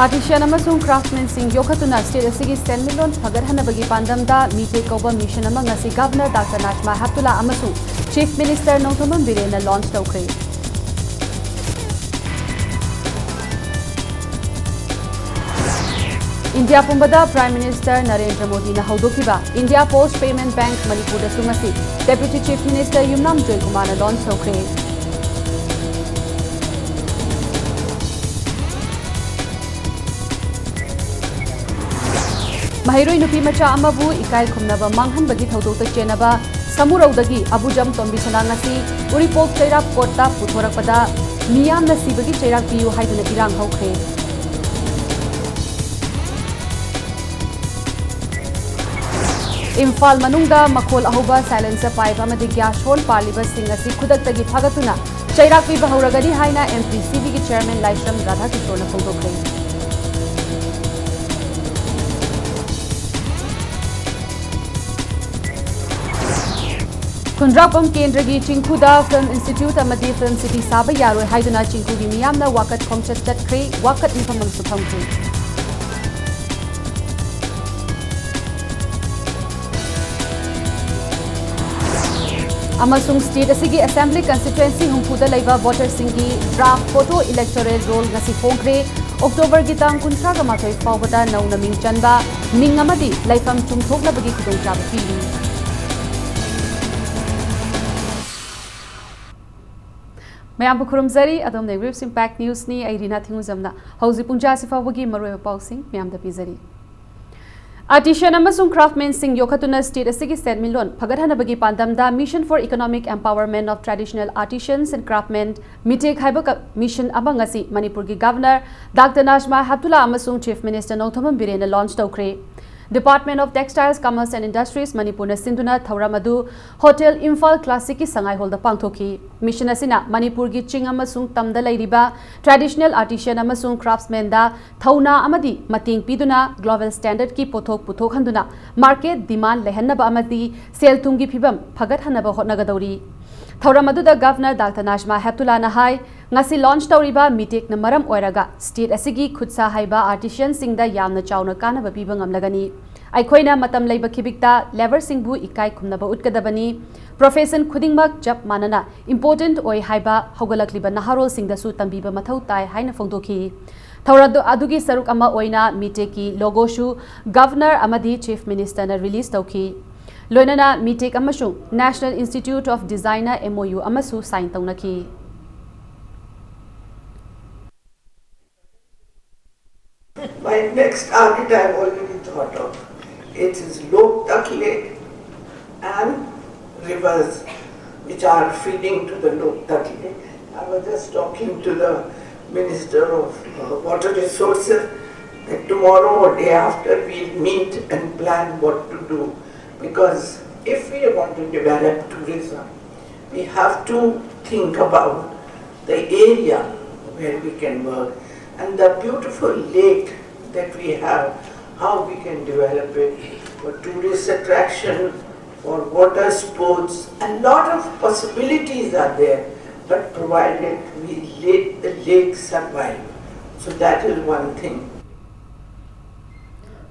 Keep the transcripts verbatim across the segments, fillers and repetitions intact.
Artisan ꯑꯃꯁꯨꯡ craftsmanꯁꯤꯡ ꯌꯣꯛꯈꯠꯇꯨꯅ state ꯑꯁꯤꯒꯤ ꯁꯦꯟꯃꯤꯠꯂꯣꯟ ꯐꯒꯠꯍꯟꯅꯕꯒꯤ ꯄꯥꯟꯗꯝꯗ ꯃꯤꯇꯦꯛ ꯀꯧꯕ mission ꯑꯃ ꯉꯁꯤ Governor ꯗꯥꯛꯇꯔ ꯅꯥꯖꯃꯥ ꯍꯦꯞꯇꯨꯂꯥ ꯑꯃꯁꯨꯡ Chief Minister ꯅꯣꯡꯊꯣꯝꯕꯝ ꯕꯤꯔꯦꯟꯅ launch ꯇꯧꯈ꯭ꯔꯦ꯫ ꯏꯟꯗꯤꯌꯥ ꯄꯨꯝꯕꯗ Prime Minister ꯅꯔꯦꯟꯗ꯭ꯔ ꯃꯣꯗꯤꯅ ꯍꯧꯗꯣꯛꯈꯤꯕ India Post Payment Bank ꯃꯅꯤꯄꯨꯔꯗꯁꯨ ꯉꯁꯤ Deputy Chief Minister ꯌꯨꯝꯅꯥꯝ ꯖꯣꯏꯀꯨꯃꯥꯔꯅ launch ꯇꯧꯈ꯭ꯔꯦ꯫ ꯃꯍꯩꯔꯣꯏ ꯅꯨꯄꯤ ꯃꯆꯥ ꯑꯃꯕꯨ ꯏꯀꯥꯏ ꯈꯨꯝꯅꯕ ꯃꯥꯡꯍꯟꯕꯒꯤ ꯊꯧꯗꯣꯛꯇ ꯆꯦꯟꯅꯕ ꯁꯃꯨꯔꯧꯗꯒꯤ ꯑꯕꯨꯖꯝ ꯇꯣꯝꯕꯤꯁꯅꯥ ꯉꯁꯤ ꯎꯔꯤꯄꯣꯛ ꯆꯩꯔꯥꯛ courtꯇ ꯄꯨꯊꯣꯔꯛꯄꯗ ꯃꯤꯌꯥꯝꯅ ꯁꯤꯕꯒꯤ ꯆꯩꯔꯥꯛ ꯄꯤꯌꯨ ꯍꯥꯏꯗꯨꯅ ꯏꯔꯥꯡ ꯍꯧꯈ꯭ꯔꯦ꯫ ꯏꯝꯐꯥꯜ ꯃꯅꯨꯡꯗ ꯃꯈꯣꯜ ꯑꯍꯧꯕ silencer pipe ꯑꯃꯗꯤ gas horn ꯄꯥꯜꯂꯤꯕꯁꯤꯡ ꯑꯁꯤ ꯈꯨꯗꯛꯇꯒꯤ ꯐꯥꯒꯠꯇꯨꯅ ꯆꯩꯔꯥꯛ ꯄꯤꯕ ꯍꯧꯔꯒꯅꯤ ꯍꯥꯏꯅ MPCBꯒꯤ chairman ꯂꯥꯏꯁ꯭ꯔꯝ ꯔꯥꯙꯥꯀꯤꯁꯣꯔꯅ ꯐꯣꯡꯗꯣꯛꯈ꯭ꯔꯦ꯫ ꯈꯨꯟꯗ꯭ꯔꯥꯛꯄꯝ ꯀꯦꯟꯗ꯭ꯔꯒꯤ ꯆꯤꯡꯈꯨꯗ Film Institute ꯑꯃꯗꯤ Film City ꯁꯥꯕ ꯌꯥꯔꯣꯏ ꯍꯥꯏꯗꯨꯅ ꯆꯤꯡꯈꯨꯒꯤ ꯃꯤꯌꯥꯝꯅ ꯋꯥꯀꯠ ꯈꯣꯡꯆꯠ ꯆꯠꯈ꯭ꯔꯦ, ꯋꯥꯀꯠ ꯃꯤꯐꯝ ꯑꯃꯁꯨ ꯐꯝꯈ꯭ꯔꯦ꯫ ꯑꯃꯁꯨꯡ state ꯑꯁꯤꯒꯤ assembly constituency ꯍꯨꯝꯐꯨꯗ ꯂꯩꯕ voterꯁꯤꯡꯒꯤ draft photo electoral roll ꯉꯁꯤ ꯐꯣꯡꯈ꯭ꯔꯦ꯫ Octoberꯒꯤ ꯇꯥꯡ ꯀꯨꯟꯊ꯭ꯔꯥꯒ ꯃꯥꯊꯣꯏ ꯐꯥꯎꯕꯗ ꯅꯧꯅ ꯃꯤꯡ ꯆꯟꯕ, ꯃꯤꯡ ꯑꯃꯗꯤ ꯂꯩꯐꯝ ꯆꯨꯝꯊꯣꯛꯅꯕꯒꯤ ꯈꯨꯗꯣꯡꯆꯥꯕ ꯄꯤꯔꯤ꯫ ꯃꯌꯥꯝꯕꯨ ꯈꯨꯔꯨꯝꯖꯔꯤ꯫ ꯑꯗꯣꯝꯅ Brief Impact Newsꯅꯤ꯫ ꯑꯩ ꯔꯤꯅꯥ ꯊꯤꯡꯉꯨꯖꯝꯅ ꯍꯧꯖꯤꯛ ꯄꯨꯡ ꯇꯔꯥꯁꯤ ꯐꯥꯎꯕꯒꯤ ꯃꯔꯨꯑꯣꯏꯕ ꯄꯥꯎꯁꯤꯡ ꯃꯌꯥꯝꯗ ꯄꯤꯖꯔꯤ꯫ Artisan ꯑꯃꯁꯨꯡ craftsmanꯁꯤꯡ ꯌꯣꯛꯈꯠꯇꯨꯅ state ꯑꯁꯤꯒꯤ ꯁꯦꯟꯃꯤꯠꯂꯣꯟ ꯐꯒꯠꯍꯟꯅꯕꯒꯤ ꯄꯥꯟꯗꯝꯗ Mission for Economic Empowerment of Traditional Artisans and Craftsmen, ꯃꯤꯇꯦꯛ ꯍꯥꯏꯕ ꯀ-, mission ꯑꯃ ꯉꯁꯤ ꯃꯅꯤꯄꯨꯔꯒꯤ Governor ꯗꯥꯛꯇꯔ ꯅꯥꯖꯃꯥ ꯍꯦꯞꯇꯨꯂꯥ ꯑꯃꯁꯨꯡ Chief Minister ꯅꯣꯡꯊꯣꯝꯕꯝ ꯕꯤꯔꯦꯟꯅ launch ꯇꯧꯈ꯭ꯔꯦ꯫ Department of Textiles, Commerce and Industries ꯃꯅꯤꯄꯨꯔꯅ ꯁꯤꯟꯗꯨꯅ ꯊꯧꯔꯝ ꯑꯗꯨ Hotel ꯏꯝꯐꯥꯜ Classicꯀꯤ ꯁꯉꯥꯏ hallꯗ ꯄꯥꯡꯊꯣꯛꯈꯤ꯫ Mission ꯑꯁꯤꯅ ꯃꯅꯤꯄꯨꯔꯒꯤ ꯆꯤꯡ ꯑꯃꯁꯨꯡ ꯇꯝꯗ ꯂꯩꯔꯤꯕ traditional artisan ꯑꯃꯁꯨꯡ craftsmanꯗ ꯊꯧꯅꯥ ꯑꯃꯗꯤ ꯃꯇꯦꯡ ꯄꯤꯗꯨꯅ global standardꯀꯤ ꯄꯣꯠꯊꯣꯛ ꯄꯨꯊꯣꯛꯍꯟꯗꯨꯅ market demand ꯂꯩꯍꯟꯅꯕ ꯑꯃꯗꯤ ꯁꯦꯜ ꯊꯨꯝꯒꯤ ꯐꯤꯚꯝ ꯐꯒꯠꯍꯟꯅꯕ ꯍꯣꯠꯅꯒꯗꯧꯔꯤ꯫ ꯊꯧꯔꯝ ꯑꯗꯨꯗ Governor Doctor Najma Heptullahꯅ ꯍꯥꯏ, ꯉꯁꯤ launch ꯇꯧꯔꯤꯕ MITECꯅ ꯃꯔꯝ ꯑꯣꯏꯔꯒ state ꯑꯁꯤꯒꯤ ꯈꯨꯠꯁꯥ ꯍꯩꯕ artisanꯁꯤꯡꯗ ꯌꯥꯝꯅ ꯆꯥꯎꯅ ꯀꯥꯟꯅꯕ ꯄꯤꯕ ꯉꯝꯂꯒꯅꯤ꯫ ꯑꯩꯈꯣꯏꯅ ꯃꯇꯝ ꯂꯩꯕ ꯈꯤꯕꯤꯛꯇ labourꯁꯤꯡꯕꯨ ꯏꯀꯥꯏ ꯈꯨꯝꯅꯕ ꯎꯠꯀꯗꯕꯅꯤ꯫ Profession ꯈꯨꯗꯤꯡꯃꯛ ꯆꯞ ꯃꯥꯟꯅꯅ important ꯑꯣꯏ ꯍꯥꯏꯕ ꯍꯧꯒꯠꯂꯛꯂꯤꯕ ꯅꯍꯥꯔꯣꯜꯁꯤꯡꯗꯁꯨ ꯇꯝꯕꯤꯕ ꯃꯊꯧ ꯇꯥꯏ ꯍꯥꯏꯅ ꯐꯣꯡꯗꯣꯛꯈꯤ꯫ ꯊꯧꯔꯝ ꯑꯗꯨꯒꯤ ꯁꯔꯨꯛ ꯑꯃ ꯑꯣꯏꯅ MITECꯀꯤ logoꯁꯨ Governor ꯑꯃꯗꯤ Chief Ministerꯅ release ꯇꯧꯈꯤ꯫ ꯂꯣꯏꯅꯅ MITEC ꯑꯃꯁꯨꯡ National Institute of Designꯅ MOU ꯑꯃꯁꯨ sign ꯇꯧꯅꯈꯤ꯫ My next target I've already thought of. It is Loktak Lake and rivers which are feeding to the Loktak Lake. I was just talking to the Minister of uh, Water Resources that tomorrow or day after we'll meet and plan what to do. Because if we want to develop tourism, we have to think about the area where we can work and the beautiful lake that we have, how we can develop it for tourist attraction, for water sports. A lot of possibilities are there, but provided we let the lake survive. So that is one thing.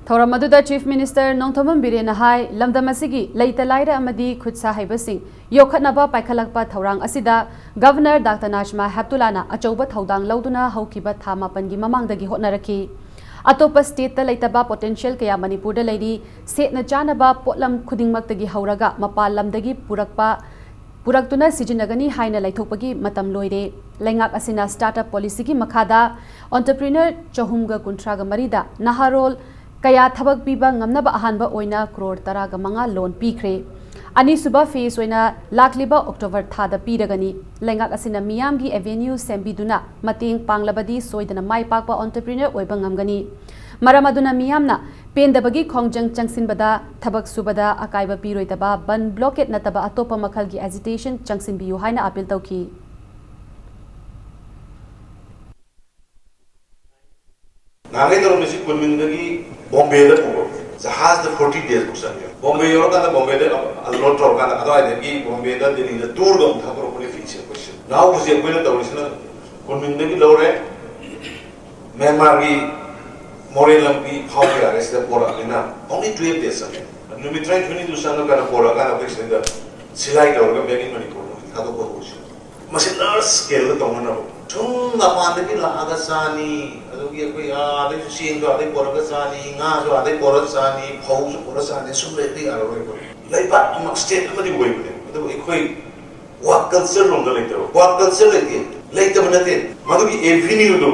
ꯊꯧꯔꯝ ꯑꯗꯨꯗ Chief Minister Nongthombam ꯕꯤꯔꯦꯟꯅ ꯍꯥꯏ, ꯂꯝꯗꯝ ꯑꯁꯤꯒꯤ ꯂꯩꯇ ꯂꯥꯏꯔ ꯑꯃꯗꯤ ꯈꯨꯠ ꯁꯥ ꯍꯩꯕꯁꯤꯡ ꯌꯣꯛꯈꯠꯅꯕ ꯄꯥꯏꯈꯠꯂꯛꯄ ꯊꯧꯔꯥꯡ ꯑꯁꯤꯗ Governor Doctor Najma Heptullahꯅ ꯑꯆꯧꯕ ꯊꯧꯗꯥꯡ ꯂꯧꯗꯨꯅ ꯍꯧꯈꯤꯕ ꯊꯥ ꯃꯥꯄꯟꯒꯤ ꯃꯃꯥꯡꯗꯒꯤ ꯍꯣꯠꯅꯔꯛꯈꯤ꯫ ꯑꯇꯣꯞꯄ stateꯇ ꯂꯩꯇꯕ potential ꯀꯌꯥ ꯃꯅꯤꯄꯨꯔꯗ ꯂꯩꯔꯤ꯫ ꯁꯦꯠꯅ ꯆꯥꯅꯕ ꯄꯣꯠꯂꯝ ꯈꯨꯗꯤꯡꯃꯛꯇꯒꯤ ꯍꯧꯔꯒ ꯃꯄꯥꯟ ꯂꯝꯗꯒꯤ ꯄꯨꯔꯛꯄ ꯄꯨꯔꯛꯇꯨꯅ ꯁꯤꯖꯤꯟꯅꯒꯅꯤ ꯍꯥꯏꯅ ꯂꯩꯊꯣꯛꯄꯒꯤ ꯃꯇꯝ ꯂꯣꯏꯔꯦ꯫ ꯂꯩꯉꯥꯛ ꯑꯁꯤꯅ startup policyꯒꯤ ꯃꯈꯥꯗ entrepreneur ꯆꯍꯨꯝꯒ ꯀꯨꯟꯊ꯭ꯔꯥꯒ ꯃꯔꯤꯗ ꯅꯍꯥꯔꯣꯜ ꯀꯌꯥ ꯊꯕꯛ ꯄꯤꯕ ꯉꯝꯅꯕ ꯑꯍꯥꯟꯕ ꯑꯣꯏꯅ ꯀ꯭ꯔꯣꯔ ꯇꯔꯥꯒ ꯃꯉꯥ loan ꯄꯤꯈ꯭ꯔꯦ꯫ ꯑꯅꯤꯁꯨꯕ phase ꯑꯣꯏꯅ ꯂꯥꯛꯂꯤꯕ October ꯊꯥꯗ ꯄꯤꯔꯒꯅꯤ꯫ ꯂꯩꯉꯥꯛ ꯑꯁꯤꯅ ꯃꯤꯌꯥꯝꯒꯤ avenue ꯁꯦꯝꯕꯤꯗꯨꯅ ꯃꯇꯦꯡ ꯄꯥꯡꯂꯕꯗꯤ ꯁꯣꯏꯗꯅ ꯃꯥꯏ ꯄꯥꯛꯄ entrepreneur ꯑꯣꯏꯕ ꯉꯝꯒꯅꯤ꯫ ꯃꯔꯝ ꯑꯗꯨꯅ ꯃꯤꯌꯥꯝꯅ ꯄꯦꯟꯗꯕꯒꯤ ꯈꯣꯡꯖꯪ ꯆꯪꯁꯤꯟꯕꯗ ꯊꯕꯛ ꯁꯨꯕꯗ ꯑꯀꯥꯏꯕ ꯄꯤꯔꯣꯏꯗꯕ ꯕꯟ blockade ꯅꯠꯇꯕ ꯑꯇꯣꯞꯄ ꯃꯈꯜꯒꯤ agitation ꯆꯪꯁꯤꯟꯕꯤꯌꯨ ꯍꯥꯏꯅ appeal ꯇꯧꯈꯤ꯫ ꯅꯍꯥꯟꯒꯩ ꯇꯧꯔꯝꯃꯤꯁꯤ ꯀꯨꯟꯃꯔꯤꯗꯒꯤ ꯕꯣꯝꯕꯦꯗ ꯄꯨꯕ꯫ ꯖꯍꯥꯖꯇ ꯐꯣꯔꯇꯤ ꯗꯦꯖꯃꯨꯛ ꯆꯪꯉꯦ꯫ ꯕꯣꯝꯕꯦ ꯌꯧꯔꯀꯥꯟꯗ, ꯕꯣꯝꯕꯦꯗ ꯑꯟꯂꯣꯗ ꯇꯧꯔꯀꯥꯟꯗ, ꯑꯗꯨꯋꯥꯏꯗꯒꯤ ꯕꯣꯝꯕꯦꯗ ꯗꯦꯜꯂꯤꯗ ꯇꯨꯔꯒ ꯑꯃꯨꯛ ꯊꯥꯗꯣꯔꯛꯄꯅꯦ ꯐꯤꯁꯦ ꯑꯩꯈꯣꯏꯁꯦ꯫ ꯅꯍꯥꯟ ꯍꯧꯖꯤꯛ ꯑꯩꯈꯣꯏꯅ ꯇꯧꯔꯤꯁꯤꯅ ꯀꯨꯟꯃꯤꯟꯗꯒꯤ ꯂꯧꯔꯦ, ꯃ꯭ꯌꯥꯟꯃꯥꯔꯒꯤ ꯃꯣꯔꯦ ꯂꯝꯕꯤ ꯐꯥꯎꯕ ꯌꯥꯔꯦ, ꯁꯤꯗ ꯄꯣꯔꯛꯑꯕꯅꯤꯅ only twelve days ꯆꯪꯉꯦ꯫ ꯅꯨꯃꯤꯠ ꯇꯔꯥꯅꯤꯊꯣꯏꯅꯤꯗꯨ ꯆꯪꯉꯀꯥꯟꯗ ꯄꯣꯔꯛꯑꯀꯥꯟꯗ ꯑꯩꯈꯣꯏ ꯁꯤꯗ ꯁꯤꯂꯥꯏ ꯇꯧꯔꯒ ꯃꯦꯛ ꯏꯟ ꯃꯅꯤꯄꯨꯔ ꯊꯥꯗꯣꯛꯄ ꯍꯧꯔꯁꯤ꯫ ꯃꯁꯤ ꯂꯥꯔꯖ ꯁ꯭ꯀꯦꯜꯗ ꯇꯧꯅꯅꯕ꯫ ꯁꯨꯝ ꯃꯄꯥꯟꯗꯒꯤ ꯂꯥꯛꯑꯒ ꯆꯥꯅꯤ, ꯑꯗꯨꯒꯤ ꯑꯩꯈꯣꯏ ꯑꯥꯗꯩꯁꯨ ꯆꯦꯡꯁꯨ ꯑꯥꯗꯩ ꯄꯣꯔꯛꯑꯒ ꯆꯥꯅꯤ, ꯉꯥꯁꯨ ꯑꯥꯗꯩ ꯄꯣꯔꯛꯑꯒ ꯆꯥꯅꯤ, ꯐꯧꯁꯨ ꯄꯣꯔꯛꯑꯒ ꯆꯥꯅꯤ, ꯁꯨꯝ ꯂꯩꯕ ꯌꯥꯔꯔꯣꯏ ꯑꯩꯈꯣꯏ꯫ ꯂꯩꯕꯥꯛ ꯑꯃ, ꯁ꯭ꯇꯦꯠ ꯑꯃꯗꯤ ꯑꯣꯏꯕꯅꯦ, ꯑꯗꯨꯕꯨ ꯑꯩꯈꯣꯏ ꯋꯥꯔꯛ ꯀꯜꯆꯔ ꯂꯣꯝꯗ ꯂꯩꯇꯕ꯫ ꯋꯥꯔꯛ ꯀꯜꯆꯔ ꯂꯩꯇꯦ, ꯂꯩꯇꯕ ꯅꯠꯇꯦ, ꯃꯗꯨꯒꯤ ꯑꯦꯚꯤꯅ꯭ꯌꯨꯗꯣ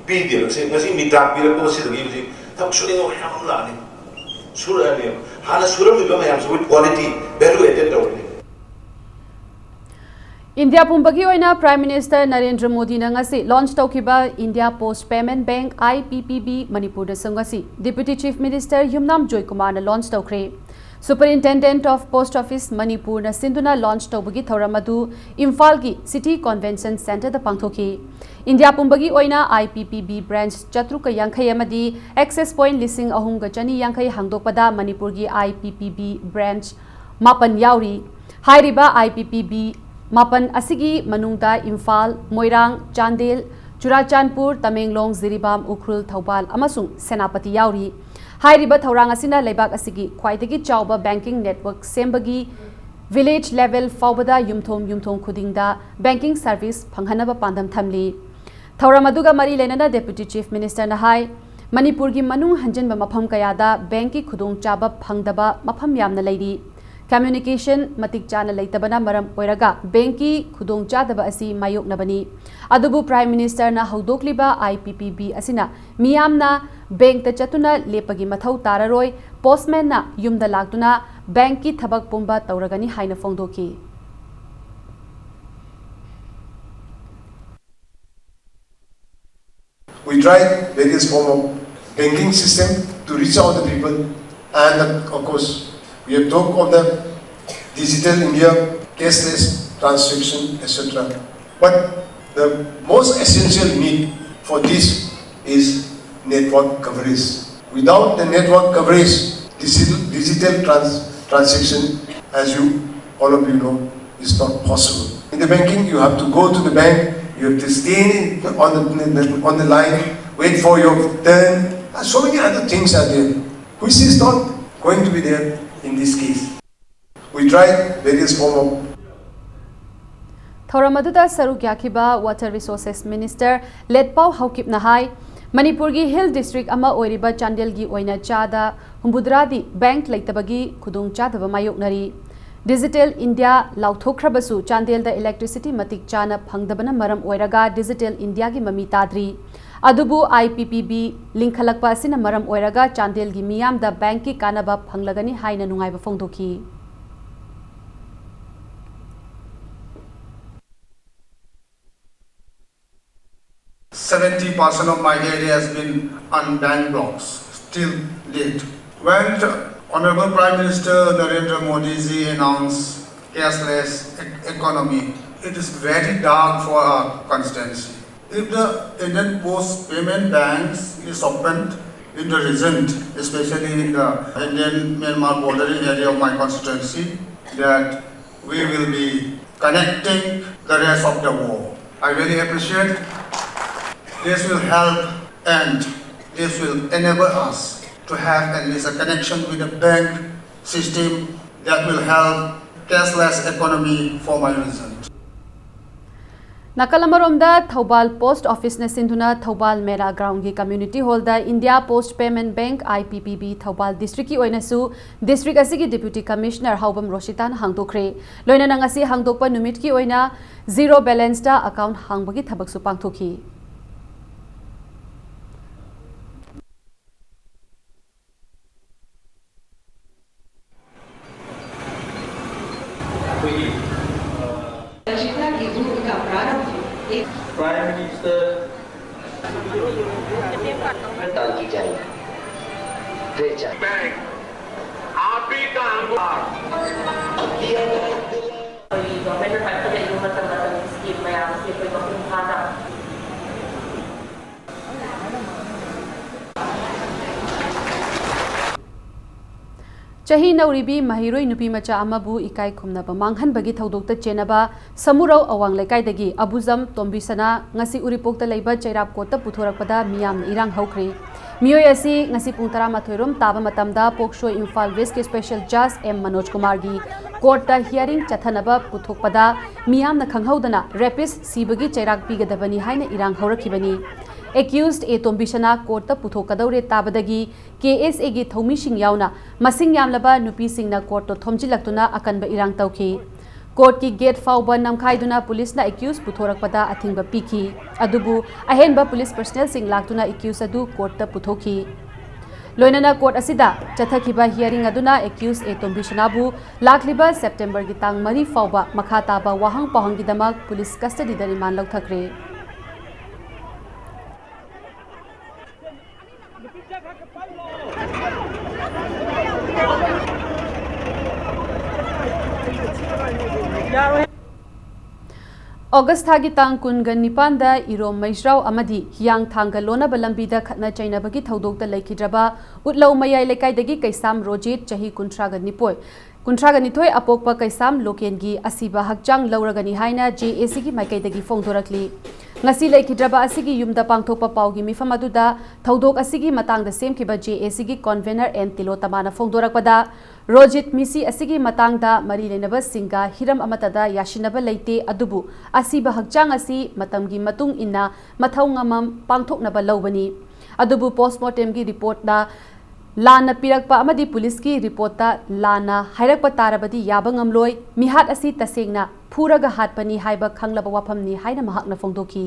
ꯄꯤꯗꯦꯕ꯫ ꯉꯁꯤ, ꯉꯁꯤ ꯃꯤꯇꯥꯛ ꯄꯤꯔꯛꯄ ꯁꯤꯗꯒꯤ ꯍꯧꯖꯤꯛ ꯊꯕꯛ ꯁꯨꯅꯤꯡꯕ ꯃꯌꯥꯝ ꯑꯃ ꯂꯥꯛꯑꯅꯤ, ꯁꯨꯔꯛꯑꯅꯤ꯫ ꯍꯥꯟꯅ ꯁꯨꯔꯝꯃꯤꯕ ꯃꯌꯥꯝꯁꯦ with quality, value added ꯇꯧꯔꯅꯤ꯫ ꯏꯟꯗꯤꯌꯥ ꯄꯨꯝꯕꯒꯤ ꯑꯣꯏꯅ ꯄ꯭ꯔꯥꯏꯝ ꯃꯤꯅꯤꯁꯇꯔ ꯅꯔꯦꯟꯗ꯭ꯔ ꯃꯣꯗꯤꯅ ꯉꯁꯤ ꯂꯣꯟꯆ ꯇꯧꯈꯤꯕ India post payment bank, I P P B, ꯃꯅꯤꯄꯨꯔꯗꯁꯨ ꯉꯁꯤ ꯗꯤꯄ꯭ꯌꯨꯇꯤ ꯆꯤꯐ ꯃꯤꯅꯤꯁꯇꯔ ꯌꯨꯝꯅꯥꯝ ꯖꯣꯏꯀꯨꯃꯥꯔꯅ ꯂꯣꯟꯆ ꯇꯧꯈ꯭ꯔꯦ꯫ Superintendent of post office ꯃꯅꯤꯄꯨꯔꯅ ꯁꯤꯟꯗꯨꯅ ꯂꯣꯟꯆ ꯇꯧꯕꯒꯤ ꯊꯧꯔꯝ ꯑꯗꯨ ꯏꯝꯐꯥꯜꯒꯤ ꯁꯤꯇꯤ ꯀꯣꯟꯚꯦꯟꯁꯟ ꯁꯦꯟꯇꯔꯗ ꯄꯥꯡꯊꯣꯛꯈꯤ꯫ ꯏꯟꯗꯤꯌꯥ ꯄꯨꯝꯕꯒꯤ ꯑꯣꯏꯅ ꯑꯥꯏ ꯄꯤ ꯄꯤ ꯕꯤ ꯕ꯭ꯔꯥꯟꯆ ꯆꯥꯇ꯭ꯔꯨꯛꯀ ꯌꯥꯡꯈꯩ ꯑꯃꯗꯤ ꯑꯦꯛꯁꯦꯁ ꯄꯣꯏꯟꯠ ꯂꯤꯁꯤꯡ ꯑꯍꯨꯝꯒ ꯆꯅꯤ ꯌꯥꯡꯈꯩ ꯍꯥꯡꯗꯣꯛꯄꯗ ꯃꯅꯤꯄꯨꯔꯒꯤ ꯑꯥꯏ ꯄꯤ ꯄꯤ ꯕꯤ ꯕ꯭ꯔꯥꯟꯆ ꯃꯥꯄꯟ ꯌꯥꯎꯔꯤ꯫ ꯍꯥꯏꯔꯤꯕ ꯑꯥꯏ ꯄꯤ ꯄꯤ ꯕꯤ ꯃꯥꯄꯟ ꯑꯁꯤꯒꯤ ꯃꯅꯨꯡꯗ ꯏꯝꯐꯥꯜ, ꯃꯣꯏꯔꯥꯡ, ꯆꯥꯟꯗꯦꯜ, ꯆꯨꯔꯥꯆꯥꯟꯄꯨꯔ, ꯇꯃꯦꯡꯂꯣꯡ, ꯖꯤꯔꯤꯕꯥꯝ, ꯎꯈ꯭ꯔꯨꯜ, ꯊꯧꯕꯥꯜ ꯑꯃꯁꯨꯡ ꯁꯦꯅꯥꯄꯇꯤ ꯌꯥꯎꯔꯤ꯫ ꯍꯥꯏꯔꯤꯕ ꯊꯧꯔꯥꯡ ꯑꯁꯤꯅ ꯂꯩꯕꯥꯛ ꯑꯁꯤꯒꯤ ꯈ꯭ꯋꯥꯏꯗꯒꯤ ꯆꯥꯎꯕ ꯕꯦꯡꯀꯤꯡ ꯅꯦꯠꯋꯥꯔꯛ ꯁꯦꯝꯕꯒꯤ ꯚꯤꯂꯦꯖ ꯂꯦꯚꯦꯜ ꯐꯥꯎꯕꯗ ꯌꯨꯝꯊꯣꯡ ꯌꯨꯝꯊꯣꯡ ꯈꯨꯗꯤꯡꯗ ꯕꯦꯡꯀꯤꯡ ꯁꯔꯚꯤꯁ ꯐꯪꯍꯟꯅꯕ ꯄꯥꯟꯗꯝ ꯊꯝꯂꯤ꯫ ꯊꯧꯔꯝ ꯑꯗꯨꯒ ꯃꯔꯤ ꯂꯩꯅꯅ ꯗꯦꯄ꯭ꯌꯨꯇꯤ ꯆꯤꯐ ꯃꯤꯅꯤꯁꯇꯔꯅ ꯍꯥꯏ, ꯃꯅꯤꯄꯨꯔꯒꯤ ꯃꯅꯨꯡ ꯍꯟꯖꯤꯟꯕ ꯃꯐꯝ ꯀꯌꯥꯗ ꯕꯦꯡꯀꯤ ꯈꯨꯗꯣꯡꯆꯥꯕ ꯐꯪꯗꯕ ꯃꯐꯝ ꯌꯥꯝꯅ ꯂꯩꯔꯤ꯫ ꯀꯝꯃ꯭ꯌꯨꯅꯤꯀꯦꯁꯟ ꯃꯇꯤꯛ ꯆꯥꯅ ꯂꯩꯇꯕꯅ ꯃꯔꯝ ꯑꯣꯏꯔꯒ ꯕꯦꯡꯀꯤ ꯈꯨꯗꯣꯡꯆꯥꯗꯕ ꯑꯁꯤ ꯃꯥꯌꯣꯛꯅꯕꯅꯤ꯫ ꯑꯗꯨꯕꯨ ꯄ꯭ꯔꯥꯏꯝ ꯃꯤꯅꯤꯁꯇꯔꯅ ꯍꯧꯗꯣꯛꯂꯤꯕ ꯑꯥꯏ ꯄꯤ ꯄꯤ ꯕꯤ ꯑꯁꯤꯅ ꯃꯤꯌꯥꯝꯅ ꯕꯦꯡꯛꯇ ꯆꯠꯇꯨꯅ ꯂꯦꯞꯄꯒꯤ ꯃꯊꯧ ꯇꯥꯔꯔꯣꯏ, ꯄꯣꯁꯃꯦꯟꯅ ꯌꯨꯝꯗ ꯂꯥꯛꯇꯨꯅ ꯕꯦꯡꯛꯀꯤ ꯊꯕꯛ ꯄꯨꯝꯕ ꯇꯧꯔꯒꯅꯤ ꯍꯥꯏꯅ ꯐꯣꯡꯗꯣꯛꯈꯤ꯫ We tried various form of banking system to reach out the people, and uh, of course, we have talked of the digital India, cashless transaction, et cetera. But the most essential need for this is network coverage. Without the network coverage, digital, digital trans- transaction, as you all of you know, is not possible. In the banking, you have to go to the bank, you have to stay on the, on the line, wait for your turn. And so many other things are there, which is not going to be there in this case. We tried various form of ꯊꯧꯔꯝ ꯑꯗꯨꯗ ꯁꯔꯨꯛ ꯌꯥꯈꯤꯕ Water Resources Minister ꯂꯦꯠꯄꯥꯎ ꯍꯥꯎꯀꯤꯞꯅ ꯍꯥꯏ, ꯃꯅꯤꯄꯨꯔꯒꯤ hill district ꯑꯃ ꯑꯣꯏꯔꯤꯕ ꯆꯥꯟꯗꯦꯜꯒꯤ ꯑꯣꯏꯅ ꯆꯥꯗ ꯍꯨꯝꯐꯨꯇꯔꯥꯗꯤ bank ꯂꯩꯇꯕꯒꯤ ꯈꯨꯗꯣꯡꯆꯥꯗꯕ ꯃꯥꯌꯣꯛꯅꯔꯤ꯫ ꯗꯤꯖꯤꯇꯦꯜ ꯏꯟꯗꯤꯌꯥ ꯂꯥꯎꯊꯣꯛꯈ꯭ꯔꯕꯁꯨ ꯆꯥꯟꯗꯦꯜꯗ ꯏꯂꯦꯛꯇ꯭ꯔꯤꯁꯤꯇꯤ ꯃꯇꯤꯛ ꯆꯥꯅ ꯐꯪꯗꯕꯅ ꯃꯔꯝ ꯑꯣꯏꯔꯒ ꯗꯤꯖꯤꯇꯦꯜ ꯏꯟꯗꯤꯌꯥꯒꯤ ꯃꯃꯤ ꯇꯥꯗ꯭ꯔꯤ꯫ ꯑꯗꯨꯕꯨ ꯑꯥꯏ ꯄꯤ ꯄꯤ ꯕꯤ ꯂꯤꯡꯈꯠꯂꯛꯄ ꯑꯁꯤꯅ ꯃꯔꯝ ꯑꯣꯏꯔꯒ ꯆꯥꯟꯗꯦꯜꯒꯤ ꯃꯤꯌꯥꯝꯗ ꯕꯦꯡꯛꯀꯤ ꯀꯥꯟꯅꯕ ꯐꯪꯂꯒꯅꯤ ꯍꯥꯏꯅ ꯅꯨꯡꯉꯥꯏꯕ ꯐꯣꯡꯗꯣꯛꯈꯤ꯫ Seventy percent of my area has been unbanked blocks, still date. When Honorable Prime Minister Narendra Modi ji announced cashless e- economy, it is very dark for our constituency. If the Indian Post Payment Banks is opened in the region, especially in the Indian Myanmar bordering area of my constituency, that we will be connecting the rest of the world. I really appreciate. This will help and this will enable us to have at least a connection with the bank system that will help cashless economy for my region. ꯅꯥꯀꯜ ꯑꯃꯔꯣꯝꯗ Thoubal post ꯑꯣꯐꯤꯁꯅ ꯁꯤꯟꯗꯨꯅ ꯊꯧꯕꯥꯜ ꯃꯦꯔꯥ ꯒ꯭ꯔꯥꯎꯟꯒꯤ community ꯍꯣꯜꯗ India post payment bank, I P P B, Thoubal ꯗꯤꯁꯇ꯭ꯔꯤꯛꯀꯤ ꯑꯣꯏꯅꯁꯨ district ꯑꯁꯤꯒꯤ deputy commissioner ꯍꯥꯎꯕꯝ ꯔꯣꯁꯤꯇꯥꯅ ꯍꯥꯡꯗꯣꯛꯈ꯭ꯔꯦ꯫ ꯂꯣꯏꯅꯅ ꯉꯁꯤ ꯍꯥꯡꯗꯣꯛꯄ ꯅꯨꯃꯤꯠꯀꯤ ꯑꯣꯏꯅ ꯖꯤꯔꯣ ꯕꯦꯂꯦꯟꯁꯇ ꯑꯦꯀꯥꯎꯟꯠ ꯍꯥꯡꯕꯒꯤ ꯊꯕꯛꯁꯨ ꯄꯥꯡꯊꯣꯛꯈꯤ꯫ ꯑꯩꯈꯣꯏꯒꯤ ꯁꯤꯛꯁꯥꯒꯤ ꯒꯨꯔꯨ ꯀꯥ ꯄ꯭ꯔꯥꯔꯝꯚ ꯑꯦꯛ Prime Minister प्रदान की जाएगी। जय चांद। बैंक आप ही का अंगूठा ꯑꯩꯈꯣꯏꯒꯤ ꯒꯣꯔꯃꯦꯟꯅ ꯄꯥꯏꯈꯠꯂꯛꯏꯕ ꯃꯇꯝ ꯃꯇꯝꯒꯤ ꯁ꯭ꯀꯤꯝ ꯃꯌꯥꯝꯁꯤ ꯑꯩꯈꯣꯏ ꯃꯄꯨꯡ ꯐꯥꯅ ꯆꯍꯤ ꯅꯧꯔꯤꯕꯤ ꯃꯍꯩꯔꯣꯏ ꯅꯨꯄꯤ ꯃꯆꯥ ꯑꯃꯕꯨ ꯏꯀꯥꯏ ꯈꯨꯝꯅꯕ ꯃꯥꯡꯍꯟꯕꯒꯤ ꯊꯧꯗꯣꯛꯇ ꯆꯦꯟꯅꯕ ꯁꯃꯨꯔꯧ ꯑꯋꯥꯡ ꯂꯩꯀꯥꯏꯗꯒꯤ ꯑꯕꯨꯖꯝ ꯇꯣꯝꯕꯤꯁꯅꯥ ꯉꯁꯤ ꯎꯔꯤꯄꯣꯛꯇ ꯂꯩꯕ ꯆꯩꯔꯥꯛ ꯀꯣꯔꯠꯇ ꯄꯨꯊꯣꯔꯛꯄꯗ ꯃꯤꯌꯥꯝꯅ ꯏꯔꯥꯡ ꯍꯧꯈ꯭ꯔꯦ꯫ ꯃꯤꯑꯣꯏ ꯑꯁꯤ ꯉꯁꯤ ꯄꯨꯡ ꯇꯔꯥꯃꯥꯊꯣꯏ ꯔꯣꯝ ꯇꯥꯕ ꯃꯇꯝꯗ ꯄꯣꯛꯁꯣ ꯏꯝꯐꯥꯜ ꯋꯦꯁꯀꯤ ꯁ꯭ꯄꯦꯁꯦꯜ ꯖꯖ ꯑꯦꯝ ꯃꯅꯣꯖ ꯀꯨꯃꯥꯔꯒꯤ ꯀꯣꯔꯠꯇ ꯍꯤꯌꯥꯔꯤꯡ ꯆꯠꯊꯅꯕ ꯄꯨꯊꯣꯛꯄꯗ ꯃꯤꯌꯥꯝꯅ ꯈꯪꯍꯧꯗꯅ ꯔꯦꯄꯤꯁ ꯁꯤꯕꯒꯤ ꯆꯩꯔꯥꯛ ꯄꯤꯒꯗꯕꯅꯤ ꯍꯥꯏꯅ ꯏꯔꯥꯡ ꯍꯧꯔꯛꯈꯤꯕꯅꯤ꯫ ꯑꯦꯀ꯭ꯌꯨꯁ ꯑꯦ ꯇꯣꯝꯕꯤꯁꯅꯥ ꯀꯣꯔꯠꯇ ꯄꯨꯊꯣꯛꯀꯗꯧꯔꯦ ꯇꯥꯕꯗꯒꯤ ꯀꯦ ꯑꯦꯁ ꯑꯦꯒꯤ ꯊꯧꯃꯤꯁꯤꯡ ꯌꯥꯎꯅ ꯃꯁꯤꯡ ꯌꯥꯝꯂꯕ ꯅꯨꯄꯤꯁꯤꯡꯅ ꯀꯣꯔꯠꯇ ꯊꯣꯝꯖꯤꯜꯂꯛꯇꯨꯅ ꯑꯀꯟꯕ ꯏꯔꯥꯡ ꯇꯧꯈꯤ꯫ ꯀꯣꯔꯠꯀꯤ ꯒꯦꯠ ꯐꯥꯎꯕ ꯅꯝꯈꯥꯏꯗꯨꯅ ꯄꯨꯂꯤꯁꯅ ꯑꯦꯀ꯭ꯌꯨꯁ ꯄꯨꯊꯣꯔꯛꯄꯗ ꯑꯊꯤꯡꯕ ꯄꯤꯈꯤ꯫ ꯑꯗꯨꯕꯨ ꯑꯍꯦꯟꯕ ꯄꯨꯂꯤꯁ ꯄꯔꯁꯅꯦꯜꯁꯤꯡ ꯂꯥꯛꯇꯨꯅ ꯑꯦꯀ꯭ꯌꯨꯁ ꯑꯗꯨ ꯀꯣꯔꯠꯇ ꯄꯨꯊꯣꯛꯈꯤ꯫ ꯂꯣꯏꯅꯅ ꯀꯣꯔꯠ ꯑꯁꯤꯗ ꯆꯠꯊꯈꯤꯕ ꯍꯤꯌꯥꯔꯤꯡ ꯑꯗꯨꯅ ꯑꯦꯀ꯭ꯌꯨꯁ ꯑꯦ ꯇꯣꯝꯕꯤꯁꯅꯥꯕꯨ ꯂꯥꯛꯂꯤꯕ ꯁꯦꯞꯇꯦꯝꯕꯔꯒꯤ ꯇꯥꯡ ꯃꯔꯤ ꯐꯥꯎꯕ ꯃꯈꯥ ꯇꯥꯕ ꯋꯥꯍꯪ ꯄꯥꯎꯍꯪꯒꯤꯗꯃꯛ ꯄꯨꯂꯤꯁ ꯀꯁꯇꯗꯤꯗ ꯔꯤꯃꯥꯟ ꯂꯧꯊꯈ꯭ꯔꯦ꯫ ꯑꯣꯒꯁ ꯊꯥꯒꯤ ꯇꯥꯡ ꯀꯨꯟꯒ ꯅꯤꯄꯥꯟꯗ ꯏꯔꯣꯝ ꯃꯩꯖ꯭ꯔꯥꯎ ꯑꯃꯗꯤ ꯍꯤꯌꯥꯡꯊꯥꯡꯒ ꯂꯣꯟꯅꯕ ꯂꯝꯕꯤꯗ ꯈꯠꯅ ꯆꯩꯅꯕꯒꯤ ꯊꯧꯗꯣꯛꯇ ꯂꯩꯈꯤꯗ꯭ꯔꯕ ꯎꯠꯂꯧ ꯃꯌꯥꯏ ꯂꯩꯀꯥꯏꯗꯒꯤ ꯀꯩꯁꯥꯝ ꯔꯣꯖꯤꯠ, ꯆꯍꯤ ꯀꯨꯟꯊ꯭ꯔꯥꯒ ꯅꯤꯊꯣꯏ, ꯀꯨꯟꯊ꯭ꯔꯥꯒ ꯅꯤꯊꯣꯏ ꯑꯄꯣꯛꯄ ꯀꯩꯁꯥꯝ ꯂꯣꯀꯦꯟꯒꯤ ꯑꯁꯤꯕ ꯍꯛꯆꯥꯡ ꯂꯧꯔꯒꯅꯤ ꯍꯥꯏꯅ ꯖꯦ ꯑꯦ ꯁꯤꯒꯤ ꯃꯥꯏꯀꯩꯗꯒꯤ ꯐꯣꯡꯗꯣꯔꯛꯂꯤ꯫ ꯉꯁꯤ ꯂꯩꯈꯤꯗ꯭ꯔꯕ ꯑꯁꯤꯒꯤ ꯌꯨꯝꯗ ꯄꯥꯡꯊꯣꯛꯄ ꯄꯥꯎꯒꯤ ꯃꯤꯐꯝ ꯑꯗꯨꯗ ꯊꯧꯗꯣꯛ ꯑꯁꯤꯒꯤ ꯃꯇꯥꯡꯗ ꯁꯦꯝꯈꯤꯕ ꯖꯦ ꯑꯦ ꯁꯤꯒꯤ ꯀꯣꯟꯚꯦꯅꯔ ꯑꯦꯟ ꯇꯤꯂꯣꯇꯃꯥꯅ ꯐꯣꯡꯗꯣꯔꯛꯄꯗ, ꯔꯣꯖꯤꯠ ꯃꯤꯁꯤ ꯑꯁꯤꯒꯤ ꯃꯇꯥꯡꯗ ꯃꯔꯤ ꯂꯩꯅꯕꯁꯤꯡꯒ ꯍꯤꯔꯝ ꯑꯃꯠꯇꯗ ꯌꯥꯁꯤꯟꯅꯕ ꯂꯩꯇꯦ, ꯑꯗꯨꯕꯨ ꯑꯁꯤꯕ ꯍꯛꯆꯥꯡ ꯑꯁꯤ ꯃꯇꯝꯒꯤ ꯃꯇꯨꯡ ꯏꯟꯅ ꯃꯊꯧ ꯉꯝꯃꯝ ꯄꯥꯡꯊꯣꯛꯅꯕ ꯂꯧꯕꯅꯤ꯫ ꯑꯗꯨꯕꯨ ꯄꯣꯁꯃꯣꯔꯇꯦꯝꯒꯤ ꯔꯤꯄꯣꯔꯠꯅ ꯂꯥꯟꯅ ꯄꯤꯔꯛꯄ ꯑꯃꯗꯤ ꯄꯨꯂꯤꯁꯀꯤ ꯔꯤꯄꯣꯔꯠꯇ ꯂꯥꯟꯅ ꯍꯥꯏꯔꯛꯄ ꯇꯥꯔꯕꯗꯤ ꯌꯥꯕ ꯉꯝꯂꯣꯏ꯫ ꯃꯤꯍꯥꯠ ꯑꯁꯤ ꯇꯁꯦꯡꯅ ꯐꯨꯔꯒ ꯍꯥꯠꯄꯅꯤ ꯍꯥꯏꯕ ꯈꯪꯂꯕ ꯋꯥꯐꯝꯅꯤ ꯍꯥꯏꯅ ꯃꯍꯥꯛꯅ ꯐꯣꯡꯗꯣꯛꯈꯤ꯫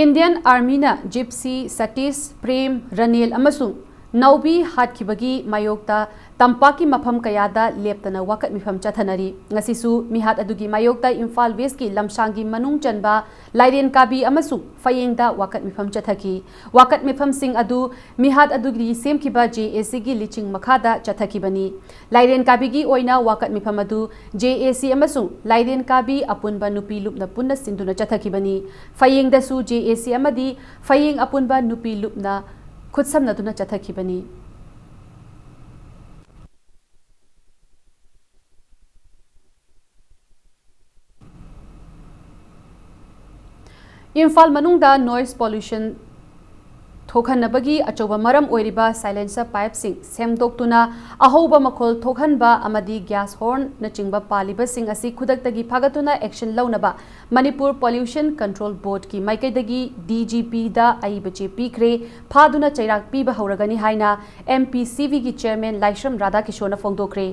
ꯏꯟꯗꯤꯌꯟ ꯑꯥꯔꯃꯤꯅ ꯖꯤꯞꯁꯤ, ꯁꯇꯤꯁ, ꯄ꯭ꯔꯦꯝ, ꯔꯅꯦꯜ ꯑꯃꯁꯨꯡ ꯅꯥꯎꯕꯤ ꯍꯥꯠꯈꯤꯕꯒꯤ ꯃꯥꯌꯣꯛꯇ ꯇꯝꯄꯥꯛꯀꯤ ꯃꯐꯝ ꯀꯌꯥꯗ ꯂꯦꯞꯇꯅ ꯋꯥꯀꯠ ꯃꯤꯐꯝ ꯆꯠꯊꯅꯔꯤ꯫ ꯉꯁꯤꯁꯨ ꯃꯤꯍꯥꯠ ꯑꯗꯨꯒꯤ ꯃꯥꯌꯣꯛꯇ ꯏꯝꯐꯥꯜ ꯋꯦꯁꯀꯤ ꯂꯝꯁꯥꯡꯒꯤ ꯃꯅꯨꯡ ꯆꯟꯕ ꯂꯥꯏꯔꯦꯟ ꯀꯥꯕꯤ ꯑꯃꯁꯨꯡ ꯐꯌꯦꯡꯗ ꯋꯥꯀꯠ ꯃꯤꯐꯝ ꯆꯠꯊꯈꯤ꯫ ꯋꯥꯀꯠ ꯃꯤꯐꯝꯁꯤꯡ ꯑꯗꯨ ꯃꯤꯍꯥꯠ ꯑꯗꯨꯒꯤ ꯁꯦꯝꯈꯤꯕ ꯖꯦ ꯑꯦ ꯁꯤꯒꯤ ꯂꯤꯆꯤꯡ ꯃꯈꯥꯗ ꯆꯠꯊꯈꯤꯕꯅꯤ꯫ ꯂꯥꯏꯔꯦꯟ ꯀꯥꯕꯤꯒꯤ ꯑꯣꯏꯅ ꯋꯥꯀꯠ ꯃꯤꯐꯝ ꯑꯗꯨ ꯖꯦ ꯑꯦ ꯁꯤ ꯑꯃꯁꯨꯡ ꯂꯥꯏꯔꯦꯟ ꯀꯥꯕꯤ ꯑꯄꯨꯟꯕ ꯅꯨꯄꯤ ꯂꯨꯞꯅ ꯄꯨꯟꯅ ꯁꯤꯟꯗꯨꯅ ꯆꯠꯊꯈꯤꯕꯅꯤ꯫ ꯐꯌꯦꯡꯗꯁꯨ ꯖꯦ ꯑꯦ ꯁꯤ ꯑꯃꯗꯤ ꯐꯌꯦꯡ ꯑꯄꯨꯟꯕ ꯅꯨꯄꯤ ꯂꯨꯞꯅ ꯈꯨꯠꯁꯝꯅꯗꯨꯅ ꯆꯠꯊꯈꯤꯕꯅꯤ꯫ ꯏꯝꯐꯥꯜ ꯃꯅꯨꯡꯗ noise pollution ꯊꯣꯛꯍꯟꯅꯕꯒꯤ ꯑꯆꯧꯕ ꯃꯔꯝ ꯑꯣꯏꯔꯤꯕ silencer pipeꯁꯤꯡ ꯁꯦꯝꯗꯣꯛꯇꯨꯅ ꯑꯍꯧꯕ ꯃꯈꯣꯜ ꯊꯣꯛꯍꯟꯕ ꯑꯃꯗꯤ gas hornꯅꯆꯤꯡꯕ ꯄꯥꯜꯂꯤꯕꯁꯤꯡ ꯑꯁꯤ ꯈꯨꯗꯛꯇꯒꯤ ꯐꯥꯒꯠꯇꯨꯅ action ꯂꯧꯅꯕ Manipur Pollution Control Boardꯀꯤ ꯃꯥꯏꯀꯩꯗꯒꯤ D G Pꯗ ꯑꯏꯕ ꯆꯦ ꯄꯤꯈ꯭ꯔꯦ꯫ ꯐꯥꯗꯨꯅ ꯆꯩꯔꯥꯛ ꯄꯤꯕ ꯍꯧꯔꯒꯅꯤ ꯍꯥꯏꯅ M P C Vꯒꯤ chairman ꯂꯥꯏꯁ꯭ꯔꯝ ꯔꯥꯙꯥꯀꯤꯁꯣꯔꯅ ꯐꯣꯡꯗꯣꯛꯈ꯭ꯔꯦ꯫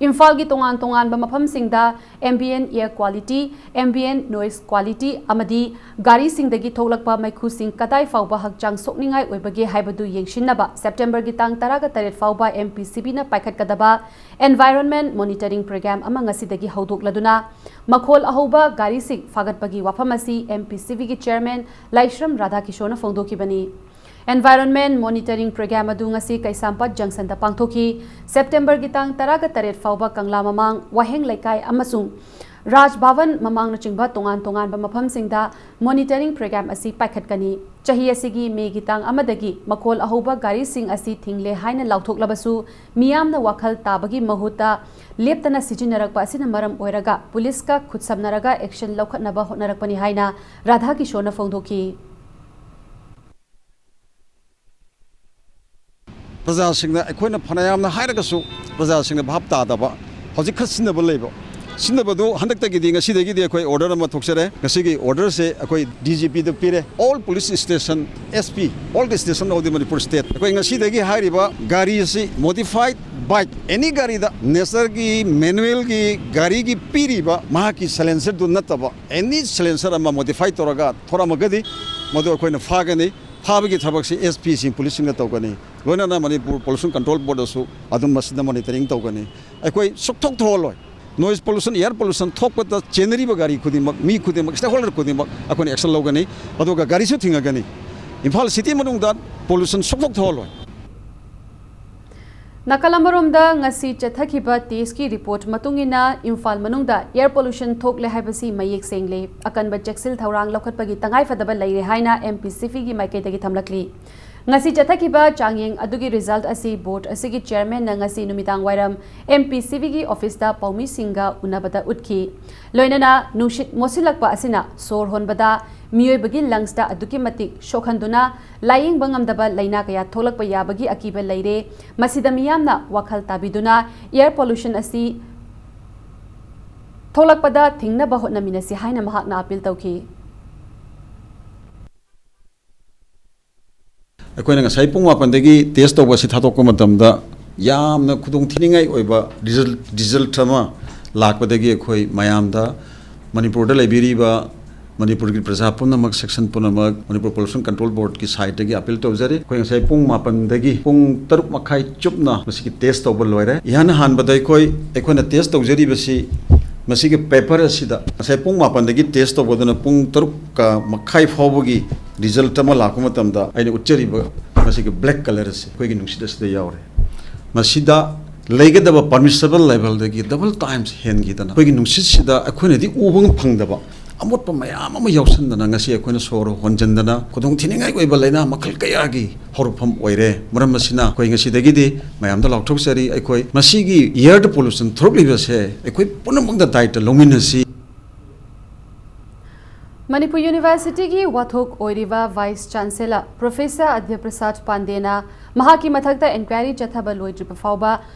ꯏꯝꯐꯥꯜꯒꯤ ꯇꯣꯉꯥꯟ ꯇꯣꯉꯥꯟꯕ ꯃꯐꯝꯁꯤꯡꯗ ambient air quality, ambient noise quality ꯑꯃꯗꯤ ꯒꯥꯔꯤꯁꯤꯡꯗꯒꯤ ꯊꯣꯛꯂꯛꯄ ꯃꯩꯈꯨꯁꯤꯡ ꯀꯗꯥꯏ ꯐꯥꯎꯕ ꯍꯛꯆꯥꯡ ꯁꯣꯛꯅꯤꯡꯉꯥꯏ ꯑꯣꯏꯕꯒꯦ ꯍꯥꯏꯕꯗꯨ ꯌꯦꯡꯁꯤꯟꯅꯕ Septemberꯒꯤ ꯇꯥꯡ ꯇꯔꯥꯒ ꯇꯔꯦꯠ ꯐꯥꯎꯕ M P C Vꯅ ꯄꯥꯏꯈꯠꯀꯗꯕ environment monitoring program ꯑꯃ ꯉꯁꯤꯗꯒꯤ ꯍꯧꯗꯣꯛꯂꯗꯨꯅ ꯃꯈꯣꯜ ꯑꯍꯧꯕ ꯒꯥꯔꯤꯁꯤꯡ ꯐꯥꯒꯠꯄꯒꯤ ꯋꯥꯐꯝ ꯑꯁꯤ M P C Vꯒꯤ chairman ꯂꯥꯏꯁ꯭ꯔꯝ ꯔꯥꯙꯥꯀꯤꯁꯣꯔꯅ ꯐꯣꯡꯗꯣꯛꯈꯤꯕꯅꯤ꯫ Environment monitoring program ꯑꯗꯨ ꯉꯁꯤ ꯀꯩꯁꯥꯝꯄꯥꯠ junctionꯗ ꯄꯥꯡꯊꯣꯛꯈꯤ꯫ Septemberꯒꯤ ꯇꯥꯡ ꯇꯔꯥꯒ ꯇꯔꯦꯠ ꯐꯥꯎꯕ ꯀꯪꯂꯥ ꯃꯃꯥꯡ, ꯋꯥꯍꯦꯡ ꯂꯩꯀꯥꯏ ꯑꯃꯁꯨꯡ ꯔꯥꯖ ꯚꯕꯟ ꯃꯃꯥꯡꯅꯆꯤꯡꯕ ꯇꯣꯉꯥꯟ ꯇꯣꯉꯥꯟꯕ ꯃꯐꯝꯁꯤꯡꯗ monitoring program ꯑꯁꯤ ꯄꯥꯏꯈꯠꯀꯅꯤ꯫ ꯆꯍꯤ ꯑꯁꯤꯒꯤ ꯃꯦꯒꯤ ꯇꯥꯡ ꯑꯃꯗꯒꯤ ꯃꯈꯣꯜ ꯑꯍꯧꯕ ꯒꯥꯔꯤꯁꯤꯡ ꯑꯁꯤ ꯊꯤꯡꯂꯦ ꯍꯥꯏꯅ ꯂꯥꯎꯊꯣꯛꯂꯕꯁꯨ, ꯃꯤꯌꯥꯝꯅ ꯋꯥꯈꯜ ꯇꯥꯕꯒꯤ ꯃꯍꯨꯠꯇ ꯂꯦꯞꯇꯅ ꯁꯤꯖꯤꯟꯅꯔꯛꯄ ꯑꯁꯤꯅ ꯃꯔꯝ ꯑꯣꯏꯔꯒ ꯄꯨꯂꯤꯁꯀ ꯈꯨꯠꯁꯝꯅꯔꯒ action ꯂꯧꯈꯠꯅꯕ ꯍꯣꯠꯅꯔꯛꯄꯅꯤ ꯍꯥꯏꯅ ꯔꯥꯙꯥꯀꯤꯁꯣꯔꯅ ꯐꯣꯡꯗꯣꯛꯈꯤ꯫ ꯄ꯭ꯔꯖꯥꯁꯤꯡꯅ ꯑꯩꯈꯣꯏꯅ ꯐꯅꯌꯥꯝꯅ ꯍꯥꯏꯔꯒꯁꯨ ꯄ꯭ꯔꯖꯥꯁꯤꯡꯅ ꯚꯥꯞ ꯇꯥꯗꯕ, ꯍꯧꯖꯤꯛ ꯈꯔ ꯁꯤꯟꯅꯕ ꯂꯩꯕ꯫ ꯁꯤꯟꯅꯕꯗꯨ ꯍꯟꯗꯛꯇꯒꯤꯗꯤ, ꯉꯁꯤꯗꯒꯤꯗꯤ ꯑꯩꯈꯣꯏ order ꯑꯃ ꯊꯣꯛꯆꯔꯦ꯫ ꯉꯁꯤꯒꯤ orderꯁꯦ ꯑꯩꯈꯣꯏ D G Pꯗ ꯄꯤꯔꯦ꯫ All police station, S P, all the station of the Manipur state꯫ ꯑꯩꯈꯣꯏ ꯉꯁꯤꯗꯒꯤ ꯍꯥꯏꯔꯤꯕ ꯒꯥꯔꯤ ꯑꯁꯤ modified bike, any ꯒꯥꯔꯤꯗ natureꯒꯤ, manualꯒꯤ ꯒꯥꯔꯤꯒꯤ ꯄꯤꯔꯤꯕ ꯃꯍꯥꯛꯀꯤ silencerꯗꯨ ꯅꯠꯇꯕ any silencer ꯑꯃ modify ꯇꯧꯔꯒ ꯊꯣꯔꯛꯑꯃꯒꯗꯤ ꯃꯗꯨ ꯑꯩꯈꯣꯏꯅ ꯐꯥꯒꯅꯤ꯫ ꯊꯥꯕꯒꯤ ꯊꯕꯛꯁꯤ ꯑꯦꯁ ꯄꯤꯁꯤꯡ, ꯄꯨꯂꯤꯁꯁꯤꯡꯅ ꯇꯧꯒꯅꯤ꯫ ꯂꯣꯏꯅꯅ ꯃꯅꯤꯄꯨꯔ ꯄꯣꯂꯨꯁꯟ ꯀꯟꯇ꯭ꯔꯣꯜ ꯕꯣꯔꯗꯁꯨ ꯑꯗꯨꯝ ꯃꯁꯤꯗ ꯃꯣꯅꯤꯇꯔꯤꯡ ꯇꯧꯒꯅꯤ꯫ ꯑꯩꯈꯣꯏ ꯁꯨꯛꯊꯣꯛ ꯊꯣꯛꯍꯜꯂꯣꯏ꯫ ꯅꯣꯏꯁ ꯄꯣꯂꯨꯁꯟ, ꯑꯦꯌꯔ ꯄꯣꯂꯨꯁꯟ ꯊꯣꯛꯄꯗ ꯆꯦꯟꯅꯔꯤꯕ ꯒꯥꯔꯤ ꯈꯨꯗꯤꯡꯃꯛ, ꯃꯤ ꯈꯨꯗꯤꯡꯃꯛ, ꯁ꯭ꯇꯦꯛꯍꯣꯜꯗꯔ ꯈꯨꯗꯤꯡꯃꯛ ꯑꯩꯈꯣꯏꯅ ꯑꯦꯛꯁꯟ ꯂꯧꯒꯅꯤ꯫ ꯑꯗꯨꯒ ꯒꯥꯔꯤꯁꯨ ꯊꯤꯡꯉꯒꯅꯤ꯫ ꯏꯝꯐꯥꯜ ꯁꯤꯇꯤ ꯃꯅꯨꯡꯗ ꯄꯣꯂꯨꯁꯟ ꯁꯨꯛꯊꯣꯛ ꯊꯣꯛꯍꯜꯂꯣꯏ꯫ ꯅꯥꯀꯜ ꯑꯃꯔꯣꯝꯗ, ꯉꯁꯤ ꯆꯠꯊꯈꯤꯕ ꯇꯦꯁꯀꯤ ꯔꯤꯄꯣꯔꯠ ꯃꯇꯨꯡ ꯏꯟꯅ ꯏꯝꯐꯥꯜ ꯃꯅꯨꯡꯗ ꯑꯦꯌꯔ ꯄꯣꯂꯨꯁꯟ ꯊꯣꯛꯂꯦ ꯍꯥꯏꯕꯁꯤ ꯃꯌꯦꯛ ꯁꯦꯡꯂꯦ꯫ ꯑꯀꯟꯕ ꯆꯦꯛꯁꯤꯜ ꯊꯧꯔꯥꯡ ꯂꯧꯈꯠꯄꯒꯤ ꯇꯉꯥꯏꯐꯗꯕ ꯂꯩꯔꯦ ꯍꯥꯏꯅ ꯑꯦꯝ ꯄꯤ ꯁꯤꯐꯤꯒꯤ ꯃꯥꯏꯀꯩꯗꯒꯤ ꯊꯝꯂꯛꯂꯤ꯫ ꯉꯁꯤ ꯆꯠꯊꯈꯤꯕ ꯆꯥꯡꯌꯦꯡ ꯑꯗꯨꯒꯤ ꯔꯤꯖꯜꯠ ꯑꯁꯤ ꯕꯣꯔꯗ ꯑꯁꯤꯒꯤ ꯆꯦꯌꯔꯃꯦꯟꯅ ꯉꯁꯤ ꯅꯨꯃꯤꯗꯥꯡ ꯋꯥꯏꯔꯝ ꯑꯦꯝ ꯄꯤ ꯁꯤꯐꯤꯒꯤ ꯑꯣꯐꯤꯁꯇ ꯄꯥꯎꯃꯤꯁꯤꯡꯒ ꯎꯅꯕꯗ ꯎꯠꯈꯤ꯫ ꯂꯣꯏꯅꯅ ꯅꯨꯡꯁꯤꯠ ꯃꯣꯠꯁꯤꯜꯂꯛꯄ ꯑꯁꯤꯅ ꯁꯣꯔ ꯍꯣꯟꯕꯗ ꯃꯤꯑꯣꯏꯕꯒꯤ ꯂꯪꯁꯇ ꯑꯗꯨꯛꯀꯤ ꯃꯇꯤꯛ ꯁꯣꯛꯍꯟꯗꯨꯅ ꯂꯥꯌꯦꯡꯕ ꯉꯝꯗꯕ ꯂꯥꯏꯅꯥ ꯀꯌꯥ ꯊꯣꯛꯂꯛꯄ ꯌꯥꯕꯒꯤ ꯑꯀꯤꯕ ꯂꯩꯔꯦ꯫ ꯃꯁꯤꯗ ꯃꯤꯌꯥꯝꯅ ꯋꯥꯈꯜ ꯇꯥꯕꯤꯗꯨꯅ ꯑꯦꯌꯔ ꯄꯣꯂꯨꯁꯟ ꯑꯁꯤ ꯊꯣꯛꯂꯛꯄꯗ ꯊꯤꯡꯅꯕ ꯍꯣꯠꯅꯃꯤꯟꯅꯁꯤ ꯍꯥꯏꯅ ꯃꯍꯥꯛꯅ ꯑꯄꯤꯜ ꯇꯧꯈꯤ꯫ ꯑꯩꯈꯣꯏꯅ ꯉꯁꯥꯏ ꯄꯨꯡ ꯃꯥꯄꯟꯗꯒꯤ ꯇꯦꯁ ꯇꯧꯕ ꯑꯁꯤ ꯊꯥꯗꯣꯛꯄ ꯃꯇꯝꯗ ꯌꯥꯝꯅ ꯈꯨꯗꯣꯡꯊꯤꯅꯤꯡꯉꯥꯏ ꯑꯣꯏꯕ ꯔꯤꯖꯜ, ꯔꯤꯖꯜꯠ ꯑꯃ ꯂꯥꯛꯄꯗꯒꯤ ꯑꯩꯈꯣꯏ ꯃꯌꯥꯝꯗ ꯃꯅꯤꯄꯨꯔꯗ ꯂꯩꯕꯤꯔꯤꯕ ꯃꯅꯤꯄꯨꯔꯒꯤ ꯄ꯭ꯔꯖꯥ ꯄꯨꯝꯅꯃꯛ, ꯁꯦꯛꯁꯟ ꯄꯨꯝꯅꯃꯛ, ꯃꯅꯤꯄꯨꯔ ꯄꯣꯂꯨꯁꯟ ꯀꯟꯇ꯭ꯔꯣꯜ ꯕꯣꯔꯗꯀꯤ ꯁꯥꯏꯠꯇꯒꯤ ꯑꯄꯤꯜ ꯇꯧꯖꯔꯤ꯫ ꯑꯩꯈꯣꯏ ꯉꯁꯥꯏ ꯄꯨꯡ ꯃꯥꯄꯟꯗꯒꯤ ꯄꯨꯡ ꯇꯔꯨꯛ ꯃꯈꯥꯏ ꯆꯨꯞꯅ ꯃꯁꯤꯒꯤ ꯇꯦꯁ ꯇꯧꯕ ꯂꯣꯏꯔꯦ꯫ ꯏꯍꯥꯟ ꯍꯥꯟꯕꯗ ꯑꯩꯈꯣꯏ, ꯑꯩꯈꯣꯏꯅ ꯇꯦꯁ ꯇꯧꯖꯔꯤꯕꯁꯤ ꯃꯁꯤꯒꯤ ꯄꯦꯄꯔ ꯑꯁꯤꯗ ꯉꯁꯥꯏ ꯄꯨꯡ ꯃꯥꯄꯟꯗꯒꯤ ꯇꯦꯁ ꯇꯧꯕꯗꯨꯅ ꯄꯨꯡ ꯇꯔꯨꯛ ꯃꯈꯥꯏ ꯐꯥꯎꯕꯒꯤ ꯔꯤꯖꯜꯠ ꯑꯃ ꯂꯥꯛꯄ ꯃꯇꯝꯗ ꯑꯩꯅ ꯎꯠꯆꯔꯤꯕ ꯃꯁꯤꯒꯤ ꯕ꯭ꯂꯦꯛ ꯀꯂꯔ ꯑꯁꯤ ꯑꯩꯈꯣꯏꯒꯤ ꯅꯨꯡꯁꯤꯠ ꯑꯁꯤꯗ ꯌꯥꯎꯔꯦ꯫ ꯃꯁꯤꯗ ꯂꯩꯒꯗꯕ ꯄꯔꯃꯤꯁꯤꯕꯜ ꯂꯦꯚꯦꯜꯗꯒꯤ ꯗꯕꯜ ꯇꯥꯏꯝꯁ ꯍꯦꯟꯈꯤꯗꯅ ꯑꯩꯈꯣꯏꯒꯤ ꯅꯨꯡꯁꯤꯠꯁꯤꯗ ꯑꯩꯈꯣꯏꯅꯗꯤ ꯎꯕ ꯐꯪꯗꯕ ꯑꯃꯣꯠꯄ ꯃꯌꯥꯝ ꯑꯃ ꯌꯥꯎꯁꯟꯗꯅ ꯉꯁꯤ ꯑꯩꯈꯣꯏꯅ ꯁꯣꯔ ꯍꯣꯟꯖꯟꯗꯅ ꯈꯨꯗꯣꯡꯊꯤꯅꯤꯡꯉꯥꯏ ꯑꯣꯏꯕ ꯂꯥꯏꯅꯥ ꯃꯈꯜ ꯀꯌꯥꯒꯤ ꯍꯧꯔꯛꯐꯝ ꯑꯣꯏꯔꯦ꯫ ꯃꯔꯝ ꯑꯁꯤꯅ ꯑꯩꯈꯣꯏ ꯉꯁꯤꯗꯒꯤꯗꯤ ꯃꯌꯥꯝꯗ ꯂꯥꯎꯊꯣꯛꯆꯔꯤ, ꯑꯩꯈꯣꯏ ꯃꯁꯤꯒꯤ ꯑꯦꯌꯔꯗ ꯄꯣꯂꯨꯁꯟ ꯊꯣꯛꯂꯛꯂꯤꯕꯁꯦ ꯑꯩꯈꯣꯏ ꯄꯨꯝꯅꯃꯛꯇ ꯗꯥꯏꯇ ꯂꯧꯃꯤꯟꯅꯁꯤ꯫ ꯃꯅꯤꯄꯨꯔ ꯌꯨꯅꯤꯚꯔꯁꯤꯇꯤꯒꯤ ꯋꯥꯊꯣꯛ ꯑꯣꯏꯔꯤꯕ ꯚꯥꯏꯁ ꯆꯥꯟꯁꯦꯂꯔ ꯄ꯭ꯔꯣꯐꯦꯁꯔ ꯑꯗ꯭ꯌ ꯄ꯭ꯔꯁꯥꯗ ꯄꯥꯟꯗꯦꯅ ꯃꯍꯥꯛꯀꯤ ꯃꯊꯛꯇ ꯏꯟꯀ꯭ꯋꯥꯏꯔꯤ ꯆꯠꯊꯕ ꯂꯣꯏꯗ꯭ꯔꯤꯕ ꯐꯥꯎꯕ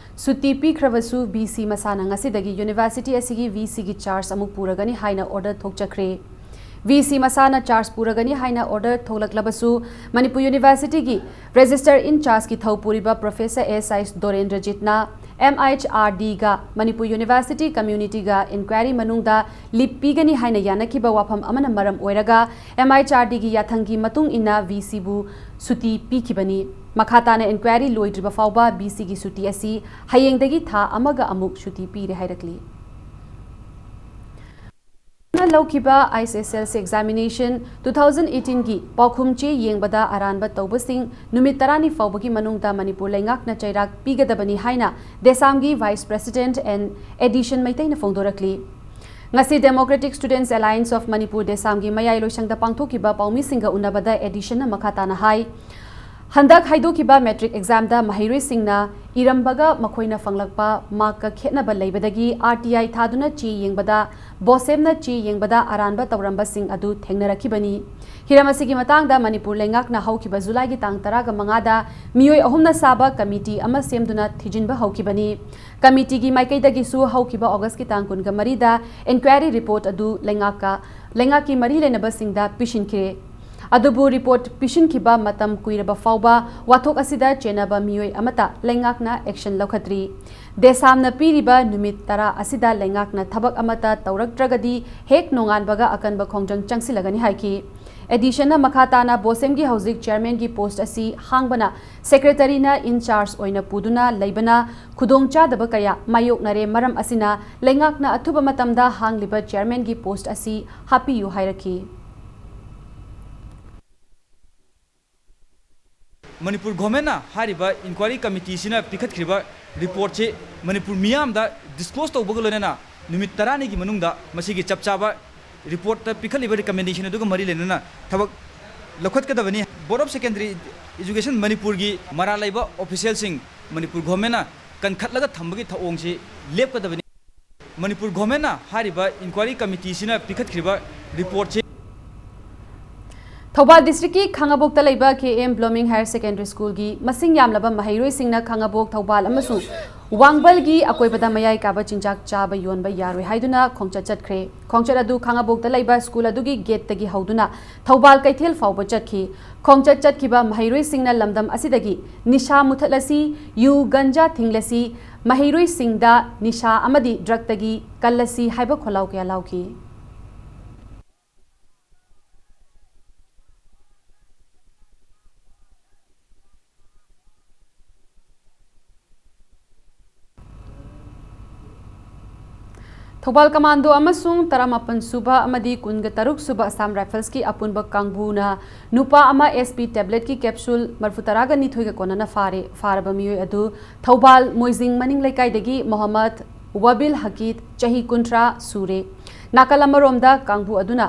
ꯁꯨꯇꯤ ꯄꯤꯈ꯭ꯔꯕꯁꯨ ꯚꯤ ꯁꯤ ꯃꯁꯥꯅ ꯉꯁꯤꯗꯒꯤ ꯌꯨꯅꯤꯚꯔꯁꯤꯇꯤ ꯑꯁꯤꯒꯤ ꯚꯤ ꯁꯤꯒꯤ ꯆꯥꯔꯖ ꯑꯃꯨꯛ ꯄꯨꯔꯒꯅꯤ ꯍꯥꯏꯅ ꯑꯣꯔꯗꯔ ꯊꯣꯛꯆꯈ꯭ꯔꯦ꯫ ꯚꯤ ꯁꯤ ꯃꯁꯥꯅ ꯆꯥꯔꯖ ꯄꯨꯔꯒꯅꯤ ꯍꯥꯏꯅ ꯑꯣꯔꯗꯔ ꯊꯣꯛꯂꯛꯂꯕꯁꯨ ꯃꯅꯤꯄꯨꯔ ꯌꯨꯅꯤꯚꯔꯁꯤꯇꯤꯒꯤ ꯔꯦꯖꯤꯁꯇꯔ ꯏꯟ ꯆꯥꯔꯖꯀꯤ ꯊꯧ ꯄꯨꯔꯤꯕ ꯄ꯭ꯔꯣꯐꯦꯁꯔ ꯑꯦꯁ ꯑꯥꯏ ꯗꯣꯔꯦꯟꯗ꯭ꯔꯖꯤꯠꯅ ꯑꯦꯝ ꯑꯩꯆ ꯑꯥꯔ ꯗꯤꯒ ꯃꯅꯤꯄꯨꯔ ꯌꯨꯅꯤꯚꯔꯁꯤꯇꯤ ꯀꯝꯃ꯭ꯌꯨꯅꯤꯇꯤꯒ ꯏꯟꯀ꯭ꯋꯥꯏꯔꯤ ꯃꯅꯨꯡꯗ ꯂꯤꯞ ꯄꯤꯒꯅꯤ ꯍꯥꯏꯅ ꯌꯥꯅꯈꯤꯕ ꯋꯥꯐꯝ ꯑꯃꯅ ꯃꯔꯝ ꯑꯣꯏꯔꯒ ꯑꯦꯝ ꯑꯩꯆ ꯑꯥꯔ ꯗꯤꯒꯤ ꯌꯥꯊꯪꯒꯤ ꯃꯇꯨꯡ ꯏꯟꯅ ꯚꯤ ꯁꯤꯕꯨ ꯁꯨꯇꯤ ꯄꯤꯈꯤꯕꯅꯤ꯫ ꯃꯈꯥ ꯇꯥꯅ ꯏꯟꯀ꯭ꯋꯥꯏꯔꯤ ꯂꯣꯏꯗ꯭ꯔꯤꯕ ꯐꯥꯎꯕ ꯚꯤ ꯁꯤꯒꯤ ꯁꯨꯇꯤ ꯑꯁꯤ ꯍꯌꯦꯡꯗꯒꯤ ꯊꯥ ꯑꯃꯒ ꯑꯃꯨꯛ ꯁꯨꯇꯤ ꯄꯤꯔꯦ ꯍꯥꯏꯔꯛꯂꯤ꯫ ꯂꯧꯈꯤꯕ I C S L C examination two thousand ꯑꯩꯠꯇꯤꯟꯒꯤ ꯄꯥꯎꯈꯨꯝ ꯆꯦ ꯌꯦꯡꯕꯗ ꯑꯔꯥꯟꯕ ꯇꯧꯕꯁꯤꯡ ꯅꯨꯃꯤꯠ ꯇꯔꯥꯅꯤ ꯐꯥꯎꯕꯒꯤ ꯃꯅꯨꯡꯗ ꯃꯅꯤꯄꯨꯔ ꯂꯩꯉꯥꯛꯅ ꯆꯩꯔꯥꯛ ꯄꯤꯒꯗꯕꯅꯤ ꯍꯥꯏꯅ ꯗꯦꯁꯥꯝꯒꯤ ꯚꯥꯏꯁ ꯄ꯭ꯔꯦꯁꯤꯗꯦꯟꯠ ꯑꯦꯟ ꯑꯦꯗꯤꯁꯟ ꯃꯩꯇꯩꯅ ꯐꯣꯡꯗꯣꯔꯛꯂꯤ꯫ ꯉꯁꯤ Democratic Students Alliance of Manipur ꯗꯦꯁꯥꯝꯒꯤ ꯃꯌꯥꯏ ꯂꯣꯏꯁꯪꯗ ꯄꯥꯡꯊꯣꯛꯈꯤꯕ ꯄꯥꯎꯃꯤꯁꯤꯡꯒ ꯎꯅꯕꯗ ꯑꯦꯗꯤꯁꯟꯅ ꯃꯈꯥ ꯇꯥꯅ ꯍꯥꯏ, ꯍꯟꯗꯛ ꯍꯥꯏꯗꯣꯛꯈꯤꯕ ꯃꯦꯇ꯭ꯔꯤꯛ ꯑꯦꯛꯖꯥꯝꯗ ꯃꯍꯩꯔꯣꯏꯁꯤꯡꯅ ꯏꯔꯝꯕꯒ ꯃꯈꯣꯏꯅ ꯐꯪꯂꯛꯄ ꯃꯥꯔꯛꯀ ꯈꯦꯠꯅꯕ ꯂꯩꯕꯗꯒꯤ ꯑꯥꯔ ꯇꯤ ꯑꯥꯏ ꯊꯥꯗꯨꯅ ꯆꯦ ꯌꯦꯡꯕꯗ, ꯕꯣꯁꯦꯝꯅ ꯆꯦ ꯌꯦꯡꯕꯗ ꯑꯔꯥꯟꯕ ꯇꯧꯔꯝꯕꯁꯤꯡ ꯑꯗꯨ ꯊꯦꯡꯅꯔꯛꯈꯤꯕꯅꯤ꯫ ꯍꯤꯔꯝ ꯑꯁꯤꯒꯤ ꯃꯇꯥꯡꯗ ꯃꯅꯤꯄꯨꯔ ꯂꯩꯉꯥꯛꯅ ꯍꯧꯈꯤꯕ ꯖꯨꯂꯥꯏꯒꯤ ꯇꯥꯡ ꯇꯔꯥꯒ ꯃꯉꯥꯗ ꯃꯤꯑꯣꯏ ꯑꯍꯨꯝꯅ ꯁꯥꯕ ꯀꯃꯤꯇꯤ ꯑꯃ ꯁꯦꯝꯗꯨꯅ ꯊꯤꯖꯤꯟꯕ ꯍꯧꯈꯤꯕꯅꯤ꯫ ꯀꯃꯤꯇꯤꯒꯤ ꯃꯥꯏꯀꯩꯗꯒꯤꯁꯨ ꯍꯧꯈꯤꯕ ꯑꯣꯒꯁꯀꯤ ꯇꯥꯡ ꯀꯨꯟꯒ ꯃꯔꯤꯗ ꯏꯟꯀ꯭ꯋꯥꯏꯔꯤ ꯔꯤꯄꯣꯔꯠ ꯑꯗꯨ ꯂꯩꯉꯥꯛꯀ, ꯂꯩꯉꯥꯛꯀꯤ ꯃꯔꯤ ꯂꯩꯅꯕꯁꯤꯡꯗ ꯄꯤꯁꯤꯟꯈ꯭ꯔꯦ꯫ ꯑꯗꯨꯕꯨ ꯔꯤꯄꯣꯔꯠ ꯄꯤꯁꯤꯟꯈꯤꯕ ꯃꯇꯝ ꯀꯨꯏꯔꯕ ꯐꯥꯎꯕ ꯋꯥꯊꯣꯛ ꯑꯁꯤꯗ ꯆꯦꯟꯅꯕ ꯃꯤꯑꯣꯏ ꯑꯃꯠꯇ ꯂꯩꯉꯥꯛꯅ ꯑꯦꯛꯁꯟ ꯂꯧꯈꯠꯇ꯭ꯔꯤ꯫ ꯗꯦꯁꯥꯝꯅ ꯄꯤꯔꯤꯕ ꯅꯨꯃꯤꯠ ꯇꯔꯥ ꯑꯁꯤꯗ ꯂꯩꯉꯥꯛꯅ ꯊꯕꯛ ꯑꯃꯠꯇ ꯇꯧꯔꯛꯇ꯭ꯔꯒꯗꯤ ꯍꯦꯛ ꯅꯣꯡꯉꯥꯟꯕꯒ ꯑꯀꯟꯕ ꯈꯣꯡꯖꯪ ꯆꯪꯁꯤꯜꯂꯒꯅꯤ ꯍꯥꯏꯈꯤ꯫ ꯑꯦꯗꯤꯁꯟꯅ ꯃꯈꯥ ꯇꯥꯅ ꯕꯣꯁꯦꯝꯒꯤ ꯍꯧꯖꯤꯛ ꯆꯤꯌꯔꯃꯦꯟꯒꯤ ꯄꯣꯁꯠ ꯑꯁꯤ ꯍꯥꯡꯕꯅ ꯁꯦꯀ꯭ꯔꯦꯇꯔꯤꯅ ꯏꯟ ꯆꯥꯔꯖ ꯑꯣꯏꯅ ꯄꯨꯗꯨꯅ ꯂꯩꯕꯅ ꯈꯨꯗꯣꯡꯆꯥꯗꯕ ꯀꯌꯥ ꯃꯥꯌꯣꯛꯅꯔꯦ꯫ ꯃꯔꯝ ꯑꯁꯤꯅ ꯂꯩꯉꯥꯛꯅ ꯑꯊꯨꯕ ꯃꯇꯝꯗ ꯍꯥꯡꯂꯤꯕ ꯆꯤꯌꯔꯃꯦꯟꯒꯤ ꯄꯣꯁꯠ ꯑꯁꯤ ꯍꯥꯞꯄꯤꯌꯨ ꯍꯥꯏꯔꯛꯈꯤ꯫ ꯃꯅꯤꯄꯨꯔ ꯒꯣꯔꯃꯦꯟꯅ ꯍꯥꯏꯔꯤꯕ ꯏꯟꯀ꯭ꯋꯥꯏꯔꯤ ꯀꯃꯤꯇꯤꯁꯤꯅ ꯄꯤꯈꯠꯈ꯭ꯔꯤꯕ ꯔꯤꯄꯣꯔꯠꯁꯤ ꯃꯅꯤꯄꯨꯔ ꯃꯤꯌꯥꯝꯗ ꯗꯤꯁꯀ꯭ꯂꯣꯖ ꯇꯧꯕꯒ ꯂꯣꯏꯅꯅ ꯅꯨꯃꯤꯠ ꯇꯔꯥꯅꯤꯒꯤ ꯃꯅꯨꯡꯗ ꯃꯁꯤꯒꯤ ꯆꯞ ꯆꯥꯕ ꯔꯤꯄꯣꯔꯠꯇ ꯄꯤꯈꯠꯂꯤꯕ ꯔꯤꯀꯃꯦꯟꯗꯦꯁꯟ ꯑꯗꯨꯒ ꯃꯔꯤ ꯂꯩꯅꯅ ꯊꯕꯛ ꯂꯧꯈꯠꯀꯗꯕꯅꯤ꯫ Board of Secondary Education ꯃꯅꯤꯄꯨꯔꯒꯤ ꯃꯔꯥꯜ ꯂꯩꯕ ꯑꯣꯐꯤꯁꯤꯌꯦꯜꯁꯤꯡ ꯃꯅꯤꯄꯨꯔ ꯒꯣꯔꯃꯦꯟꯅ ꯀꯟꯈꯠꯂꯒ ꯊꯝꯕꯒꯤ ꯊꯧꯑꯣꯡꯁꯤ ꯂꯦꯞꯀꯗꯕꯅꯤ꯫ ꯃꯅꯤꯄꯨꯔ ꯒꯣꯔꯃꯦꯟꯅ ꯍꯥꯏꯔꯤꯕ ꯏꯟꯀ꯭ꯋꯥꯏꯔꯤ ꯀꯃꯤꯇꯤꯁꯤꯅ ꯄꯤꯈꯠꯈ꯭ꯔꯤꯕ ꯔꯤꯄꯣꯔꯠꯁꯤ ꯊꯧꯕꯥꯜ ꯗꯤꯁꯇ꯭ꯔꯤꯛꯀꯤ ꯈꯥꯉꯕꯣꯛꯇ ꯂꯩꯕ ꯀꯦ ꯑꯦꯝ ꯕ꯭ꯂꯣꯃꯤꯡ ꯍꯥꯌꯔ ꯁꯦꯀꯦꯟꯗꯔꯤ ꯁ꯭ꯀꯨꯜꯒꯤ ꯃꯁꯤꯡ ꯌꯥꯝꯂꯕ ꯃꯍꯩꯔꯣꯏꯁꯤꯡꯅ ꯈꯥꯉꯕꯣꯛ, ꯊꯧꯕꯥꯜ ꯑꯃꯁꯨꯡ ꯋꯥꯡꯕꯜꯒꯤ ꯑꯀꯣꯏꯕꯗ ꯃꯌꯥꯏ ꯀꯥꯕ ꯆꯤꯟꯖꯥꯛ ꯆꯥꯕ ꯌꯣꯟꯕ ꯌꯥꯔꯣꯏ ꯍꯥꯏꯗꯨꯅ ꯈꯣꯡꯆꯠ ꯆꯠꯈ꯭ꯔꯦ꯫ ꯈꯣꯡꯆꯠ ꯑꯗꯨ ꯈꯥꯉꯕꯣꯛꯇ ꯂꯩꯕ ꯁ꯭ꯀꯨꯜ ꯑꯗꯨꯒꯤ ꯒꯦꯠꯇꯒꯤ ꯍꯧꯗꯨꯅ ꯊꯧꯕꯥꯜ ꯀꯩꯊꯦꯜ ꯐꯥꯎꯕ ꯆꯠꯈꯤ꯫ ꯈꯣꯡꯆꯠ ꯆꯠꯈꯤꯕ ꯃꯍꯩꯔꯣꯏꯁꯤꯡꯅ ꯂꯝꯗꯝ ꯑꯁꯤꯗꯒꯤ ꯅꯤꯁꯥ ꯃꯨꯊꯠꯂꯁꯤ, ꯌꯨ ꯒꯟꯖꯥ ꯊꯤꯡꯂꯁꯤ, ꯃꯍꯩꯔꯣꯏꯁꯤꯡꯗ ꯅꯤꯁꯥ ꯑꯃꯗꯤ ꯗ꯭ꯔꯒꯇꯒꯤ ꯀꯜꯂꯁꯤ ꯍꯥꯏꯕ ꯈꯣꯜꯂꯥꯎ ꯀꯌꯥ ꯂꯥꯎꯈꯤ꯫ ꯊꯧꯕꯥꯜ ꯀꯃꯥꯟꯗꯣ ꯑꯃꯁꯨꯡ ꯇꯔꯥꯃꯥꯄꯟ ꯁꯨꯕ ꯑꯃꯗꯤ ꯀꯨꯟꯒ ꯇꯔꯨꯛ ꯁꯨꯕ ꯑꯁꯥꯝ ꯔꯥꯏꯐꯜꯁꯀꯤ ꯑꯄꯨꯟꯕ ꯀꯥꯡꯕꯨꯅ ꯅꯨꯄꯥ ꯑꯃ ꯑꯦꯁ ꯄꯤ ꯇꯦꯕ꯭ꯂꯦꯠꯀꯤ ꯀꯦꯞꯁꯨꯜ ꯃꯔꯐꯨ ꯇꯔꯥꯒ ꯅꯤꯊꯣꯏꯒ ꯀꯣꯟꯅꯅ ꯐꯥꯔꯦ꯫ ꯐꯥꯔꯕ ꯃꯤꯑꯣꯏ ꯑꯗꯨ ꯊꯧꯕꯥꯜ ꯃꯣꯏꯖꯤꯡ ꯃꯅꯤꯡ ꯂꯩꯀꯥꯏꯗꯒꯤ ꯃꯣꯍꯝꯃꯗ ꯋꯥꯕꯤꯜ ꯍꯀꯤꯠ, ꯆꯍꯤ ꯀꯨꯟꯊ꯭ꯔꯥ ꯁꯨꯔꯦ꯫ ꯅꯥꯀꯜ ꯑꯃꯔꯣꯝꯗ ꯀꯥꯡꯕꯨ ꯑꯗꯨꯅ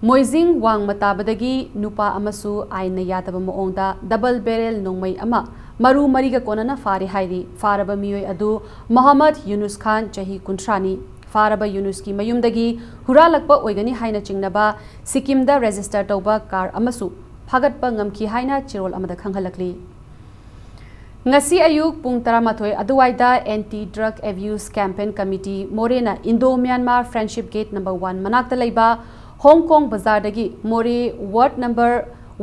ꯃꯣꯏꯖꯤꯡ ꯋꯥꯡꯃ ꯇꯥꯕꯗꯒꯤ ꯅꯨꯄꯥ ꯑꯃꯁꯨ ꯑꯥꯏꯟꯅ ꯌꯥꯗꯕ ꯃꯑꯣꯡꯗ ꯗꯕꯜ ꯕꯦꯔꯦꯜ ꯅꯣꯡꯃꯩ ꯑꯃ ꯃꯔꯨ ꯃꯔꯤꯒ ꯀꯣꯟꯅꯅ ꯐꯥꯔꯦ ꯍꯥꯏꯔꯤ꯫ ꯐꯥꯔꯕ ꯃꯤꯑꯣꯏ ꯑꯗꯨ ꯃꯣꯍꯝꯃꯗ ꯌꯨꯅꯨꯁ ꯈꯥꯟ, ꯆꯍꯤ ꯀꯨꯟꯊ꯭ꯔꯥꯅꯤ꯫ ꯐꯥꯔꯕ ꯌꯨꯅꯨꯁꯀꯤ ꯃꯌꯨꯝꯗꯒꯤ ꯍꯨꯔꯥꯜꯂꯛꯄ ꯑꯣꯏꯒꯅꯤ ꯍꯥꯏꯅ ꯆꯤꯡꯅꯕ ꯁꯤꯛꯀꯤꯝꯗ ꯔꯦꯖꯤꯁꯇꯔ ꯇꯧꯕ ꯀꯥꯔ ꯑꯃꯁꯨ ꯐꯥꯒꯠꯄ ꯉꯝꯈꯤ ꯍꯥꯏꯅ ꯆꯦꯔꯣꯜ ꯑꯃꯗ ꯈꯪꯍꯜꯂꯛꯂꯤ꯫ ꯉꯁꯤ ꯑꯌꯨꯛ ꯄꯨꯡ ꯇꯔꯥꯃꯥꯊꯣꯏ ꯑꯗꯨꯋꯥꯏꯗ anti drug abuse campaign committee ꯃꯣꯔꯦꯅ Indo Myanmar friendship gate number one ꯃꯅꯥꯛꯇ ꯂꯩꯕ ꯍꯣꯡ ꯀꯣꯡ ꯕꯖꯥꯔꯗꯒꯤ Moreh ward number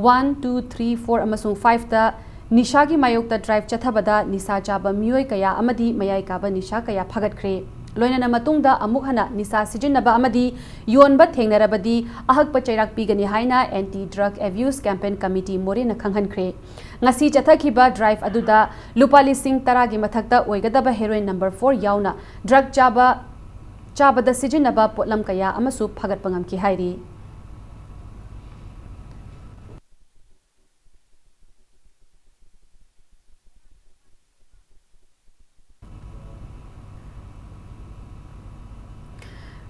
one, two, three, four ꯑꯃꯁꯨꯡ ꯐꯥꯏꯚꯇ ꯅꯤꯁꯥꯒꯤ ꯃꯥꯌꯣꯛꯇ ꯗ꯭ꯔꯥꯏꯚ ꯆꯠꯊꯕꯗ ꯅꯤꯁꯥ ꯆꯥꯕ ꯃꯤꯑꯣꯏ ꯀꯌꯥ ꯑꯃꯗꯤ ꯃꯌꯥꯏ ꯀꯥꯕ ꯅꯤꯁꯥ ꯀꯌꯥ ꯐꯥꯒꯠꯈ꯭ꯔꯦ꯫ ꯂꯣꯏꯅꯅ ꯃꯇꯨꯡꯗ ꯑꯃꯨꯛ ꯍꯟꯅ ꯅꯤꯁꯥ ꯁꯤꯖꯤꯟꯅꯕ ꯑꯃꯗꯤ ꯌꯣꯟꯕ ꯊꯦꯡꯅꯔꯕꯗꯤ ꯑꯍꯛꯄ ꯆꯩꯔꯥꯛ ꯄꯤꯒꯅꯤ ꯍꯥꯏꯅ anti drug abuse campaign committee ꯃꯣꯔꯦꯅ ꯈꯪꯍꯟꯈ꯭ꯔꯦ꯫ ꯉꯁꯤ ꯆꯠꯊꯈꯤꯕ ꯗ꯭ꯔꯥꯏꯚ ꯑꯗꯨꯗ ꯂꯨꯄꯥ ꯂꯤꯁꯤꯡ ꯇꯔꯥꯒꯤ ꯃꯊꯛꯇ ꯑꯣꯏꯒꯗꯕ ꯍꯦꯔꯣꯏꯟ ꯅꯝꯕꯔ ꯐꯣꯔ ꯌꯥꯎꯅ ꯗ꯭ꯔꯒ ꯆꯥꯕ, ꯆꯥꯕꯗ ꯁꯤꯖꯤꯟꯅꯕ ꯄꯣꯠꯂꯝ ꯀꯌꯥ ꯑꯃꯁꯨ ꯐꯥꯒꯠꯄ ꯉꯝꯈꯤ ꯍꯥꯏꯔꯤ꯫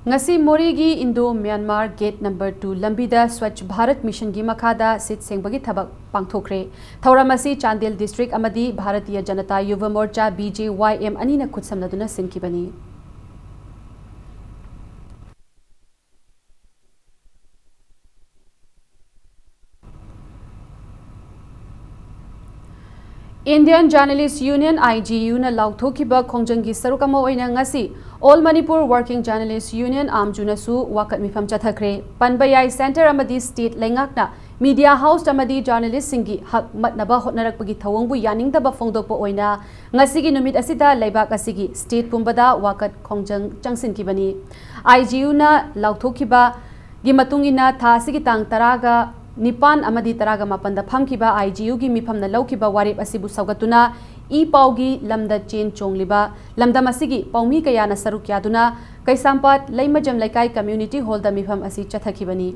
ꯉꯁꯤ ꯃꯣꯔꯦꯒꯤ Indo Myanmar gate number two ꯂꯝꯕꯤꯗ ꯁ꯭ꯋꯥꯆ ꯚꯥꯔꯠ ꯃꯤꯁꯟꯒꯤ ꯃꯈꯥꯗ ꯁꯤꯠ ꯁꯦꯡꯕꯒꯤ ꯊꯕꯛ ꯄꯥꯡꯊꯣꯛꯈ꯭ꯔꯦ꯫ ꯊꯧꯔꯝ ꯑꯁꯤ ꯆꯥꯟꯗꯦꯜ ꯗꯤꯁꯇ꯭ꯔꯤꯛ ꯑꯃꯗꯤ ꯚꯥꯔꯇꯤꯌ ꯖꯅꯇꯥ ꯌꯨꯚ ꯃꯣꯔꯆꯥ, ꯕꯤ ꯖꯦ ꯋꯥꯏ ꯑꯦꯝ, ꯑꯅꯤꯅ ꯈꯨꯠꯁꯝꯅꯗꯨꯅ ꯁꯤꯟꯈꯤꯕꯅꯤ꯫ Indian Journalist Union, I G U ꯅ ꯂꯥꯎꯊꯣꯛꯈꯤꯕ ꯈꯣꯡꯖꯪꯒꯤ ꯁꯔꯨꯛ ꯑꯃ ꯑꯣꯏꯅ ꯉꯁꯤ All Manipur Working Journalist Union, ꯑꯥꯝꯖꯨꯅꯁꯨ ꯋꯥꯀꯠ ꯃꯤꯐꯝ ꯆꯠꯊꯈ꯭ꯔꯦ꯫ ꯄꯟꯕ ꯌꯥꯏ, centre ꯑꯃꯗꯤ state ꯂꯩꯉꯥꯛꯅ media house ꯑꯃꯗꯤ journalist ꯁꯤꯡꯒꯤ ꯍꯛ ꯃꯠꯅꯕ ꯍꯣꯠꯅꯔꯛꯄꯒꯤ ꯊꯧꯑꯣꯡꯕꯨ ꯌꯥꯅꯤꯡꯗꯕ ꯐꯣꯡꯗꯣꯛꯄ ꯑꯣꯏꯅ ꯉꯁꯤꯒꯤ ꯅꯨꯃꯤꯠ ꯑꯁꯤꯗ ꯂꯩꯕꯥꯛ ꯑꯁꯤꯒꯤ state ꯄꯨꯝꯕꯗ ꯋꯥꯀꯠ ꯈꯣꯡꯖꯪ ꯆꯪꯁꯤꯟꯈꯤꯕꯅꯤ꯫ I G U ꯅ ꯂꯥꯎꯊꯣꯛꯈꯤꯕ ꯒꯤ ꯃꯇꯨꯡ ꯏꯟꯅ, ꯊꯥ ꯑꯁꯤꯒꯤ ꯇꯥꯡ ꯇꯔꯥꯒ ꯅꯤꯄꯥꯟ ꯑꯃꯗꯤ ꯇꯔꯥꯒ ꯃꯥꯄꯟꯗ ꯐꯝꯈꯤꯕ I G U ꯒꯤ ꯃꯤꯐꯝꯅ ꯂꯧꯈꯤꯕ ꯋꯥꯔꯦꯞ ꯑꯁꯤꯕꯨ ꯁꯧꯒꯠꯇꯨꯅ ꯏ ꯄꯥꯎꯒꯤ ꯂꯝꯗ ꯆꯦꯟ ꯆꯣꯡꯂꯤꯕ ꯂꯝꯗꯝ ꯑꯁꯤꯒꯤ ꯄꯥꯎꯃꯤ ꯀꯌꯥꯅ ꯁꯔꯨꯛ ꯌꯥꯗꯨꯅ ꯀꯩꯁꯥꯝꯄꯥꯠ ꯂꯩꯃꯖꯝ ꯂꯩꯀꯥꯏ community hall ꯗ ꯃꯤꯐꯝ ꯑꯁꯤ ꯆꯠꯊꯈꯤꯕꯅꯤ꯫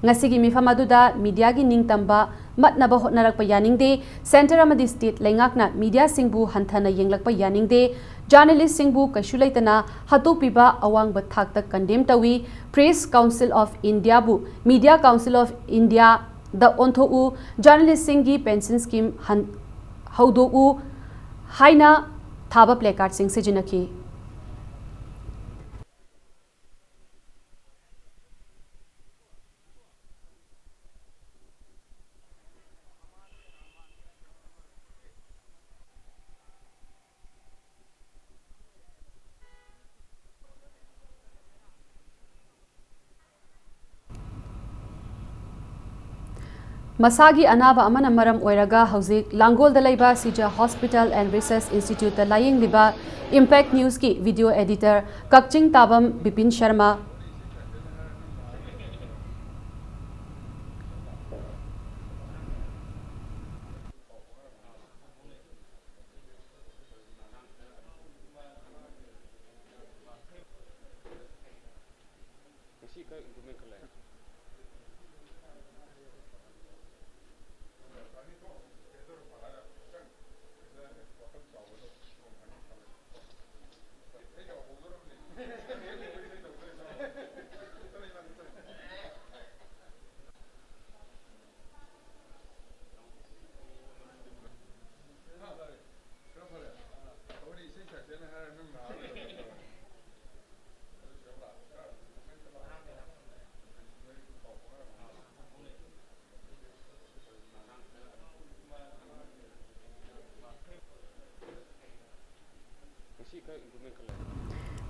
ꯉꯁꯤꯒꯤ ꯃꯤꯐꯝ ꯑꯗꯨꯗ media ꯒꯤ ꯅꯤꯡꯇꯝꯕ ꯃꯠꯅꯕ ꯍꯣꯠꯅꯔꯛꯄ ꯌꯥꯅꯤꯡꯗꯦ, centre ꯑꯃꯗꯤ state ꯂꯩꯉꯥꯛꯅ media ꯁꯤꯡꯕꯨ ꯍꯟꯊꯅ ꯌꯦꯡꯂꯛꯄ ꯌꯥꯅꯤꯡꯗꯦ, journalist ꯁꯤꯡꯕꯨ ꯀꯩꯁꯨ ꯂꯩꯇꯅ ꯍꯥꯠꯇꯣꯛꯄꯤꯕ ꯑꯋꯥꯡꯕ ꯊꯥꯛꯇ condemn ꯇꯧꯏ, Press Council of India ꯕꯨ Media Council of India ꯗ ꯑꯣꯟꯊꯣꯛꯎ, journalist ꯁꯤꯡꯒꯤ pension scheme ꯍꯟ-, ꯍꯧꯗꯣꯛꯎ ꯍꯥꯏꯅ ꯊꯥꯕ placard ꯁꯤꯡ ꯁꯤꯖꯤꯟꯅꯈꯤ꯫ ꯃꯁꯥꯒꯤ ꯑꯅꯥꯕ ꯑꯃꯅ ꯃꯔꯝ ꯑꯣꯏꯔꯒ ꯍꯧꯖꯤꯛ ꯂꯥꯡꯒꯣꯜꯗ ꯂꯩꯕ ꯁꯤꯖ Hospital and Research Institute ꯇ ꯂꯥꯌꯦꯡꯂꯤꯕ Impact News ꯀꯤ video editor ꯀꯛꯆꯤꯡ ꯇꯥꯕꯝ ꯕꯤꯄꯤꯟ ꯁꯔꯃ, ꯉꯁꯤ ꯈꯔ improvement ꯈꯔ ꯂꯩ꯫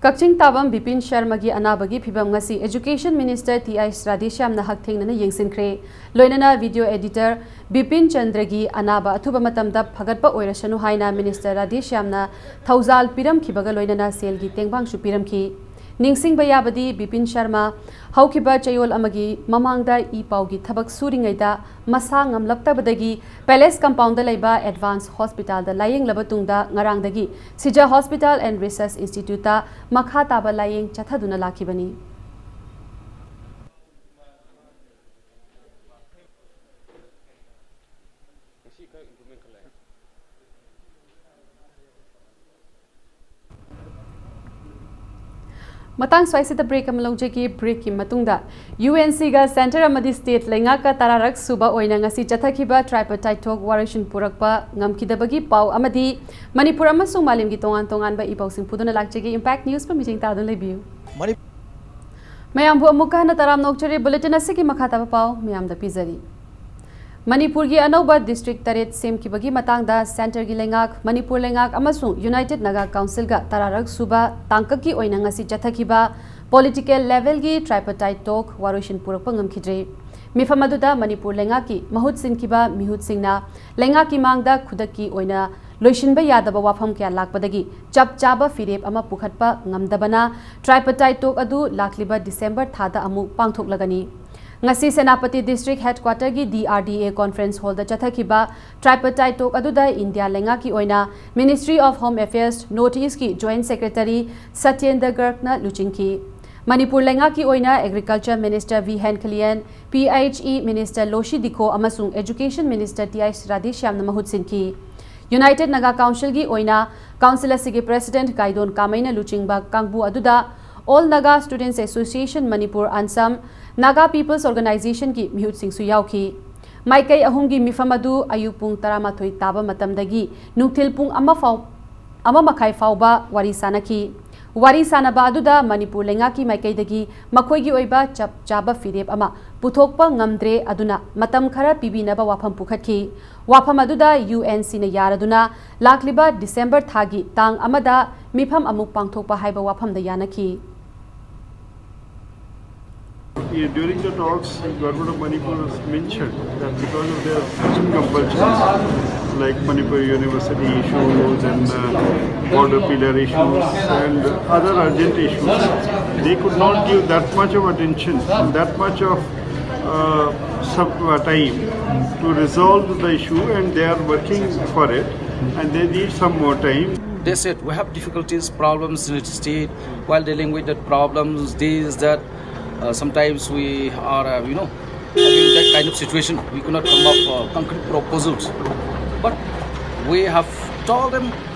ꯀꯛꯆꯤꯡ ꯇꯥꯕꯝ ꯕꯤꯄꯤꯟ ꯁꯔꯃꯒꯤ ꯑꯅꯥꯕꯒꯤ ꯐꯤꯚꯝ ꯉꯁꯤ Education Minister ꯇꯤ ꯑꯥꯏ ꯔꯥꯙꯦꯁ꯭ꯌꯥꯝꯅ ꯍꯛꯊꯦꯡꯅꯅ ꯌꯦꯡꯁꯤꯟꯈ꯭ꯔꯦ꯫ ꯂꯣꯏꯅꯅ video editor ꯕꯤꯄꯤꯟ ꯆꯟꯗ꯭ꯔꯒꯤ ꯑꯅꯥꯕ ꯑꯊꯨꯕ ꯃꯇꯝꯗ ꯐꯒꯠꯄ ꯑꯣꯏꯔꯁꯅꯨ ꯍꯥꯏꯅ Minister ꯔꯥꯙꯦꯁ꯭ꯌꯥꯝꯅ ꯊꯧꯖꯥꯜ ꯄꯤꯔꯝꯈꯤꯕꯒ ꯂꯣꯏꯅꯅ ꯁꯦꯜꯒꯤ ꯇꯦꯡꯕꯥꯡꯁꯨ ꯄꯤꯔꯝꯈꯤ꯫ ꯅꯤꯡꯁꯤꯡꯕ ꯌꯥꯕꯗꯤ ꯕꯤꯄꯤꯟ ꯁꯔꯃ ꯍꯧꯈꯤꯕ ꯆꯌꯣꯜ ꯑꯃꯒꯤ ꯃꯃꯥꯡꯗ ꯏ ꯄꯥꯎꯒꯤ ꯊꯕꯛ ꯁꯨꯔꯤꯉꯩꯗ ꯃꯁꯥ ꯉꯝꯂꯛꯇꯕꯗꯒꯤ Palace compoundꯗ ꯂꯩꯕ Advance Hospitalꯗ ꯂꯥꯌꯦꯡꯂꯕ ꯇꯨꯡꯗ ꯉꯔꯥꯡꯗꯒꯤ ꯁꯤꯖ Hospital and Research Instituteꯇ ꯃꯈꯥ ꯇꯥꯕ ꯂꯥꯌꯦꯡ ꯆꯠꯊꯗꯨꯅ ꯂꯥꯛꯈꯤꯕꯅꯤ꯫ ꯃꯇꯥꯡ ꯁ꯭ꯋꯥꯏꯁꯤꯗ break ꯑꯃ ꯂꯧꯖꯒꯦ꯫ Breakꯀꯤ ꯃꯇꯨꯡꯗ UNCꯒ Centre ꯑꯃꯗꯤ State ꯂꯩꯉꯥꯛꯀ ꯇꯔꯥꯔꯛ ꯁꯨꯕ ꯑꯣꯏꯅ ꯉꯁꯤ ꯆꯠꯊꯈꯤꯕ Tripartite Talk ꯋꯥꯔꯣꯏꯁꯤꯟ ꯄꯨꯔꯛꯄ ꯉꯝꯈꯤꯗꯕꯒꯤ ꯄꯥꯎ ꯑꯃꯗꯤ ꯃꯅꯤꯄꯨꯔ ꯑꯃꯁꯨꯡ ꯃꯥꯂꯦꯝꯒꯤ ꯇꯣꯉꯥꯟ ꯇꯣꯉꯥꯟꯕ ꯏ ꯄꯥꯎꯁꯤꯡ ꯄꯨꯗꯨꯅ ꯂꯥꯛꯆꯒꯦ꯫ Impact Newsꯄꯨ ꯃꯤꯠꯌꯦꯡ ꯇꯥꯗꯨꯅ ꯂꯩꯕꯤꯌꯨ꯫ ꯃꯅꯤ- ꯃꯌꯥꯝꯕꯨ ꯑꯃꯨꯛꯀ ꯍꯟꯅ ꯇꯔꯥꯝꯅ ꯑꯣꯛꯆꯔꯤ꯫ Bulletin ꯑꯁꯤꯒꯤ ꯃꯈꯥ ꯇꯥꯕ ꯄꯥꯎ ꯃꯌꯥꯝꯗ ꯄꯤꯖꯔꯤ꯫ ꯃꯅꯤꯄꯨꯔꯒꯤ ꯑꯅꯧꯕ district ꯇꯔꯦꯠ ꯁꯦꯝꯈꯤꯕꯒꯤ ꯃꯇꯥꯡꯗ Centreꯒꯤ ꯂꯩꯉꯥꯛ, ꯃꯅꯤꯄꯨꯔ ꯂꯩꯉꯥꯛ ꯑꯃꯁꯨꯡ United Naga Councilꯒ ꯇꯔꯥꯔꯛ ꯁꯨꯕ ꯇꯥꯡꯀꯛꯀꯤ ꯑꯣꯏꯅ ꯉꯁꯤ ꯆꯠꯊꯈꯤꯕ political levelꯒꯤ Tripartite Talk ꯋꯥꯔꯣꯏꯁꯤꯟ ꯄꯨꯔꯛꯄ ꯉꯝꯈꯤꯗ꯭ꯔꯦ꯫ ꯃꯤꯐꯝ ꯑꯗꯨꯗ ꯃꯅꯤꯄꯨꯔ ꯂꯩꯉꯥꯛꯀꯤ ꯃꯍꯨꯠ ꯁꯤꯟꯈꯤꯕ ꯃꯤꯍꯨꯠꯁꯤꯡꯅ ꯂꯩꯉꯥꯛꯀꯤ ꯃꯥꯡꯗ ꯈꯨꯗꯛꯀꯤ ꯑꯣꯏꯅ ꯂꯣꯏꯁꯤꯟꯕ ꯌꯥꯗꯕ ꯋꯥꯐꯝ ꯀꯌꯥ ꯂꯥꯛꯄꯗꯒꯤ ꯆꯞ ꯆꯥꯕ ꯐꯤꯔꯦꯞ ꯑꯃ ꯄꯨꯈꯠꯄ ꯉꯝꯗꯕꯅ Tripartite Talk ꯑꯗꯨ ꯂꯥꯛꯂꯤꯕ December ꯊꯥꯗ ꯑꯃꯨꯛ ꯄꯥꯡꯊꯣꯛꯂꯒꯅꯤ꯫ ꯉꯁꯤ Senapati District Headquarterꯒꯤ D R D A Conference Hallꯗ ꯆꯠꯊꯈꯤꯕ Tripartite Talk ꯑꯗꯨꯗ ꯏꯟꯗꯤꯌꯥ ꯂꯩꯉꯥꯛꯀꯤ ꯑꯣꯏꯅ Ministry of Home Affairs North Eastꯀꯤ Joint Secretary Satyendra ꯒꯔꯒꯅ ꯂꯨꯆꯤꯡꯈꯤ꯫ Manipur ꯂꯩꯉꯥꯛꯀꯤ ꯑꯣꯏꯅ Agriculture Minister V ꯍꯦꯟꯈꯂꯤꯌꯟ, P H E Minister ꯂꯣꯁꯤ ꯗꯤꯈꯣ ꯑꯃꯁꯨꯡ Education Minister ꯇꯤ ꯑꯥꯏ ꯔꯥꯙꯦꯁ꯭ꯌꯥꯝꯅ ꯃꯍꯨꯠ ꯁꯤꯟꯈꯤ꯫ United Naga Councilꯒꯤ ꯑꯣꯏꯅ Council ꯑꯁꯤꯒꯤ President ꯒꯥꯏꯗꯣꯟ ꯀꯥꯃꯩꯅ ꯂꯨꯆꯤꯡꯕ ꯀꯥꯡꯕꯨ ꯑꯗꯨꯗ All Naga Students Association Manipur, ANSAM, Naga People's Organizationꯒꯤ ꯃꯤꯍꯨꯠꯁꯤꯡꯁꯨ ꯌꯥꯎꯈꯤ꯫ ꯃꯥꯏꯀꯩ ꯑꯍꯨꯝꯒꯤ ꯃꯤꯐꯝ ꯑꯗꯨ ꯑꯌꯨꯛ ꯄꯨꯡ ꯇꯔꯥꯃꯥꯊꯣꯏ ꯇꯥꯕ ꯃꯇꯝꯗꯒꯤ ꯅꯨꯡꯊꯤꯜ ꯄꯨꯡ ꯑꯃ ꯐꯥꯎ, ꯑꯃ ꯃꯈꯥꯏ ꯐꯥꯎꯕ ꯋꯥꯔꯤ ꯁꯥꯅꯈꯤ꯫ ꯋꯥꯔꯤ ꯁꯥꯅꯕ ꯑꯗꯨꯗ ꯃꯅꯤꯄꯨꯔ ꯂꯩꯉꯥꯛꯀꯤ ꯃꯥꯏꯀꯩꯗꯒꯤ ꯃꯈꯣꯏꯒꯤ ꯑꯣꯏꯕ ꯆꯞ ꯆꯥꯕ ꯐꯤꯔꯦꯞ ꯑꯃ ꯄꯨꯊꯣꯛꯄ ꯉꯝꯗ꯭ꯔꯦ, ꯑꯗꯨꯅ ꯃꯇꯝ ꯈꯔ ꯄꯤꯕꯤꯅꯕ ꯋꯥꯐꯝ ꯄꯨꯈꯠꯈꯤ꯫ ꯋꯥꯐꯝ ꯑꯗꯨꯗ ꯌꯨ ꯑꯦꯟ ꯁꯤꯅ ꯌꯥꯔꯗꯨꯅ ꯂꯥꯛꯂꯤꯕ ꯗꯤꯁꯦꯝꯕꯔ ꯊꯥꯒꯤ ꯇꯥꯡ ꯑꯃꯗ ꯃꯤꯐꯝ ꯑꯃꯨꯛ ꯄꯥꯡꯊꯣꯛꯄ ꯍꯥꯏꯕ ꯋꯥꯐꯝꯗ ꯌꯥꯅꯈꯤ꯫ During the talks, Government of Manipur has mentioned that because of their teaching compulsions, like Manipur University issues and uh, border pillar issues and other urgent issues, they could not give that much of attention, that much of uh, sub uh, time to resolve the issue, and they are working for it, and they need some more time. They said we have difficulties, problems in the state. While dealing with that problems, this, that, uh, sometimes we are, uh, you know, having that kind of situation. We could not come up uh, concrete proposals. But we have told them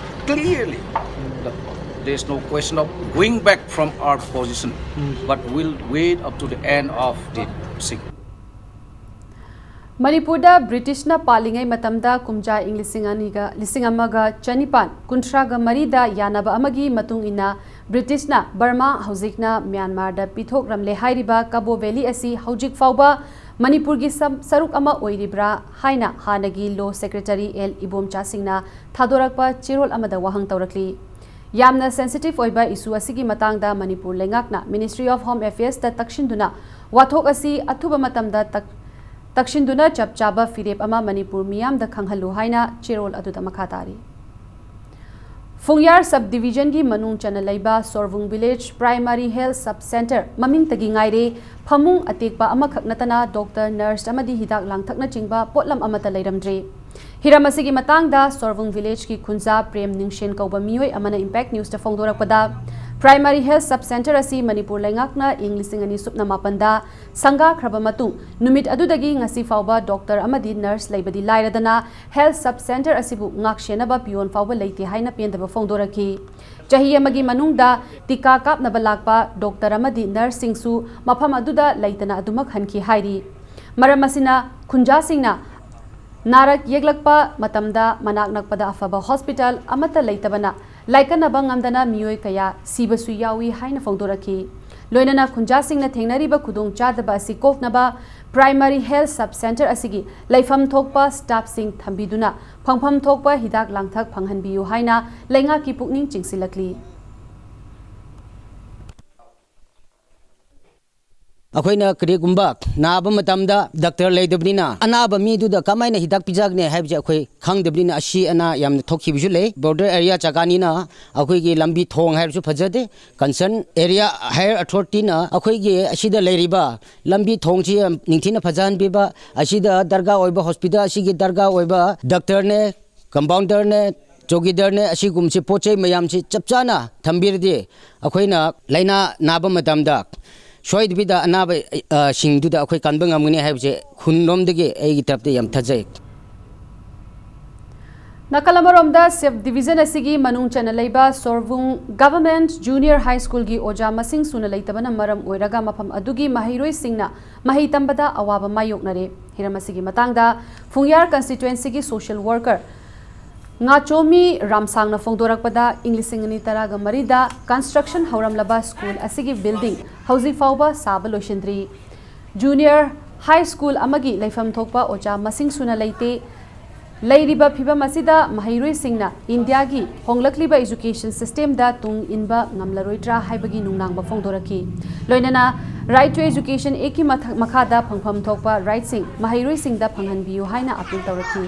clearly that there is no question of going back from our position. But we'll wait up to the end of the thing. ꯃꯅꯤꯄꯨꯔꯗ ꯕ꯭ꯔꯤꯇꯤꯁꯅ ꯄꯥꯜꯂꯤꯉꯩ ꯃꯇꯝꯗ ꯀꯨꯝꯖꯥ ꯏꯪ ꯂꯤꯁꯤꯡ ꯑꯅꯤꯒ ꯂꯤꯁꯤꯡ ꯑꯃꯒ ꯆꯅꯤꯄꯥꯟ ꯀꯨꯟꯊ꯭ꯔꯥꯒ ꯃꯔꯤꯗ ꯌꯥꯅꯕ ꯑꯃꯒꯤ ꯃꯇꯨꯡ ꯏꯟꯅ ꯕ꯭ꯔꯤꯇꯤꯁꯅ ꯕꯔꯃꯥ, ꯍꯧꯖꯤꯛꯅ ꯃ꯭ꯌꯥꯟꯃꯥꯔꯗ ꯄꯤꯊꯣꯛꯂꯝꯂꯦ ꯍꯥꯏꯔꯤꯕ ꯀꯕꯣ ꯚꯦꯂꯤ ꯑꯁꯤ ꯍꯧꯖꯤꯛ ꯐꯥꯎꯕ ꯃꯅꯤꯄꯨꯔꯒꯤ ꯁꯝ- ꯁꯔꯨꯛ ꯑꯃ ꯑꯣꯏꯔꯤꯕ꯭ꯔꯥ ꯍꯥꯏꯅ ꯍꯥꯟꯅꯒꯤ ꯂꯣ ꯁꯦꯀ꯭ꯔꯦꯇꯔꯤ ꯑꯦꯜ ꯏꯕꯣꯝꯆꯥ ꯁꯤꯡꯅ ꯊꯥꯗꯣꯔꯛꯄ ꯆꯦꯔꯣꯜ ꯑꯃꯗ ꯋꯥꯍꯪ ꯇꯧꯔꯛꯂꯤ꯫ ꯌꯥꯝꯅ ꯁꯦꯟꯁꯤꯇꯤꯚ ꯑꯣꯏꯕ ꯏꯁꯨ ꯑꯁꯤꯒꯤ ꯃꯇꯥꯡꯗ ꯃꯅꯤꯄꯨꯔ ꯂꯩꯉꯥꯛꯅ Ministry of Home Affairsꯇ ꯇꯛꯁꯤꯟꯗꯨꯅ ꯋꯥꯊꯣꯛ ꯑꯁꯤ ꯑꯊꯨꯕ ꯃꯇꯝꯗ ꯇꯛ- ꯇꯛꯁꯤꯟꯗꯨꯅ ꯆꯞ ꯆꯥꯕ ꯐꯤꯔꯦꯞ ꯑꯃ ꯃꯅꯤꯄꯨꯔ ꯃꯤꯌꯥꯝꯗ ꯈꯪꯍꯜꯂꯨ ꯍꯥꯏꯅ ꯆꯦꯔꯣꯜ ꯑꯗꯨꯗ ꯃꯈꯥ ꯇꯥꯔꯤ꯫ ꯐꯨꯡꯌꯥꯔ ꯁꯕ ꯗꯤꯚꯤꯖꯟꯒꯤ ꯃꯅꯨꯡ ꯆꯟꯅ ꯂꯩꯕ ꯁꯣꯔꯕꯨꯡ village primary health sub centre ꯃꯃꯤꯡꯇꯒꯤ ꯉꯥꯏꯔꯦ, ꯐꯃꯨꯡ ꯑꯇꯦꯛꯄ ꯑꯃꯈꯛ ꯅꯠꯇꯅ ꯗꯣꯛꯇꯔ, ꯅꯔꯁ ꯑꯃꯗꯤ ꯍꯤꯗꯥꯛ ꯂꯥꯡꯊꯛꯅꯆꯤꯡꯕ ꯄꯣꯠꯂꯝ ꯑꯃꯠꯇ ꯂꯩꯔꯝꯗ꯭ꯔꯦ꯫ ꯍꯤꯔꯝ ꯑꯁꯤꯒꯤ ꯃꯇꯥꯡꯗ ꯁꯣꯔꯕꯨꯡ ꯚꯤꯂꯦꯖꯀꯤ ꯈꯨꯟꯖꯥ ꯄ꯭ꯔꯦꯝ ꯅꯤꯡꯁꯦꯟ ꯀꯧꯕ ꯃꯤꯑꯣꯏ ꯑꯃꯅ ꯏꯝꯄꯦꯛ ꯅ꯭ꯌꯨꯁꯇ ꯐꯣꯡꯗꯣꯔꯛꯄꯗ, ꯄ꯭ꯔꯥꯏꯃꯥꯔꯤ ꯍꯦꯜꯊ ꯁꯕ ꯁꯦꯟꯇꯔ ꯑꯁꯤ ꯃꯅꯤꯄꯨꯔ ꯂꯩꯉꯥꯛꯅ ꯏꯪ ꯂꯤꯁꯤꯡ ꯑꯅꯤ ꯁꯨꯞꯅ ꯃꯥꯄꯟꯗ ꯁꯪꯒꯥꯈ꯭ꯔꯕ ꯃꯇꯨꯡ, ꯅꯨꯃꯤꯠ ꯑꯗꯨꯗꯒꯤ ꯉꯁꯤ ꯐꯥꯎꯕ ꯗꯣꯛꯇꯔ ꯑꯃꯗꯤ ꯅꯔꯁ ꯂꯩꯕꯗꯤ ꯂꯥꯏꯔꯗꯅ, ꯍꯦꯜꯊ ꯁꯕ ꯁꯦꯟꯇꯔ ꯑꯁꯤꯕꯨ ꯉꯥꯛꯁꯦꯟꯅꯕ ꯄꯤꯌꯣꯟ ꯐꯥꯎꯕ ꯂꯩꯇꯦ ꯍꯥꯏꯅ ꯄꯦꯟꯗꯕ ꯐꯣꯡꯗꯣꯔꯛꯈꯤ꯫ ꯆꯍꯤ ꯑꯃꯒꯤ ꯃꯅꯨꯡꯗ ꯇꯤꯀꯥ ꯀꯥꯞꯅꯕ ꯂꯥꯛꯄ ꯗꯣꯛꯇꯔ ꯑꯃꯗꯤ ꯅꯔꯁꯁꯤꯡꯁꯨ ꯃꯐꯝ ꯑꯗꯨꯗ ꯂꯩꯇꯅ ꯑꯗꯨꯃꯛ ꯍꯟꯈꯤ ꯍꯥꯏꯔꯤ꯫ ꯃꯔꯝ ꯑꯁꯤꯅ ꯈꯨꯟꯖꯥꯁꯤꯡꯅ ꯅꯥꯔꯛ ꯌꯦꯛꯂꯛꯄ ꯃꯇꯝꯗ ꯃꯅꯥꯛ ꯅꯛꯄꯗ ꯑꯐꯕ ꯍꯣꯁꯄꯤꯇꯥꯜ ꯑꯃꯠꯇ ꯂꯩꯇꯕꯅ ꯂꯥꯏꯀꯠꯅꯕ ꯉꯝꯗꯅ ꯃꯤꯑꯣꯏ ꯀꯌꯥ ꯁꯤꯕꯁꯨ ꯌꯥꯎꯏ ꯍꯥꯏꯅ ꯐꯣꯡꯗꯣꯔꯛꯈꯤ꯫ ꯂꯣꯏꯅꯅ ꯈꯨꯟꯖꯥꯁꯤꯡꯅ ꯊꯦꯡꯅꯔꯤꯕ ꯈꯨꯗꯣꯡꯆꯥꯗꯕ ꯑꯁꯤ ꯀꯣꯛꯅꯕ Primary Health Sub Centre ꯑꯁꯤꯒꯤ ꯂꯩꯐꯝ ꯊꯣꯛꯄ staffꯁꯤꯡ ꯊꯝꯕꯤꯗꯨꯅ ꯐꯪꯐꯝ ꯊꯣꯛꯄ ꯍꯤꯗꯥꯛ ꯂꯥꯡꯊꯛ ꯐꯪꯍꯟꯕꯤꯌꯨ ꯍꯥꯏꯅ ꯂꯩꯉꯥꯛꯀꯤ ꯄꯨꯛꯅꯤꯡ ꯆꯤꯡꯁꯤꯜꯂꯛꯂꯤ꯫ ꯑꯩꯈꯣꯏꯅ ꯀꯔꯤꯒꯨꯝꯕ ꯅꯥꯕ ꯃꯇꯝꯗ ꯗꯥꯛꯇꯔ ꯂꯩꯇꯕꯅꯤꯅ ꯑꯅꯥꯕ ꯃꯤꯗꯨꯗ ꯀꯃꯥꯏꯅ ꯍꯤꯗꯥꯛ ꯄꯤꯖꯒꯅꯤ ꯍꯥꯏꯕꯁꯦ ꯑꯩꯈꯣꯏ ꯈꯪꯗꯕꯅꯤꯅ ꯑꯁꯤ ꯑꯅꯥ ꯌꯥꯝꯅ ꯊꯣꯛꯈꯤꯕꯁꯨ ꯂꯩ꯫ Border area ꯖꯒꯥꯅꯤꯅ ꯑꯩꯈꯣꯏꯒꯤ ꯂꯝꯕꯤ ꯊꯣꯡ ꯍꯥꯏꯔꯁꯨ ꯐꯖꯗꯦ꯫ Concern area higher authorityꯅ ꯑꯩꯈꯣꯏꯒꯤ ꯑꯁꯤꯗ ꯂꯩꯔꯤꯕ ꯂꯝꯕꯤ ꯊꯣꯡꯁꯤ ꯌꯥꯝ ꯅꯤꯡꯊꯤꯅ ꯐꯖꯍꯟꯕꯤꯕ, ꯑꯁꯤꯗ ꯗꯔꯀꯥꯔ ꯑꯣꯏꯕ hospital ꯑꯁꯤꯒꯤ ꯗꯔꯀꯥꯔ ꯑꯣꯏꯕ ꯗꯥꯛꯇꯔꯅꯦ, compounderꯅꯦ, ꯆꯧꯀꯤꯗꯥꯔꯅꯦ, ꯑꯁꯤꯒꯨꯝꯕꯁꯤ ꯄꯣꯠ ꯆꯩ ꯃꯌꯥꯝꯁꯤ ꯆꯞ ꯆꯥꯅ ꯊꯝꯕꯤꯔꯗꯤ ꯑꯩꯈꯣꯏꯅ ꯂꯥꯏꯅꯥ ꯅꯥꯕ ꯃꯇꯝꯗ ꯁꯣꯏꯗꯕꯤꯗ ꯑꯅꯥꯕ, ꯑ, ꯁꯤꯡꯗꯨꯗ ꯑꯩꯈꯣꯏ ꯀꯟꯕ ꯉꯝꯒꯅꯤ ꯍꯥꯏꯕꯁꯦ ꯈꯨꯟꯂꯣꯝꯗꯒꯤ ꯑꯩꯒꯤ ꯇꯔꯞꯇ ꯌꯥꯝ ꯊꯥꯖꯩ꯫ ꯅꯥꯀꯜ ꯑꯃꯔꯣꯝꯗ, Sub Division ꯑꯁꯤꯒꯤ ꯃꯅꯨꯡ ꯆꯟꯅ ꯂꯩꯕ ꯁꯣꯔꯕꯨꯡ Government Junior High Schoolꯒꯤ ꯑꯣꯖꯥ ꯃꯁꯤꯡ ꯁꯨꯅ ꯂꯩꯇꯕꯅ ꯃꯔꯝ ꯑꯣꯏꯔꯒ ꯃꯐꯝ ꯑꯗꯨꯒꯤ ꯃꯍꯩꯔꯣꯏꯁꯤꯡꯅ ꯃꯍꯩ ꯇꯝꯕꯗ ꯑꯋꯥꯕ ꯃꯥꯌꯣꯛꯅꯔꯦ꯫ ꯍꯤꯔꯝ ꯑꯁꯤꯒꯤ ꯃꯇꯥꯡꯗ ꯐꯨꯡꯌꯥꯔ constituencyꯒꯤ social worker ꯉꯥꯆꯣꯃꯤ ꯔꯥꯝꯁꯥꯡꯅ ꯐꯣꯡꯗꯣꯔꯛꯄꯗ, ꯏꯪ ꯂꯤꯁꯤꯡ ꯑꯅꯤ ꯇꯔꯥꯒ ꯃꯔꯤꯗ construction ꯍꯧꯔꯝꯂꯕ school ꯑꯁꯤꯒꯤ building ꯍꯧꯖꯤꯛ ꯐꯥꯎꯕ ꯁꯥꯕ ꯂꯣꯏꯁꯤꯟꯗ꯭ꯔꯤ꯫ Junior High School ꯑꯃꯒꯤ ꯂꯩꯐꯝ ꯊꯣꯛꯄ ꯑꯣꯖꯥ ꯃꯁꯤꯡ ꯁꯨꯅ ꯂꯩꯇꯦ꯫ ꯂꯩꯔꯤꯕ ꯐꯤꯚꯝ ꯑꯁꯤꯗ ꯃꯍꯩꯔꯣꯏꯁꯤꯡꯅ ꯏꯟꯗꯤꯌꯥꯒꯤ ꯍꯣꯡꯂꯛꯂꯤꯕ education systemꯗ ꯇꯨꯡ ꯏꯟꯕ ꯉꯝꯂꯔꯣꯏꯗ꯭ꯔꯥ ꯍꯥꯏꯕꯒꯤ ꯅꯨꯡꯅꯥꯡꯕ ꯐꯣꯡꯗꯣꯔꯛꯈꯤ꯫ ꯂꯣꯏꯅꯅ Right to Education Actꯀꯤ ꯃꯊꯛ-, ꯃꯈꯥꯗ ꯐꯪꯐꯝ ꯊꯣꯛꯄ rightꯁꯤꯡ ꯃꯍꯩꯔꯣꯏꯁꯤꯡꯗ ꯐꯪꯍꯟꯕꯤꯌꯨ ꯍꯥꯏꯅ appeal ꯇꯧꯔꯛꯈꯤ꯫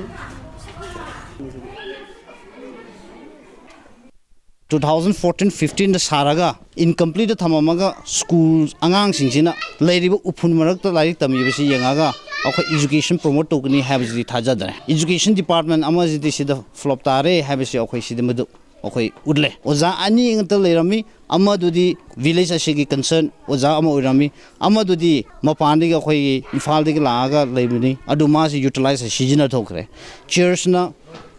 Two thousand fourteen fifteenꯗ ꯁꯥꯔꯒ incompleteꯇ ꯊꯝꯃꯝꯃꯒ school ꯑꯉꯥꯡꯁꯤꯡꯁꯤꯅ ꯂꯩꯔꯤꯕ ꯎꯐꯨꯟ ꯃꯔꯛꯇ ꯂꯥꯏꯔꯤꯛ ꯇꯝꯕꯤꯕꯁꯤ ꯌꯦꯡꯉꯒ ꯑꯩꯈꯣꯏ education promote ꯇꯧꯒꯅꯤ ꯍꯥꯏꯕꯁꯤꯗꯤ ꯊꯥꯖꯗ꯭ꯔꯦ꯫ Education department ꯑꯃꯁꯤꯗꯤ ꯁꯤꯗ flop ꯇꯥꯔꯦ ꯍꯥꯏꯕꯁꯤ ꯑꯩꯈꯣꯏ ꯁꯤꯗ ꯃꯗꯨ ꯑꯩꯈꯣꯏ ꯎꯠꯂꯦ꯫ ꯑꯣꯖꯥ ꯑꯅꯤ ꯉꯛꯇ ꯂꯩꯔꯝꯃꯤ꯫ ꯑꯃꯗꯨꯗꯤ village ꯑꯁꯤꯒꯤ concern ꯑꯣꯖꯥ ꯑꯃ ꯑꯣꯏꯔꯝꯃꯤ, ꯑꯃꯗꯨꯗꯤ ꯃꯄꯥꯟꯗꯒꯤ ꯑꯩꯈꯣꯏꯒꯤ ꯏꯝꯐꯥꯜꯗꯒꯤ ꯂꯥꯛꯑꯒ ꯂꯩꯕꯅꯤ, ꯑꯗꯨ ꯃꯥꯁꯤ utilize ꯁꯤꯖꯤꯟꯅꯊꯣꯛꯈ꯭ꯔꯦ꯫ Churchꯅ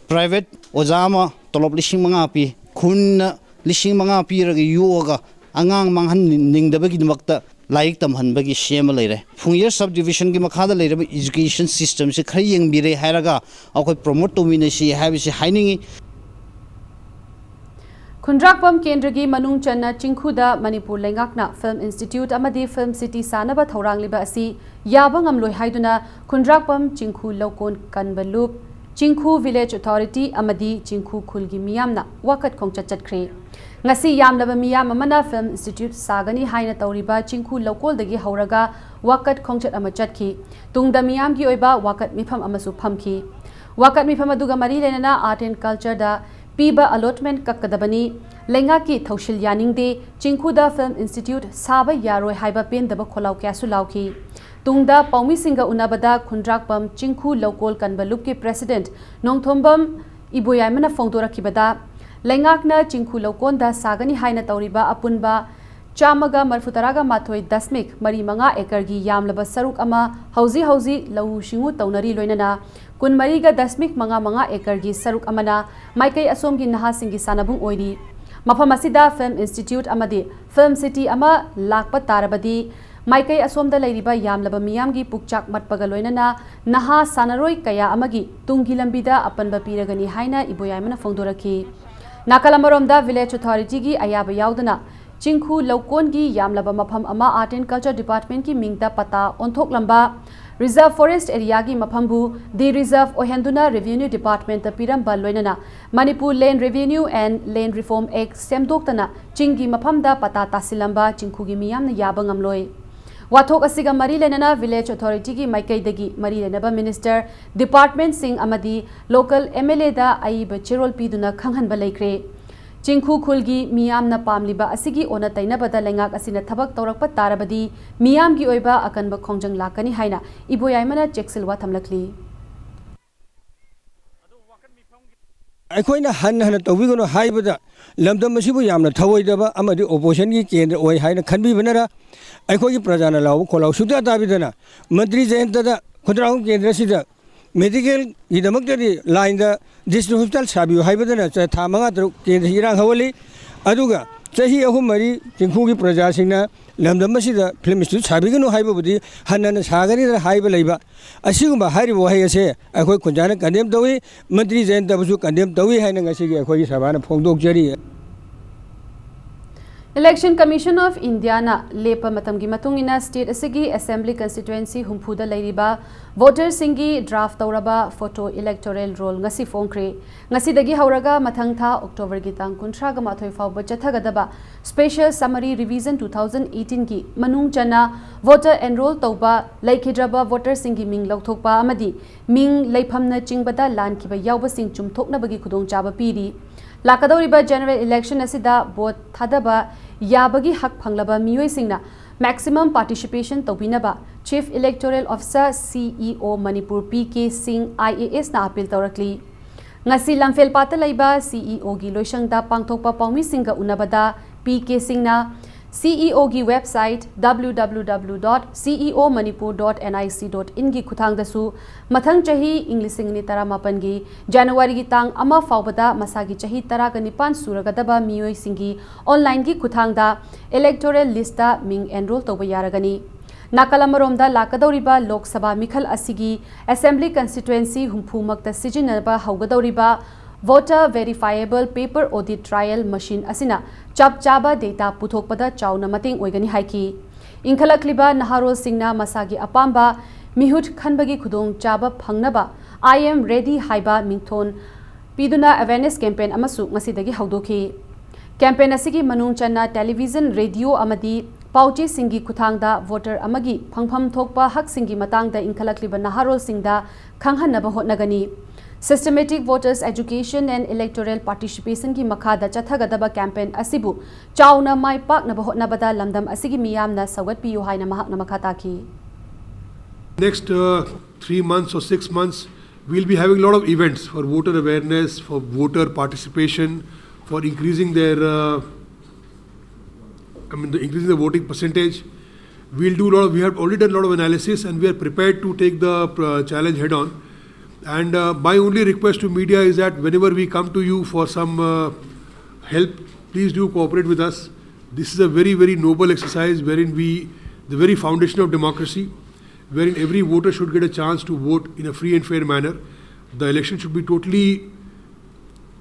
private ꯑꯣꯖꯥ ꯑꯃ ꯇꯣꯂꯣꯞ ꯂꯤꯁꯤꯡ ꯃꯉꯥ ꯄꯤ, ꯈꯨꯟꯅ ꯂꯤꯁꯤꯡ ꯃꯉꯥ ꯄꯤꯔꯒ ꯌꯣꯛꯑꯒ ꯑꯉꯥꯡ ꯃꯥꯡꯍꯟꯅꯤꯡꯗꯕꯒꯤꯗꯃꯛꯇ ꯂꯥꯏꯔꯤꯛ ꯇꯝꯍꯟꯕꯒꯤ ꯁꯦꯝꯃ ꯂꯩꯔꯦ꯫ ꯐꯨꯡꯌꯔ Sub Divisionꯒꯤ ꯃꯈꯥꯗ ꯂꯩꯔꯕ education systemꯁꯤ ꯈꯔ ꯌꯦꯡꯕꯤꯔꯦ ꯍꯥꯏꯔꯒ ꯑꯩꯈꯣꯏ promote ꯇꯧꯃꯤꯟꯅꯁꯤ ꯍꯥꯏꯕꯁꯤ ꯍꯥꯏꯅꯤꯡꯉꯤ꯫ ꯈꯨꯟꯗ꯭ꯔꯥꯛꯄꯝ ꯀꯦꯟꯗ꯭ꯔꯒꯤ ꯃꯅꯨꯡ ꯆꯟꯅ ꯆꯤꯡꯈꯨꯗ ꯃꯅꯤꯄꯨꯔ ꯂꯩꯉꯥꯛꯅ Film Institute ꯑꯃꯗꯤ Film City ꯁꯥꯅꯕ ꯊꯧꯔꯥꯡꯂꯤꯕ ꯑꯁꯤ ꯌꯥꯕ ꯉꯝꯂꯣꯏ ꯍꯥꯏꯗꯨꯅ ꯈꯨꯟꯗ꯭ꯔꯥꯛꯄꯝ ꯆꯤꯡꯈꯨ ꯂꯧꯀꯣꯟ ꯀꯟꯕ ꯂꯨꯞ, ꯆꯤꯡꯈꯨ Village Authority ꯑꯃꯗꯤ ꯆꯤꯡꯈꯨ ꯈꯨꯜꯒꯤ ꯃꯤꯌꯥꯝꯅ ꯋꯥꯀꯠ ꯈꯣꯡꯆꯠ ꯆꯠꯈ꯭ꯔꯦ꯫ ꯉꯁꯤ ꯌꯥꯝꯂꯕ ꯃꯤꯌꯥꯝ ꯑꯃꯅ Film Institute ꯁꯥꯒꯅꯤ ꯍꯥꯏꯅ ꯇꯧꯔꯤꯕ ꯆꯤꯡꯈꯨ ꯂꯧꯀꯣꯜꯗꯒꯤ ꯍꯧꯔꯒ ꯋꯥꯀꯠ ꯈꯣꯡꯆꯠ ꯑꯃ ꯆꯠꯈꯤ꯫ ꯇꯨꯡꯗ ꯃꯤꯌꯥꯝꯒꯤ ꯑꯣꯏꯕ ꯋꯥꯀꯠ ꯃꯤꯐꯝ ꯑꯃꯁꯨ ꯐꯝꯈꯤ꯫ ꯋꯥꯀꯠ ꯃꯤꯐꯝ ꯑꯗꯨꯒ ꯃꯔꯤ ꯂꯩꯅꯅ Art and Cultureꯗ ꯄꯤꯕ allotment ꯀꯛꯀꯗꯕꯅꯤ, ꯂꯩꯉꯥꯛꯀꯤ ꯊꯧꯁꯤꯜ ꯌꯥꯅꯤꯡꯗꯦ, ꯆꯤꯡꯈꯨꯗ Film Institute ꯁꯥꯕ ꯌꯥꯔꯣꯏ ꯍꯥꯏꯕ ꯄꯦꯟꯗꯕ ꯈꯣꯜꯂꯥꯎ ꯀꯌꯥꯁꯨ ꯂꯥꯎꯈꯤ꯫ ꯇꯨꯡꯗ ꯄꯥꯎꯃꯤꯁꯤꯡꯒ ꯎꯅꯕꯗ ꯈꯨꯟꯗ꯭ꯔꯥꯛꯄꯝ ꯆꯤꯡꯈꯨ ꯂꯧꯀꯣꯜ ꯀꯟꯕ ꯂꯨꯞꯀꯤ President ꯅꯣꯡꯊꯣꯝꯕꯝ ꯏꯕꯣꯌꯥꯏꯃꯅ ꯐꯣꯡꯗꯣꯔꯛꯈꯤꯕꯗ, ꯂꯩꯉꯥꯛꯅ ꯆꯤꯡꯈꯨ ꯂꯧꯀꯣꯟꯗ ꯁꯥꯒꯅꯤ ꯍꯥꯏꯅ ꯇꯧꯔꯤꯕ ꯑꯄꯨꯟꯕ ꯆꯥꯝꯃꯒ ꯃꯔꯐꯨ ꯇꯔꯥꯒ ꯃꯥꯊꯣꯏ ꯗꯁꯃꯤꯛ ꯃꯔꯤ ꯃꯉꯥ acreꯒꯤ ꯌꯥꯝꯂꯕ ꯁꯔꯨꯛ ꯑꯃ ꯍꯧꯖꯤꯛ ꯍꯧꯖꯤꯛ ꯂꯧꯎ ꯁꯤꯡꯎ ꯇꯧꯅꯔꯤ, ꯂꯣꯏꯅꯅ ꯀꯨꯟꯃꯔꯤꯒ ꯗꯁꯃꯤꯛ ꯃꯉꯥ ꯃꯉꯥ acreꯒꯤ ꯁꯔꯨꯛ ꯑꯃꯅ ꯃꯥꯏꯀꯩ ꯑꯁꯣꯝꯒꯤ ꯅꯍꯥꯁꯤꯡꯒꯤ ꯁꯥꯟꯅꯕꯨꯡ ꯑꯣꯏꯔꯤ꯫ ꯃꯐꯝ ꯑꯁꯤꯗ Film Institute ꯑꯃꯗꯤ Film City ꯑꯃ ꯂꯥꯛꯄ ꯇꯥꯔꯕꯗꯤ, ꯃꯥꯏꯀꯩ ꯑꯁꯣꯝꯗ ꯂꯩꯔꯤꯕ ꯌꯥꯝꯂꯕ ꯃꯤꯌꯥꯝꯒꯤ ꯄꯨꯛꯆꯥꯛ ꯃꯠꯄꯒ ꯂꯣꯏꯅꯅ ꯅꯍꯥ ꯁꯥꯟꯅꯔꯣꯏ ꯀꯌꯥ ꯑꯃꯒꯤ ꯇꯨꯡꯒꯤ ꯂꯝꯕꯤꯗ ꯑꯄꯟꯕ ꯄꯤꯔꯒꯅꯤ ꯍꯥꯏꯅ ꯏꯕꯣꯌꯥꯏꯃꯅ ꯐꯣꯡꯗꯣꯔꯛꯈꯤ꯫ ꯅꯥꯀꯜ ꯑꯃꯔꯣꯝꯗ, Village Authorityꯒꯤ ꯑꯌꯥꯕ ꯌꯥꯎꯗꯅ ꯆꯤꯡꯈꯨ ꯂꯧꯀꯣꯟꯒꯤ ꯌꯥꯝꯂꯕ ꯃꯐꯝ ꯑꯃ Art and Culture Departmentꯀꯤ ꯃꯤꯡꯗ ꯄꯇꯥ ꯑꯣꯟꯊꯣꯛꯂꯝꯕ Reserve Forest Areaꯒꯤ ꯃꯐꯝꯕꯨ de-reserve ꯑꯣꯏꯍꯟꯗꯨꯅ Revenue Departmentꯇ ꯄꯤꯔꯝꯕ, ꯂꯣꯏꯅꯅ Manipur Land Revenue and Land Reform Act ꯁꯦꯝꯗꯣꯛꯇꯅ ꯆꯤꯡꯒꯤ ꯃꯐꯝꯗ ꯄꯇꯥ ꯇꯥꯁꯤꯜꯂꯝꯕ ꯆꯤꯡꯈꯨꯒꯤ ꯃꯤꯌꯥꯝꯅ ꯌꯥꯕ ꯉꯝꯂꯣꯏ꯫ ꯋꯥꯊꯣꯛ ꯑꯁꯤꯒ ꯃꯔꯤ ꯂꯩꯅꯅ Village Authorityꯒꯤ ꯃꯥꯏꯀꯩꯗꯒꯤ ꯃꯔꯤ ꯂꯩꯅꯕ Minister, Departmentꯁꯤꯡ ꯑꯃꯗꯤ Local MLAꯗ ꯑꯏꯕ ꯆꯦꯔꯣꯜ ꯄꯤꯗꯨꯅ ꯈꯪꯍꯟꯕ ꯂꯩꯈ꯭ꯔꯦ꯫ ꯆꯤꯡꯈꯨ ꯈꯨꯜꯒꯤ ꯃꯤꯌꯥꯝꯅ ꯄꯥꯝꯂꯤꯕ ꯑꯁꯤꯒꯤ ꯑꯣꯟꯅ ꯇꯩꯅꯕꯗ ꯂꯩꯉꯥꯛ ꯑꯁꯤꯅ ꯊꯕꯛ ꯇꯧꯔꯛꯄ ꯇꯥꯔꯕꯗꯤ, ꯃꯤꯌꯥꯝꯒꯤ ꯑꯣꯏꯕ ꯑꯀꯟꯕ ꯈꯣꯡꯖꯪ ꯂꯥꯛꯀꯅꯤ ꯍꯥꯏꯅ ꯏꯕꯣꯌꯥꯏꯃꯅ ꯆꯦꯛꯁꯤꯜꯋꯥ ꯊꯝꯂꯛꯂꯤ꯫ ꯑꯩꯈꯣꯏꯅ ꯍꯟꯅ ꯍꯟꯅ ꯇꯧꯕꯤꯒꯅꯨ ꯍꯥꯏꯕꯗ, ꯂꯝꯗꯝ ꯑꯁꯤꯕꯨ ꯌꯥꯝꯅ ꯊꯑꯣꯏꯗꯕ ꯑꯃꯗꯤ oppositionꯒꯤ ꯀꯦꯟꯗ꯭ꯔ ꯑꯣꯏ ꯍꯥꯏꯅ ꯈꯟꯕꯤꯕꯅꯔ, ꯑꯩꯈꯣꯏꯒꯤ ꯄ꯭ꯔꯖꯥꯅ ꯂꯥꯎꯕ ꯈꯣꯜꯂꯥꯎ ꯁꯨꯛꯇꯥ ꯇꯥꯕꯤꯗꯅ ꯃꯟꯇ꯭ꯔꯤ ꯖꯌꯟꯇꯗ ꯈꯨꯟꯗ꯭ꯔꯥꯛꯄꯝ ꯀꯦꯟꯗ꯭ꯔꯁꯤꯗ medicalꯒꯤꯗꯃꯛꯇꯗꯤ lineꯗ district hospital ꯁꯥꯕꯤꯌꯨ ꯍꯥꯏꯕꯗꯅ ꯆ-, ꯊꯥ ꯃꯉꯥ ꯇꯔꯨꯛ ꯀꯦꯟꯗ꯭ꯔꯁꯤ ꯏꯔꯥꯡ ꯍꯧꯍꯜꯂꯤ꯫ ꯑꯗꯨꯒ ꯆꯍꯤ ꯑꯍꯨꯝ ꯃꯔꯤ ꯆꯤꯡꯈꯨꯒꯤ ꯄ꯭ꯔꯖꯥꯁꯤꯡꯅ ꯂꯝꯗꯝ ꯑꯁꯤꯗ Film Institute ꯁꯥꯕꯤꯒꯅꯨ ꯍꯥꯏꯕꯕꯨꯗꯤ ꯍꯟꯅ ꯍꯟꯅ ꯁꯥꯒꯅꯤꯗꯅ ꯍꯥꯏꯕ ꯂꯩꯕ꯫ ꯑꯁꯤꯒꯨꯝꯕ ꯍꯥꯏꯔꯤꯕ ꯋꯥꯍꯩ ꯑꯁꯦ ꯑꯩꯈꯣꯏ ꯈꯨꯟꯖꯥꯅ condemn ꯇꯧꯏ, ꯃꯟꯇ꯭ꯔꯤ ꯖꯌꯟꯇꯕꯨꯁꯨ condemn ꯇꯧꯏ ꯍꯥꯏꯅ ꯉꯁꯤꯒꯤ ꯑꯩꯈꯣꯏꯒꯤ ꯁꯚꯥꯅ ꯐꯣꯡꯗꯣꯛꯆꯔꯤ꯫ Election Commission of India ꯅ ꯂꯦꯞꯄ ꯃꯇꯝꯒꯤ ꯃꯇꯨꯡ ꯏꯟꯅ state ꯑꯁꯤꯒꯤ assembly constituency ꯍꯨꯝꯐꯨꯗ ꯂꯩꯔꯤꯕ voterꯁꯤꯡꯒꯤ draft ꯇꯧꯔꯕ photo electoral roll ꯉꯁꯤ ꯐꯣꯡꯈ꯭ꯔꯦ꯫ ꯉꯁꯤꯗꯒꯤ ꯍꯧꯔꯒ ꯃꯊꯪ ꯊꯥ Octoberꯒꯤ ꯇꯥꯡ ꯀꯨꯟꯊ꯭ꯔꯥꯒ ꯃꯥꯊꯣꯏ ꯐꯥꯎꯕ ꯆꯠꯊꯒꯗꯕ Special Summary Revision two thousand eighteen ꯒꯤ ꯃꯅꯨꯡ ꯆꯟꯅ voter enroll ꯇꯧꯕ ꯂꯩꯈꯤꯗ꯭ꯔꯕ voterꯁꯤꯡꯒꯤ ꯃꯤꯡ ꯂꯧꯊꯣꯛꯄ ꯑꯃꯗꯤ ꯃꯤꯡ ꯂꯩꯐꯝꯅ ꯆꯤꯡꯕꯗ ꯂꯥꯟꯈꯤꯕ ꯌꯥꯎꯕꯁꯤꯡ ꯆꯨꯝꯊꯣꯛꯅꯕꯒꯤ ꯈꯨꯗꯣꯡꯆꯥꯕ ꯄꯤꯔꯤ꯫ ꯂꯥꯛꯀꯗꯧꯔꯤꯕ general election ꯑꯁꯤꯗ vote ꯊꯥꯗꯕ ꯌꯥꯕꯒꯤ ꯍꯛ ꯐꯪꯂꯕ ꯃꯤꯑꯣꯏꯁꯤꯡꯅ maximum participation ꯇꯧꯕꯤꯅꯕ Chief Electoral Officer, C E O, Manipur, P K Singh, I A S ꯅ appeal ꯇꯧꯔꯛꯂꯤ꯫ ꯉꯁꯤ ꯂꯝꯐꯦꯜꯄꯥꯠꯇ ꯂꯩꯕ C E O ꯒꯤ ꯂꯣꯏꯁꯪꯗ ꯄꯥꯡꯊꯣꯛꯄ ꯄꯥꯎꯃꯤꯁꯤꯡꯒ ꯎꯅꯕꯗ P K Singhꯅ C E O ꯒꯤ website W W W dot C E O Manipur dot N I C dot in ꯒꯤ ꯈꯨꯠꯊꯥꯡꯗꯁꯨ ꯃꯊꯪ ꯆꯍꯤ ꯏꯪ ꯂꯤꯁꯤꯡ ꯑꯅꯤ ꯇꯔꯥꯃꯥꯄꯟꯒꯤ Januaryꯒꯤ ꯇꯥꯡ ꯑꯃ ꯐꯥꯎꯕꯗ ꯃꯁꯥꯒꯤ ꯆꯍꯤ ꯇꯔꯥꯒ ꯅꯤꯄꯥꯟ ꯁꯨꯔꯒꯗꯕ ꯃꯤꯑꯣꯏꯁꯤꯡꯒꯤ onlineꯒꯤ ꯈꯨꯠꯊꯥꯡꯗ electoral listꯇ ꯃꯤꯡ enroll ꯇꯧꯕ ꯌꯥꯔꯒꯅꯤ꯫ ꯅꯥꯀꯜ ꯑꯃꯔꯣꯝꯗ ꯂꯥꯛꯀꯗꯧꯔꯤꯕ ꯂꯣꯛ ꯁꯚꯥ ꯃꯤꯈꯜ ꯑꯁꯤꯒꯤ assembly constituency ꯍꯨꯝꯐꯨꯃꯛꯇ ꯁꯤꯖꯤꯟꯅꯕ ꯍꯧꯒꯗꯧꯔꯤꯕ voter verifiable paper audit trail machine ꯑꯁꯤꯅ ꯆꯞ ꯆꯥꯕ data ꯄꯨꯊꯣꯛꯄꯗ ꯆꯥꯎꯅ ꯃꯇꯦꯡ ꯑꯣꯏꯒꯅꯤ ꯍꯥꯏꯈꯤ꯫ ꯏꯟꯈꯠꯂꯛꯂꯤꯕ ꯅꯍꯥꯔꯣꯜꯁꯤꯡꯅ ꯃꯁꯥꯒꯤ ꯑꯄꯥꯝꯕ ꯃꯤꯍꯨꯠ ꯈꯟꯕꯒꯤ ꯈꯨꯗꯣꯡꯆꯥꯕ ꯐꯪꯅꯕ I am ready ꯍꯥꯏꯕ ꯃꯤꯡꯊꯣꯟ ꯄꯤꯗꯨꯅ awareness campaign ꯑꯃꯁꯨ ꯉꯁꯤꯗꯒꯤ ꯍꯧꯗꯣꯛꯈꯤ꯫ Campaign ꯑꯁꯤꯒꯤ ꯃꯅꯨꯡ ꯆꯟꯅ television, radio ꯑꯃꯗꯤ ꯄꯥꯎꯆꯦꯁꯤꯡꯒꯤ ꯈꯨꯠꯊꯥꯡꯗ voter ꯑꯃꯒꯤ ꯐꯪꯐꯝ ꯊꯣꯛꯄ ꯍꯛꯁꯤꯡꯒꯤ ꯃꯇꯥꯡꯗ ꯏꯟꯈꯠꯂꯛꯂꯤꯕ ꯅꯍꯥꯔꯣꯜꯁꯤꯡꯗ ꯈꯪꯍꯟꯅꯕ ꯍꯣꯠꯅꯒꯅꯤ꯫ Systematic voters education and electoral participationꯒꯤ ꯃꯈꯥꯗ ꯆꯠꯊꯒꯗꯕ campaign ꯑꯁꯤꯕꯨ ꯆꯥꯎꯅ ꯃꯥꯏ ꯄꯥꯛꯅꯕ ꯍꯣꯠꯅꯕꯗ ꯂꯝꯗꯝ ꯑꯁꯤꯒꯤ ꯃꯤꯌꯥꯝꯅ ꯁꯧꯒꯠꯄꯤꯌꯨ ꯍꯥꯏꯅ ꯃꯍꯥꯛꯅ ꯃꯈꯥ ꯇꯥꯈꯤ꯫ Next uh, three months or six months, we'll be having a lot of events for voter awareness, for voter participation, for increasing their, uh, I mean, the increasing the voting percentage. We'll do a lot of, we have already done a lot of analysis, and we are prepared to take the uh, challenge head on. And uh, my only request to media is that whenever we come to you for some uh, help, please do cooperate with us. This is a very, very noble exercise wherein we, the very foundation of democracy, wherein every voter should get a chance to vote in a free and fair manner. The election should be totally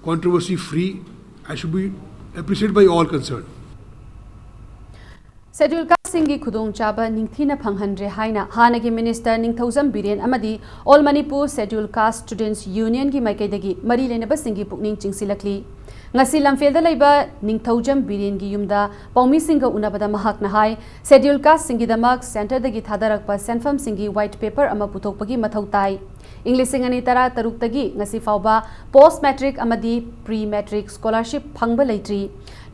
controversy free and should be appreciated by all concerned. Scheduled casteꯁꯤꯡꯒꯤ ꯈꯨꯗꯣꯡꯆꯥꯕ ꯅꯤꯡꯊꯤꯅ ꯐꯪꯍꯟꯗ꯭ꯔꯦ ꯍꯥꯏꯅ ꯍꯥꯟꯅꯒꯤ Minister ꯅꯤꯡꯊꯧꯖꯝ ꯕꯤꯔꯦꯟ ꯑꯃꯗꯤ All Manipur Scheduled Caste Students Unionꯒꯤ ꯃꯥꯏꯀꯩꯗꯒꯤ ꯃꯔꯤ ꯂꯩꯅꯕꯁꯤꯡꯒꯤ ꯄꯨꯛꯅꯤꯡ ꯆꯤꯡꯁꯤꯜꯂꯛꯂꯤ꯫ ꯉꯁꯤ ꯂꯝꯐꯦꯜꯗ ꯂꯩꯕ ꯅꯤꯡꯊꯧꯖꯝ ꯕꯤꯔꯦꯟꯒꯤ ꯌꯨꯝꯗ ꯄꯥꯎꯃꯤꯁꯤꯡꯒ ꯎꯅꯕꯗ ꯃꯍꯥꯛꯅ ꯍꯥꯏ, Scheduled casteꯁꯤꯡꯒꯤꯗꯃꯛ centreꯗꯒꯤ ꯊꯥꯗꯔꯛꯄ ꯁꯦꯟꯐꯝꯁꯤꯡꯒꯤ white paper ꯑꯃ ꯄꯨꯊꯣꯛꯄꯒꯤ ꯃꯊꯧ ꯇꯥꯏ꯫ ꯏꯪ ꯂꯤꯁꯤꯡ ꯑꯅꯤ ꯇꯔꯥ ꯇꯔꯨꯛꯇꯒꯤ ꯉꯁꯤ ꯐꯥꯎꯕ post matric ꯑꯃꯗꯤ pre matric scholarship ꯐꯪꯕ ꯂꯩꯇ꯭ꯔꯤ꯫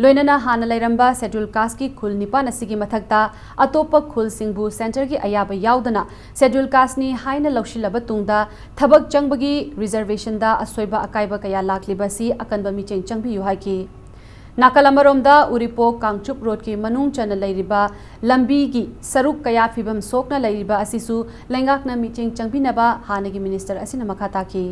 ꯂꯣꯏꯅꯅ ꯍꯥꯟꯅ ꯂꯩꯔꯝꯕ Scheduled casteꯀꯤ ꯈꯨꯜ ꯅꯤꯄꯥꯟ ꯑꯁꯤꯒꯤ ꯃꯊꯛꯇ ꯑꯇꯣꯞꯄ ꯈꯨꯜꯁꯤꯡꯕꯨ centreꯒꯤ ꯑꯌꯥꯕ ꯌꯥꯎꯗꯅ Scheduled casteꯅꯤ ꯍꯥꯏꯅ ꯂꯧꯁꯤꯜꯂꯕ ꯇꯨꯡꯗ ꯊꯕꯛ ꯆꯪꯕꯒꯤ reservationꯗ ꯑꯁꯣꯏꯕ ꯑꯀꯥꯏꯕ ꯀꯌꯥ ꯂꯥꯛꯂꯤꯕ ꯑꯁꯤ ꯑꯀꯟꯕ ꯃꯤꯠꯌꯦꯡ ꯆꯪꯕꯤꯌꯨ ꯍꯥꯏꯈꯤ꯫ ꯅꯥꯀꯜ ꯑꯃꯔꯣꯝꯗ ꯎꯔꯤꯄꯣꯛ ꯀꯥꯡꯆꯨꯞ roadꯀꯤ ꯃꯅꯨꯡ ꯆꯟꯅ ꯂꯩꯔꯤꯕ ꯂꯝꯕꯤꯒꯤ ꯁꯔꯨꯛ ꯀꯌꯥ ꯐꯤꯕꯝ ꯁꯣꯛꯅ ꯂꯩꯔꯤꯕ ꯑꯁꯤꯁꯨ ꯂꯩꯉꯥꯛꯅ ꯃꯤꯠꯌꯦꯡ ꯆꯪꯕꯤꯅꯕ ꯍꯥꯟꯅꯒꯤ Minister ꯑꯁꯤꯅ ꯃꯈꯥ ꯇꯥꯈꯤ꯫